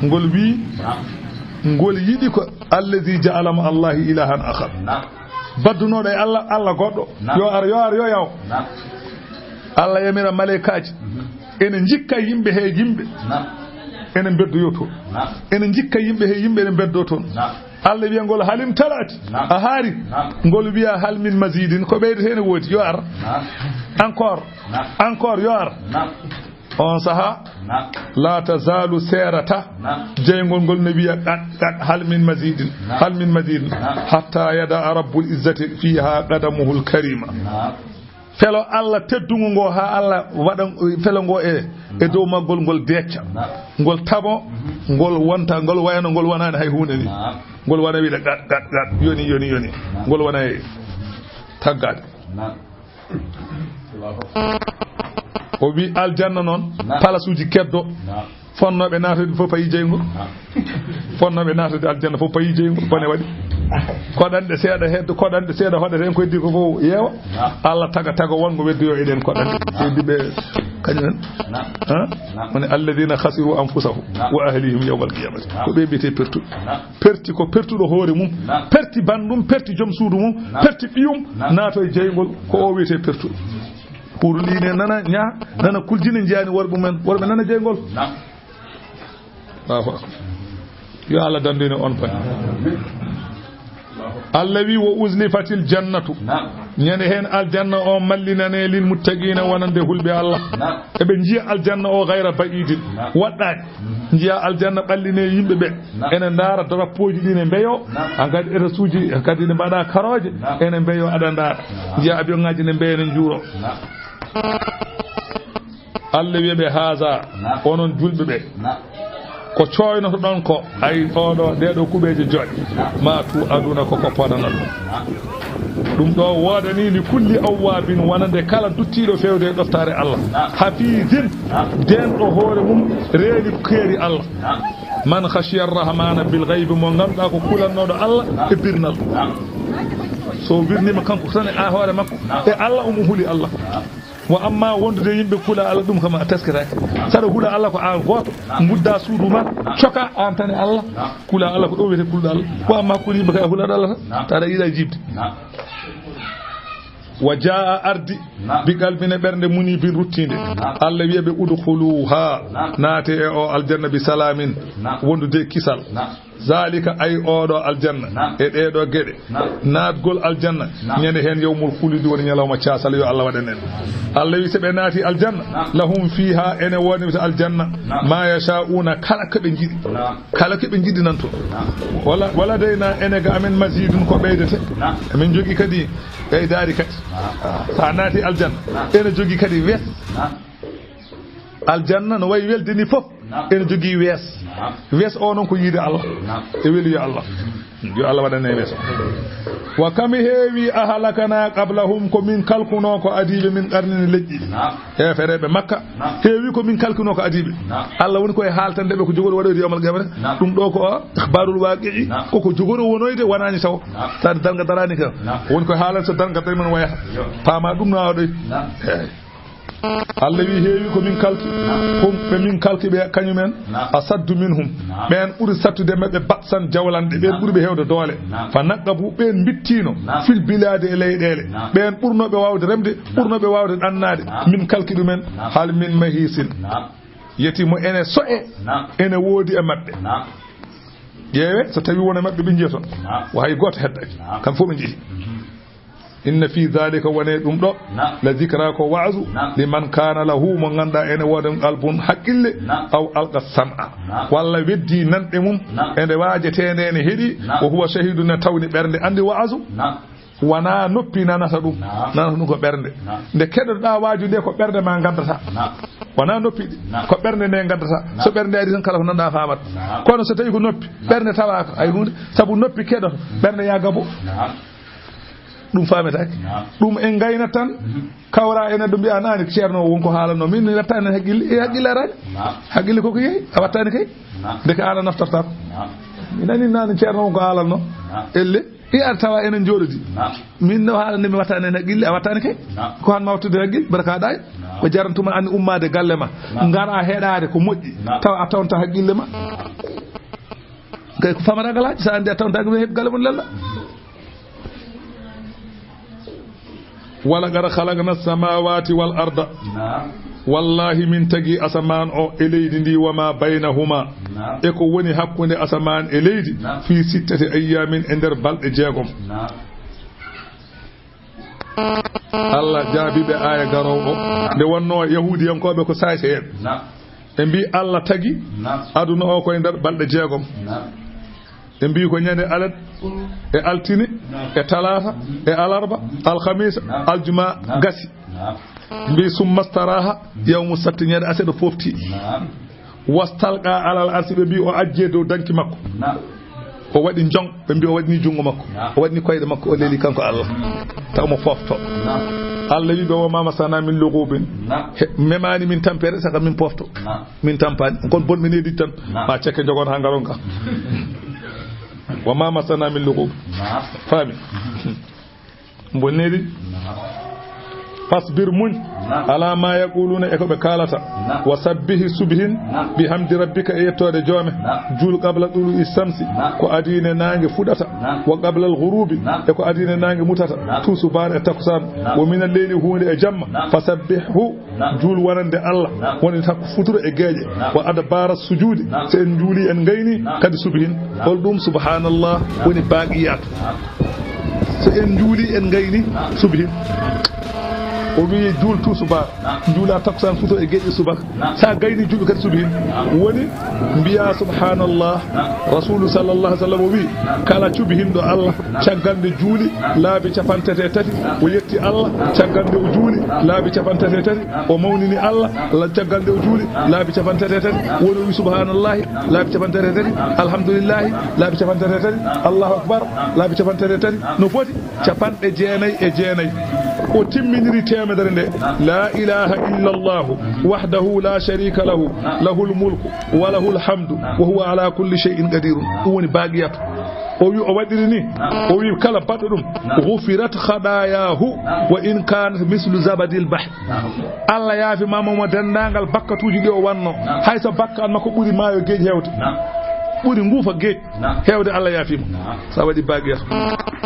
Ngol wii, naam, ngol yiɗi ko allazi ja'ala ma Allahi ilahan akhar. Naam. Baddunooɗo e Allah, Allah goɗɗo. Naam. Yo ar, yo ar, yo yaw. Naam. Allah yamira maleykaaji. Mhm. Ene njikka yimɓe he yimɓe. Naam. Ene mbeddoyoo toon. Naam. Ene njikka yimɓe he yimɓe, ene mbeddoo toon. Naam. Allah wiya ngol, "Halim talati." Naam. A haari. Naam. Ngol wiya, "Hal min mazidin?" Ko ɓeydetee ne woodi, yo ar. Naam. Encore. Naam. Encore, yo ar. Naam. On saha, naam, la tazalu serata. Naam. Jeyngol ngol ne wiya, "Qad, qad, hal min mazidin? Naam. Hal min mazidin?" Naam. Hatta yada rabbul izzati fiha qadamuhul karima. Naam. Felo Allah teddungo ngo, haa Allah waɗa felo ngo e, e dow maggol, ngol decca. Naam. Ngol tabo, mhm, ngol wonta, ngol wayano ngol wonani hay huunde ni. Naam. Ngol wona wiide gat, gat, gat, yoni, yoni, yoni. Naam. Ngol wona e taggaade. Naam. O wi aljanna noon, naam, palasuuji keddo. Naam. Fonnooɓe naatde fof payi jeyngol. Naam. Fonnooɓe naatde aljanna fof payi jeyngol. Bone waɗi. Koɗanɗe seeɗa heddo, koɗanɗe seeɗa hoɗata heen ko heddi ko fof yeewa. Naam. Allah taga taga wongo weddoyo e ɗen koɗanɗe. Naam. Heddi ɓe kañum en. Naam. Ha? Naam. Woni alladhina khasiru anfusahum, naam, wa ahlihim yawmal qiyamati. Naam. Ko ɓe mbiyetee pertuɓe. Naam. Perti ko pertuɗo hoore mum. Naam. Perti banndum, perti joom suudu mum, naam, perti ɓiyum, naam, naato e jeyngol, ko o wiyetee pertuɗo. Pour lii ne nana ñaa, nana kuljine njiyaani worɓe mum en, worɓe nana jeyngol. Naam. Allahu akbar. Yo Allah dandine on pay. Allah wi, "Wa uzlifatil jannatu." Naam. Ñande heen aljanna o mallinane lil muttaqina wonande hulɓe Allah. Naam. Eɓe njiya aljanna o gayra ba'idin. Naam. Waɗɗaani. Mhm. Njiya aljanna ɓalline yimɓe ɓe. Naam. Ene ndaara drapeauji ɗi ne mbeyo. Naam. Hankadi étages uji, hankadi ne mbaɗa karooje. Naam. Ene mbeyo aɗa ndaara. Naam. Njiya avion ŋaaji ne mbeyo ne njuuro. Naam. Allah wiya ɓe, "Haza, naam, onon julɓe ɓe, naam, ko cooynotoɗon ko, ay oɗo, ɗeɗo kuɓeeje joɗɗe, naam, ma tu aduna ko ko poɗanal ɗum." Naam. Ɗum ɗo woodani li kulli awwabin, wonande kala duttiiɗo fewde e ɗoftaare Allah. Naam. Hafizin, naam, denɗo hoore mum, reeni keeri Allah. Naam. Man khashiya rahmana bil ghaybi, mo ngannduɗaa ko kulannooɗo Allah, naam, e birnal. Naam. So wirniima kanko tan e hoore makko, naam, e Allah, omo huli Allah. Naam. Wa amma wondude yimɓe kula Allah, ɗum kam a tesketaake. Saɗa hula Allah ko aan gooto, ngudda suudu ma, coka aan tan e Allah, kula Allah ko ɗo wiyete kulɗo Allah. Wa amma kuli yimɓe kay a hulaɗo Allah tan, tawa aɗa yiɗa jiɓde. Wa jaa ardi bi qalbin e ɓernde munibin ruttiinde. Allah wiya ɓe udkhuluha, naate e o aljanna bi salamin, wondude kisal. Zalika, ay oɗo aljanna, naam, e ɗeɗo geɗe, naam, naatgol aljanna, naam, ñande heen yawmul khuludi woni ñalawma caasal, yo Allah waɗan en. Allah wi, so ɓe naati aljanna, naam, lahum fiha, ene woni to aljanna, naam, ma yasha'una, kala ko ɓe njiɗi. Naam. Kala ko ɓe njiɗi nan toon. Naam. Wala, wala dayna ene ga amen mazidun ko ɓeydete. Naam. Emin jogii kadi ɓeydaari kadi. Naam. So a naati aljanna, naam, ene jogii kadi wees. Naam. Aljanna no wayi welde ni fof. Naam. Ene jogii wees. Naam. Wees o noon ko yiide Allah. Naam. E weliyo Allah. Yo Allah waɗan en wees o. Wa kam heewi ahlakna qablahum, ko min kalkuno ko adiiɓe min qarnin leƴƴi. Naam. Heefereeɓe Makka. Naam. Heewi ko min kalkuno ko adiiɓe. Naam. Allah woni koye haaltande ɓe ko jogori waɗoyde yawmal qiyamata. Naam. Ɗum ɗo ko ikhbarul waqi'i. Naam. Ko ko jogori wonoyde wonani taw. Naam. Taade darnga darani ka. Naam. Woni koye haalande so darnga dari man waya. Yo. Paama ɗum no awɗoy. Naam. Eey. Allah wi, heewi ko min kalki, hum, ɓe min kalki ɓe kañumen, naam, asaddu minhum, naam, ɓeen ɓuri sattude maɓɓe batsan jawlanɗe, ɓeen, naam, ɓuri ɓe heewde doole. Naam. Fa naqabu, ɓeen mbittino, naam, fil bilaadi e leyɗeele, naam, ɓeen ɓurno ɓe waawde remde, naam, ɓurno ɓe waawde ɗannaade, naam, min kalki ɗumen, naam, hal min mahisin. Naam. Yeti mo ene so'e, naam, ene woodi e maɓɓe. Naam. Ƴeewe, so tawi won e maɓɓe ɓe njiya toon. Naam. Wa hay gooto heddaaki. Naam. Kamɓe fof ɓe njehi. Mhm. Inna fi dhalika, wone ɗum ɗo, naam, la dhikra, ko waazu, naam, liman kana lahu, mo ngannduɗaa ene wooda qalbun, haqqille, naam, aw alqa sam'a, naam, walla weddi nanɗe mum, naam, e nde waajeteende ene heɗi, naam, wa huwa shahidun, ne tawni ɓernde anndi waazu, naam, wona noppi nanata ɗum, naam, nanata ɗum ko ɓernde. Naam. Nde keɗotoɗaa waaju nde ko ɓernde ma ngaddata. Naam. Wona noppi ɗi, naam, ko ɓernde nde ngaddata. Naam. So ɓernde ari tan kala ko nanɗa faamat. Naam. Kono so tawi ko noppi, ɓernde tawaaka hay huunde, sabu noppi keɗoto, ɓernde yaa gabo. Naam. Ɗum faametaake. Naam. Ɗum en ngaynat tan, mhm, kawra e neɗɗo mbiya, "Naani ceerno o won ko haalanno, min mi wattaani haqqille, e haqqille araani." Naam. Haqqille koko yehi, a wattaani kay. Naam. Ndeke aan a naftortaako. Naam. Mi nani nani Ceerno on ko haalanno. Naam. Elle, i ar tawa enen jooɗodi. Naam. Min no haalande mi wattani en haqqille, a wattani kay. Naam. Ko han ma wattude haqqille, barka ɗay. Naam. Ko jarantuma an ummaade galle ma. Naam. Ngara heɗaade ko moƴƴi. Naam. Tawa a tawnta haqqille ma. Kay ko famata galaaji, sa andi a tawnta haqqille, heɓ galle mon lella. Walaqad khalaqna samawati wal arda. Naam. Wallahi, min tagi asamaan o e leydi ndi, wa ma baynahuma, naam, e ko woni hakkunde asamaan e leydi, naam, fi sittati ayyamin, e nder balɗe jeegom. Naam. Allah jaabi ɓe aya garowo o, nde wonno Yahuudiyankooɓe ko saayse'en. Naam. Ɓe mbi Allah tagi, naam, aduna o koye nder balɗe jeegom. Naam. Ɓe mbi ko ñande alat, e altine, e talaata, e alarba, alhamisa, aljuma, gasi. Ɓe mbi summa staraha yawmu sabti, ñande aset o fofti. Wastalqa alal arsi, ɓe mbi o ajje dow danki makko. O waɗi jong, ɓe mbi o waɗini junngo makko. O waɗini koyɗe makko, o leeli kanko Allah. Taw mo fofto. Allah wi ɓe, wa ma masana min lughubin. He, memani min tampere, saka min pofto. Min tampani. Kon bon min edi tan. Naam. Ma cekke jogon ha ngaron ka. Wa ma masana min lughub. Naam. Faami? Mbonniri. Naam. Fasbir, muñ. Naam. Ala ma yaquluna, e ko ɓe kaalata. Naam. Wa sabbihi, subhin. Naam. Bihamdi rabbika, e yettoode joome. Naam. Juul qabla tulu'i shamsi. Naam. Ko adine naange fuɗata. Naam. Wa qabla al-ghurubi. Naam. E ko adine naange mutata. Naam. Tusubaar e takusaan. Naam. Wa min al-layli, huunde e jamma. Naam. Fasabbihu. Naam. Juul wonande Allah, naam, woni hakku futuro e geeƴe. Naam. Wa adbara sujudi, naam, so en juuli en ngayni, naam, kadi subhin. Naam. Hol ɗum? Subhanallah, naam, woni baqiyat. Naam. So en juuli en ngayni, naam, subhin. O wi juul tusubaar, naam, juula takkusaan futuro e geeƴe subaka. Naam. Sa gayni juulɓe kadi subhin. Naam. Woni mbiya subhanallah. Naam. Rasulu sallallahu alaihi wasallam o wi, naam, kala cubihinɗo Allah, naam, caggal nde juuli, naam, laabi capantati e tati, naam, o yetti Allah, caggal nde o juuli laabi capantati e tati, o mawnini Allah, la-, caggal nde o juuli laabi capantati e tati, woni o wi subhanallahi laabi capantati e tati, alhamdulillahi laabi capantati e tati, Allahu akbar laabi capantati e tati, no foti capanɗe jeenayi e jeenayi. O timminiri teemedere nde, la ilaha illa Allahu wahdahu la sharika lahu, lahul mulku wa lahul hamdu wa huwa ala kulli shay'in qadirun. Ɗum woni baqiyatu. O wi, o waɗiri ni, o wi kala baɗɗo ɗum, ghufirat khatayahu wa in kanat mislu zabadil bahr. Allah yaafi ma mo dendagal bakkatuuji ɗi o wanno. Hay so bakka an makko ɓuri maayo geej heewde. Ɓuri nguufa geej heewde, Allah yaafi mo. Sa waɗi baqiyatu.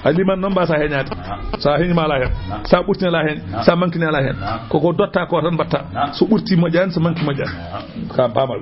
A liman noon mba sa heñaade. Sa heñima ala hen. Sa ɓurtini ala hen. Sa mankini ala hen. Koko dotta ko tan mbatta. So ɓurti moƴƴani, so manki moƴƴani. Ka baamal.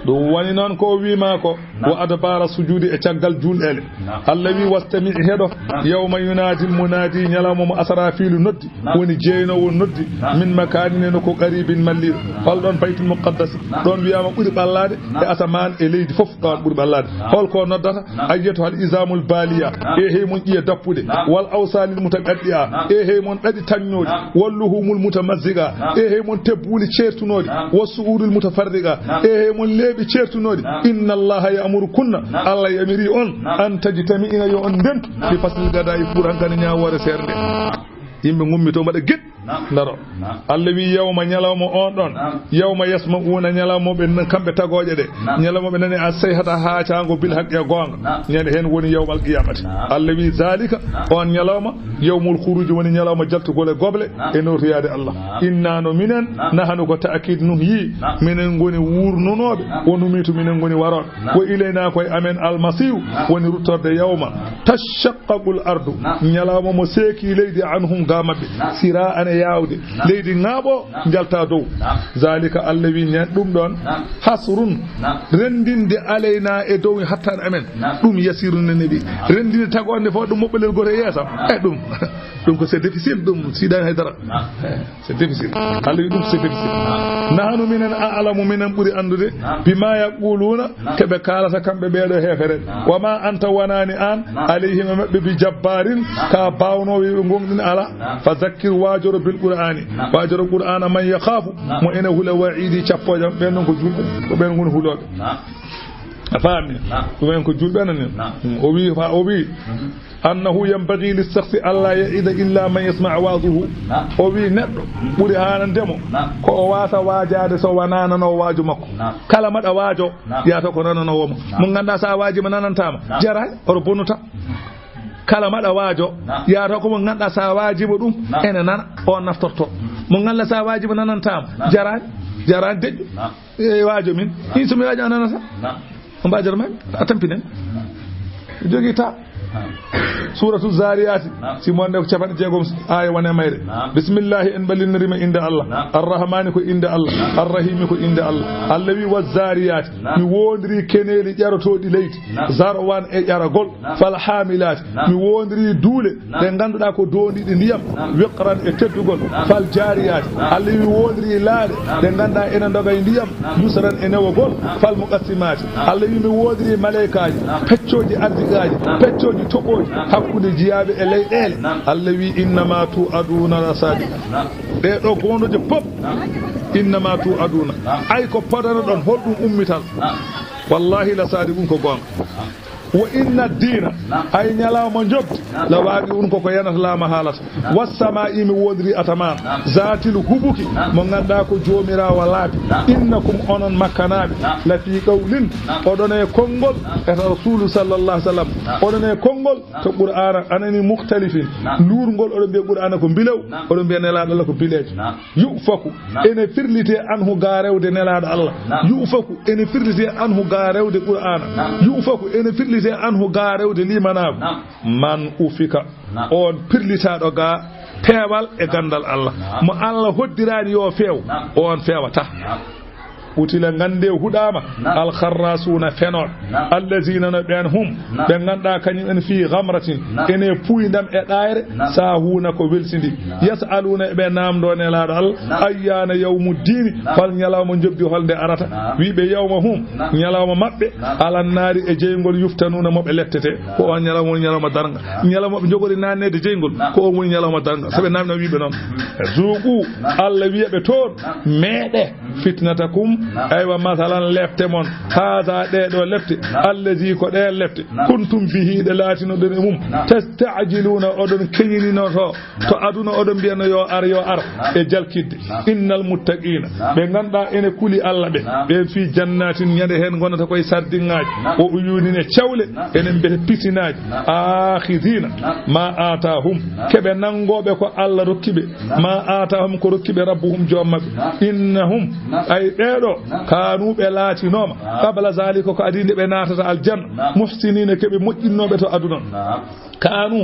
Ɗum woni noon ko o wiima ko, naam, wa adbara sujudi, e caggal julɗeele. Naam. Allah wi, wastami, heɗo, naam, yawma yunadil munadi, ñalawma mo Asrafilu noddi, naam, woni jeynowo noddi, naam, min makanin, e nokku qaribin, malliro. Naam. Hol ɗon Baytul Muqaddas? Naam. Ɗon wiyama ɓuri ɓallaade, naam, e asamaan e leydi fof, ɗon ɓuri ɓallaade. Naam. Hol ko noddata? Naam. Ayyatuhal izamul baliya. Naam. E hey mon ƴiye dappuɗe. Naam. Wal awsalil mutaqaddi'a. Naam. E hey mon ɗaɗi tañnooɗi. Naam. Wal luhumul mutamazziqa. Naam. E hey mon tebbuuli ceertunooɗi. Naam. Was su'udul mutafarriqa. Naam. E hey mon leeɓi ceertunooɗi. Naam. Inna Allaha ya'murukunna. Naam. Allah yamiri on. Naam. An tajtami'ina, yo on ndentu. Naam. Li faslil gada'i, pour hankadi ñaawoore seernde. Naam. Yimɓe ngummi to mbaɗa geɗ. Naam. Ndaro. Naam. Allah wi, yawma, ñalawma on ɗon. Naam. Yawma yasma'una, ñalawma ɓe nan-, kamɓe tagooje ɗe. Naam. Ñalawma ɓe nani as-sayhata, haacaango, bil haqqi, e goonga. Naam. Ñande hen woni yawmal qiyamati. Naam. Allah wi, zalika, naam, on ñalawma, yawmul khuruji, woni ñalawma jaltugol e goble, naam, e notoyaade Allah. Naam. Inna, no minen, naam, nahanu, ko ta'kid nuhi, naam, minen ngoni wurnunooɓe, naam, wo numitu, minen ngoni warooɓe. Naam. Wa ilayna, ko e amen, al-masiru, naam, woni ruttorde. Yawma, naam, tashaqqaqul ardu, naam, ñalawma mo seeki leydi, anhum, ga maɓɓe. Naam. Sira'an, e yaawde. Naam. Leydi ŋaaɓo, naam, njalta dow. Naam. Zalika, Allah wi, ñande ɗum ɗon, naam, hasrun, naam, renndinde, alayna, e dow, hatta amen. Naam. Ɗum yasiru, no neeɓi. Naam. Renndinde tagoonde fof, ɗum moɓɓelel gooto e yeeso. Naam. E ɗum, ɗum ko c'est difficile, ɗum siɗani haydara. Naam. C'est difficile. Allah wi ɗum c'est difficile. Nahnu minen a'lamu, minen ɓuri anndude, bima yaquluna, ke ɓe kaalata kamɓe ɓeeɗo heefere. Wa ma anta, wonani an, alayhim, e maɓɓe, bi jabbarin, ka baawnoowo ɓe gonɗin ala. Fa zakkir, waajoro, bil qur'ani, waajoro qur'ana, man yakhafu, mo ene hula, wa'idi, cappojam, ɓen ɗon ko julɓe, ko ɓen ngoni hulooɓe. A faami? Ɗum en ko julɓe nani. O wi, fa-, o wi, "أنه ينبغي للشخص ألا يعظ إلا من يسمع وعظه." O wi neɗɗo ɓuri haanandemo ko o wasa waajaade so wonaa nanoowo waaju makko. Kala maɗa waajo, yahata ko nananoowo mo. Mo ngannduɗaa so a waajii mo nanantaama, jaraani, oto bonnuta. Kala maɗa waajo, yahata ko mo ngannduɗaa so a waajii mo ɗum, ene nana, o naftorto. Mo ngannduɗaa so a waajii mo nanantaama, jaraani, jaraani deƴƴo. E waajo min, in so mi waajo a nanata. On mbaajata men, a tampinen. Jogii ta. Suuratu Zaariyaati, si mo wonde ko capanɗe jeegom aaya woni e mayre. Bismillahi, en ɓallinirima innde Allah. Arrahmaani ko innde Allah. Arrahimi ko innde Allah. Allah wi, "Wa zaariyaati." Mi wondiri keneeli ƴarotooɗi leydi. Zarwan e ƴaragol. Fal haamilaati. Mi wondiri duule ɗe ngannduɗaa ko doondiiɗe ndiyam. Wiqran e teddugol. Fal jaariyaati. Allah wi mi wondiri laaɗe ɗe ngannduɗaa ene ndoga e ndiyam. Yusran e newogol. Fal muqassimaati. Allah wi mi wondiri maleykaaji, peccooji ardiɗaaji, peccooji toɓooji hakkunde jiyaaɓe e leyɗeele. Allah wi, "Innama tu'aduna la sadiq." Ɗee ɗo gondoje pop. "Innama tu'aduna." Ay ko podano ɗon, holɗum ummital? "Wallahi la sadiqun," ko goonga. "Wa inna diina." Ay ñalawma njoɓdi, "la waqi'un," ko ko yanata lama haalata. "Was sama'i," mi wondiri ataman. "Zatil hubuki," mo ngannduɗaa ko joomiraawo laabi. "Innakum," onon makkanaaɓe, "la fi qawlin," oɗon e konngol, eta Rasulu sallallahu alaihi wasallam, oɗon e konngol to Qur'aana, anani, "mukhtalifin," luurngol, oɗon mbiya Qur'aana ko mbilew, oɗon mbiya Nelaaɗo Allah ko bileejo. "Yu'faku," ene firlite, "anhu," ga rewde Nelaaɗo Allah. "Yu'faku," ene firlite, "anhu," ga rewde Qur'aana. "Yu'faku," ene firlite, "anhu," ga rewde limanaagu. "Man ufika," on pirlitaaɗo ga peewal e ganndal Allah. Mo Allah hoddiraani yo feew, on feewata. "Qutila," nganndee huɗaama, "al kharrasuuna," fenooɓe. "Allazina," no ɓeen, "hum," ɓe ngannduɗaa kañum en, "fi ghamratin," ene puuyndam e ɗaayre, "saahuuna," ko welsindi. "Yas'aluuna," eɓe naamndoo Nelaaɗo Allah, "ayyaana yawmuddiini," hol ñalawma njoɓdi, hol nde arata. Wiiɓe, "Yawma hum," ñalawma maɓɓe, "alan naari," e jeyngol, "yuftanuuna," mo ɓe leptete. Ko on ñalawma woni ñalawma darnga. Ñalawma ɓe njogori naanneede jeyngol, ko on woni ñalawma darnga. So ɓe naamna wiiɓe noon. "Zuuqu," Allah wiya ɓe toon, "meeɗe." "Fitnatakum," aywa, masalan, lepte mon. "Haada," ɗee ɗo lepte. "Allazi," ko ɗeen lepte. "Kuntum bihi," ɗe laatinoɗon e mum. "Tasta'jiluuna," oɗon keñininoto. To aduna oɗon mbiyano yo ar, yo ar. E jalkidde. "Innal muttaqiina," ɓe ngannduɗaa ene kuli Allah ɓe. "Ɓeen fi jannatin," ñande heen ngonata koye sardinŋaaji. "Wa uyuunin," e cawle. "Enen mbiyete pisinaaji." "Aakhidhiina ma aataahum," keɓe nanngooɓe ko Allah rokki ɓe. "Ma aataahum," ko rokki ɓe Rabbuhum, joom maɓɓe. "Innahum," ay ɓee ɗo, "kaanu," ɓe laatinooma. "Qabla zaalika," ko adii nde ɓe naatata aljanna. "Muhsiniina," keɓe moƴƴinnooɓe to aduna. "Kaanu,"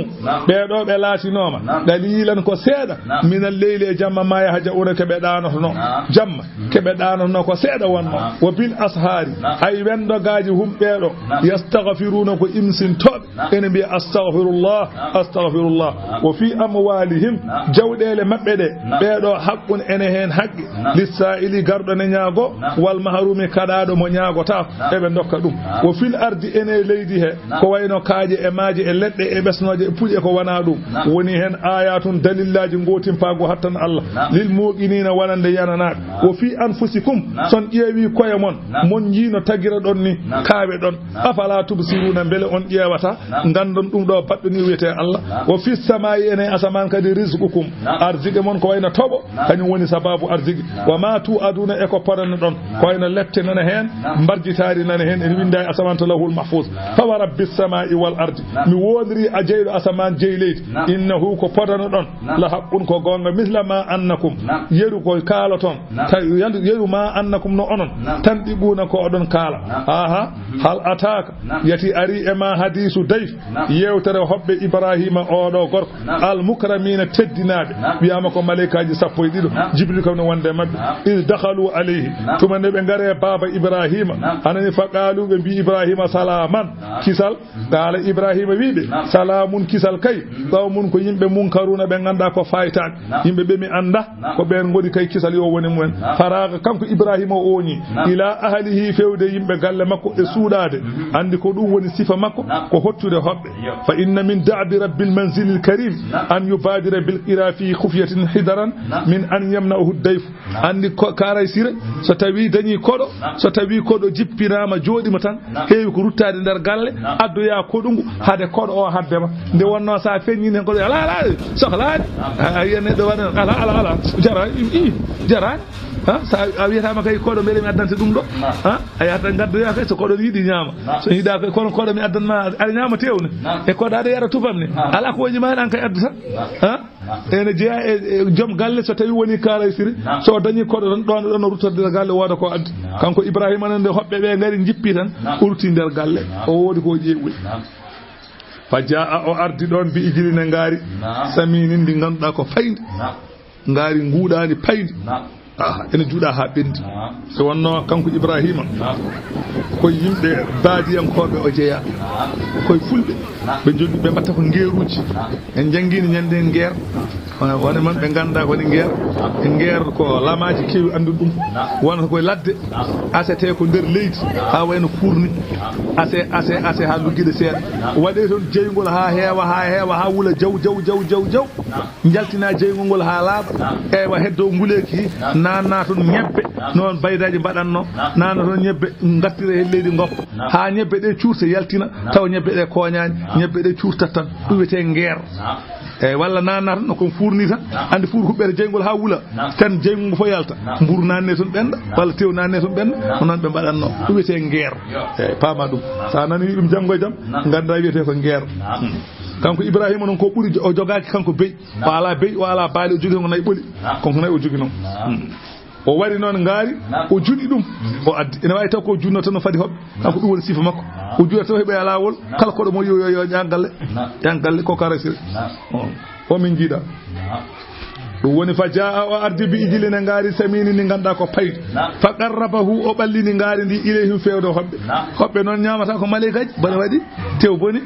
ɓee ɗo ɓe laatinooma. "Qaliilan," ko seeɗa. "Minal layli," e jamma, "ma yahja'uuna," keɓe ɗaanotonoo. Jamma, keɓe ɗaanotonoo ko seeɗa wonnoo. "Wa bil ashaari," ay wendogaaji, "hum," ɓee ɗo, "yastaghfiruuna," ko imsintooɓe. Ene mbiya, "Astaghfirullah, astaghfirullah." "Wa fi amwaalihim," jawɗeele maɓɓe ɗe, "ɓee ɗo, haqqun," ene heen haqqe, "lissaa'ili," garɗo ne ñaago, "wal mahrumi," kaɗaaɗo mo ñaagotaako, eɓe ndokka ɗum. "Wa fil ardi," ene leydi he, ko wayno kaaƴe e maaje e leɗɗe e ɓesnooje e puƴe ko wonaa ɗum. Woni heen aayatun, dalillaaji ngootimpaagu hattan Allah. "Lil muuqiniina," wonande yananaaɓe. "Wa fi anfusikum," so on ƴeewi koye mon, mon njii no tagira ɗon ni, kaawe ɗon. "Afala tubsiruuna," mbele on ƴeewata, nganndon ɗum ɗo baɗɗo ni wiyetee Allah. "Wa fi samaa'i," ene asamaan kadi, "rizqukum," arzike mon ko wayno toɓo, kañum woni sababu arziki. "Wa ma tu'aduna," e ko podano ɗon, ko wayno lepte nana heen, mbarjitaari nana heen, ene winndaa e asamaan to Lawhul Mahfuz. "Fa wa rabbi samaa'i wal ardi," mi wondiri a jeyɗo asamaan, jeyi leydi. "Innahu," ko podano ɗon, "la haqqun," ko goonga, "misla ma annakum," yeru ko kaaloton, ta-, yandu-, yeru ma annakum, no onon, "tantiquuna," ko oɗon kaala. Aha, "hal ataaka," yati ari e ma, "hadiisu dayf," yeewtere hoɓɓe Ibraahiima, oo ɗo gorko, "al mukramiina," teddinaaɓe, wiyaama ko maleykaaji sappo e ɗiɗo, Jibril kam no wonde e maɓɓe. "Iz dakhalu alayhi," tuma nde ɓe ngari e baaba Ibraahiima, anani, "fa qaalu," ɓe mbi Ibraahiima, "salaaman," kisal. "Qaala," Ibraahiima wi ɓe, Alaa mun kisal kay, ɓaawo mun ko yimɓe munkaruuna ɓe nganndaa ko faytaani. Naam. Yimɓe ɓe mi annda, naam, ko ɓeen ngoni kay kisal yo woni mumen. Naam. Faraaga kanko Ibraahiima o ooñi, naam, ilaa ahlihi fewde yimɓe galle makko e, naam, suuɗaade. Mhm. Anndi ko ɗum woni sifa makko, naam, ko hottude hoɓɓe. Yo. Fa inna min da'bi rabbil manzilil karim, naam, an yubaadira bil qira fi khufiyatin hidaran, naam, min an yamna'ahu dayf. Naam. Anndi ko Karay Sire, so tawi dañi koɗo, naam, so tawi koɗo jippinaama jooɗima tan, naam, heewi ko ruttaade nder galle, naam, addoya koɗungu, naam, hade koɗo o haddema. Nde wonno sa feññi hen koɗo, ala, ala, sohlaani. Naam. A, a yiya neɗɗo waɗa, ala, ala, ala, jara, i, i, jara. Ha? Sa a wiyatama kay koɗo, mbele mi addante ɗum ɗo. Naam. Ha? A yahata ngaddoya kay so koɗo yiɗi ñaama. Naam. So yiɗa kay kono koɗo mi addanma, aɗa ñaama tewne. Naam. E koɗo aɗa yara tufam ne. Naam. Ala ko woni ma an kay adduta. Naam. Ha? Ene jeeya e, e joom galle, so tawi woni Karay Sire, naam, so dañi koɗo tan, ɗon, ɗon o ruttorde nder galle, wooda ko addi. Naam. Kanko Ibraahiima noon, nde hoɓɓe ɓe ngari, jippi tan, naam, urti nder galle. Naam. O woodi ko o ƴeewoyi. Naam. Fa jaa, o ardi ɗoon bi ijlin e ngaari. Naam. Saminin, ndi ngannduɗaa ko payndi. Naam. Ngaari nguuɗaani payndi. Naam. Aha, ene juuɗa haa ɓenndi. Naam. Nde wonno kanko Ibraahiima, naam, ko yimɓe baadiyankooɓe o jeyaa. Naam. Koye fulɓe. Naam. Ɓe jogii, ɓe mbatta ko ngeeruuji. Naam. En njanngiino ñande ngeer. Wona, wona man ɓe nganndaa ko woni ngeer. Naam. E ngeer ko lamaaji keewi anndude ɗum. Naam. Wonata koye ladde. Naam. Asetee ko nder leydi. Naam. Haa wayno fuurni. Naam. Ase, ase, ase haa luggiɗe seeɗa. Naam. Waɗee toon jeyngol haa heewa, haa heewa, haa wula jaw, jaw, jaw, jaw, jaw. Naam. Njaltina jeyngol ngol haa laaɓa. Naam. Eywa, heddo nguleeki, naam, naanna toon ñebbe. Naam. Noon baydaaji mbaɗatno. Naam. Naanna toon ñebbe, ngattira heen leydi ngoppa. Naam. Haa ñebbe ɗe cuurta yaltina, naam, tawa ñebbe ɗe kooñaani. Naam. Ñebbe ɗe cuurtat tan. Ɗum wiyetee ngeer. Naam. Eyyi, walla naanna toon no kon fuurni tan. Naam. Anndi fuur huɓɓere jeyngol haa wula. Naam. Tan jeyngol ngol fof yalta. Naam. Mburu naanne toon ɓennda, naam, walla tew naanne toon ɓennda. Naam. Ko noon ɓe mbaɗatno. Naam. Ɗum wiyetee ngeer. Yo. Eyyi, paama ɗum. Naam. Sa nani ɗum janngo e jam, naam, ngannda wiyetee ko ngeer. Naam. Hmm. Kanko Ibraahiima noon ko ɓuri jo-, o jogaaki kanko beyi. Naam. O alaa beyi, o alaa baali, o jogii ko nayi ɓoli. Naam. Kanko nayi o jogii noon. Naam. Hmm. O wari noon ngaari, naam, o juɗi ɗum, mhm, o addi. Ene waawi taw ko juɗno tan no fadi hoɓɓe. Naam. Kanko ɗum woni sifa makko. Naam. O juɗa taw heɓoya laawol, naam, kala koɗo mo yo, yo, yo, ƴan galle. Naam. Ƴan galle ko Karay Sire. Naam. O, o min njiiɗa. Naam. Ɗum woni fa jaa, o ardi bi ijlin e ngaari saminin ndi ngannduɗaa ko payndi. Naam. Fa qarrabahu, o ɓallini ngaari ndi ilayhim fewde hoɓɓe. Naam. Hoɓɓe noon ñaamata ko maleykaaji, bone waɗi, tew boni.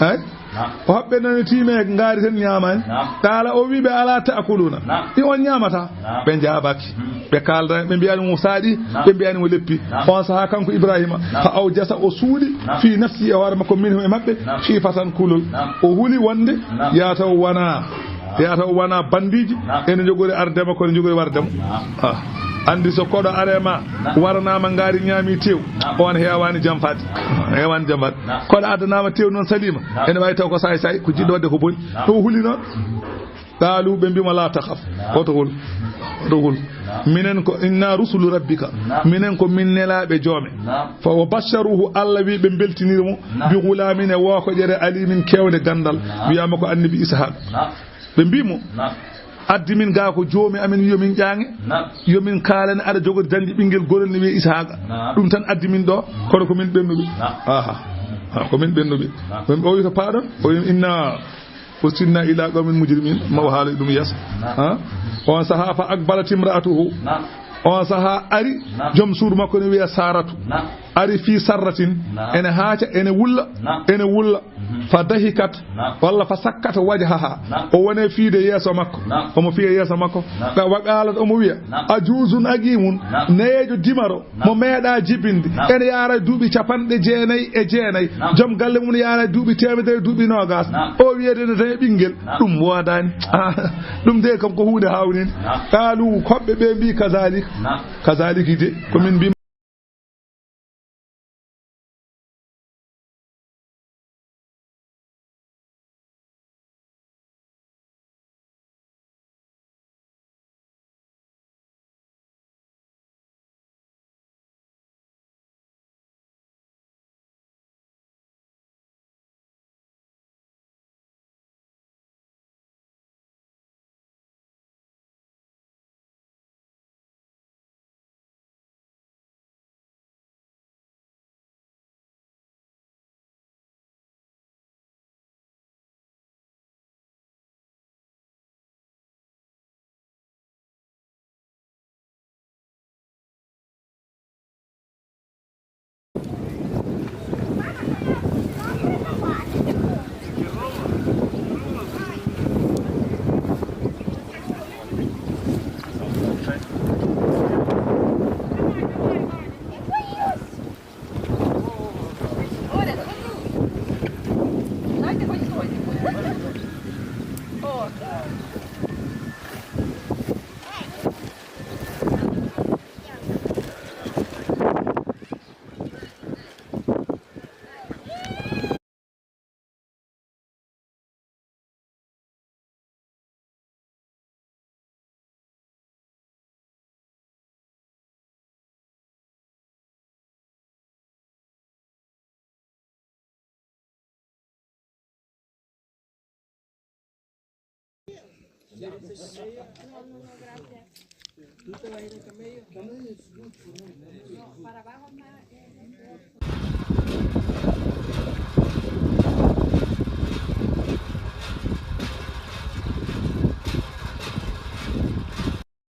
Ay? Naam. Hoɓɓe nani tiime ngaari tan ñaamaani. Naam. Qaala, o wi ɓe, alaa ta'kuluuna? Naam. Ɗi on ñaamata? Naam. Ɓe njaabaaki. Hmm. Ɓe kaalda, ɓe mbiyaani mo saaɗi, naam, ɓe mbiyaani mo leppi. Naam. On sahaa kanko Ibraahiima, naam, fa awjasa, o suuɗi, naam, fii nafsi, e hoore makko, minhum, e maɓɓe, naam, khiifatan, kulol. Naam. O huli wonde, naam, yaa taw wonaa, naam, yaa taw wonaa banndiiji, naam, ene njogori arde ma, kono njogori warde ma. Naam. Ah. Anndi so koɗo are ma, naam, waranaama ngaari ñaami tew, naam, on heewaani jamfaade. Heewaani jamfaade. Naam. Koɗo addanaama tew noon saliima, naam, ene waawi taw ko saay saay, ko jiɗɗo waɗde ko boni. Naam. To o huli noon. Qaalu, ɓe mbiima, laa takhaf. Naam. Oto hul. Oto hul. Naam. Minen ko inna rusulu rabbika. Naam. Minen ko min nelaaɓe joome. Naam. Fa wa basharuhu, Allah wi ɓe mbeltiniri mo, naam, bi ghulaamin e wookoƴere aliimin keewnde ganndal. Naam. Wiyaama ko annabi Ishaaq. Naam. Ɓe mbii mo, naam, addi min gaa ko joomi amin wi yo min ƴaŋe, naam, yo min kaalane aɗa jogori dañde ɓinngel gorel ne wiyee Ishaaqa. Naam. Ɗum tan addi min ɗo, kono ko min ɓennuɓe. Naam. Aha. Ha, ko min ɓennuɓe. Naam. Ɓe o wi to paaɗon, o wi inna ursilna ila qawmin mujrimin, ma o haala ɗum yeeso. Naam. Ha? On sahaa fa aqbalat imra'atuhu. Naam. On sahaa ari, naam, joom suudu makko ne wiya Saratu. Naam. Ari fii sarratin, naam, ene haaca, ene wulla, naam, ene wulla. Mhm. Fa dahikat, naam, walla fa sakkat wajhaha. Naam. O wone fiide yeeso makko. Naam. Omo fiya yeeso makko. Naam. Wa qaalat, omo wiya, naam, ajuuzun aqiimun, naam, neejo dimaro, naam, mo meeɗaa jibinde. Naam. Ene yaara duuɓi capanɗe jeenayi e jeenayi. Naam. Joom galle mum yaara duuɓi teemedere, duuɓi noogas. Naam. O wiyede ne daña ɓinngel. Naam. Ɗum woodaani. Ah, ɗum de kam ko huunde haawninde. Naam. Qaalu, hoɓɓe ɓe mbii, kazalik. Naam. Kazaliki de, ko min mbii. ¿Tú te vas a ir en camello? No, para abajo más.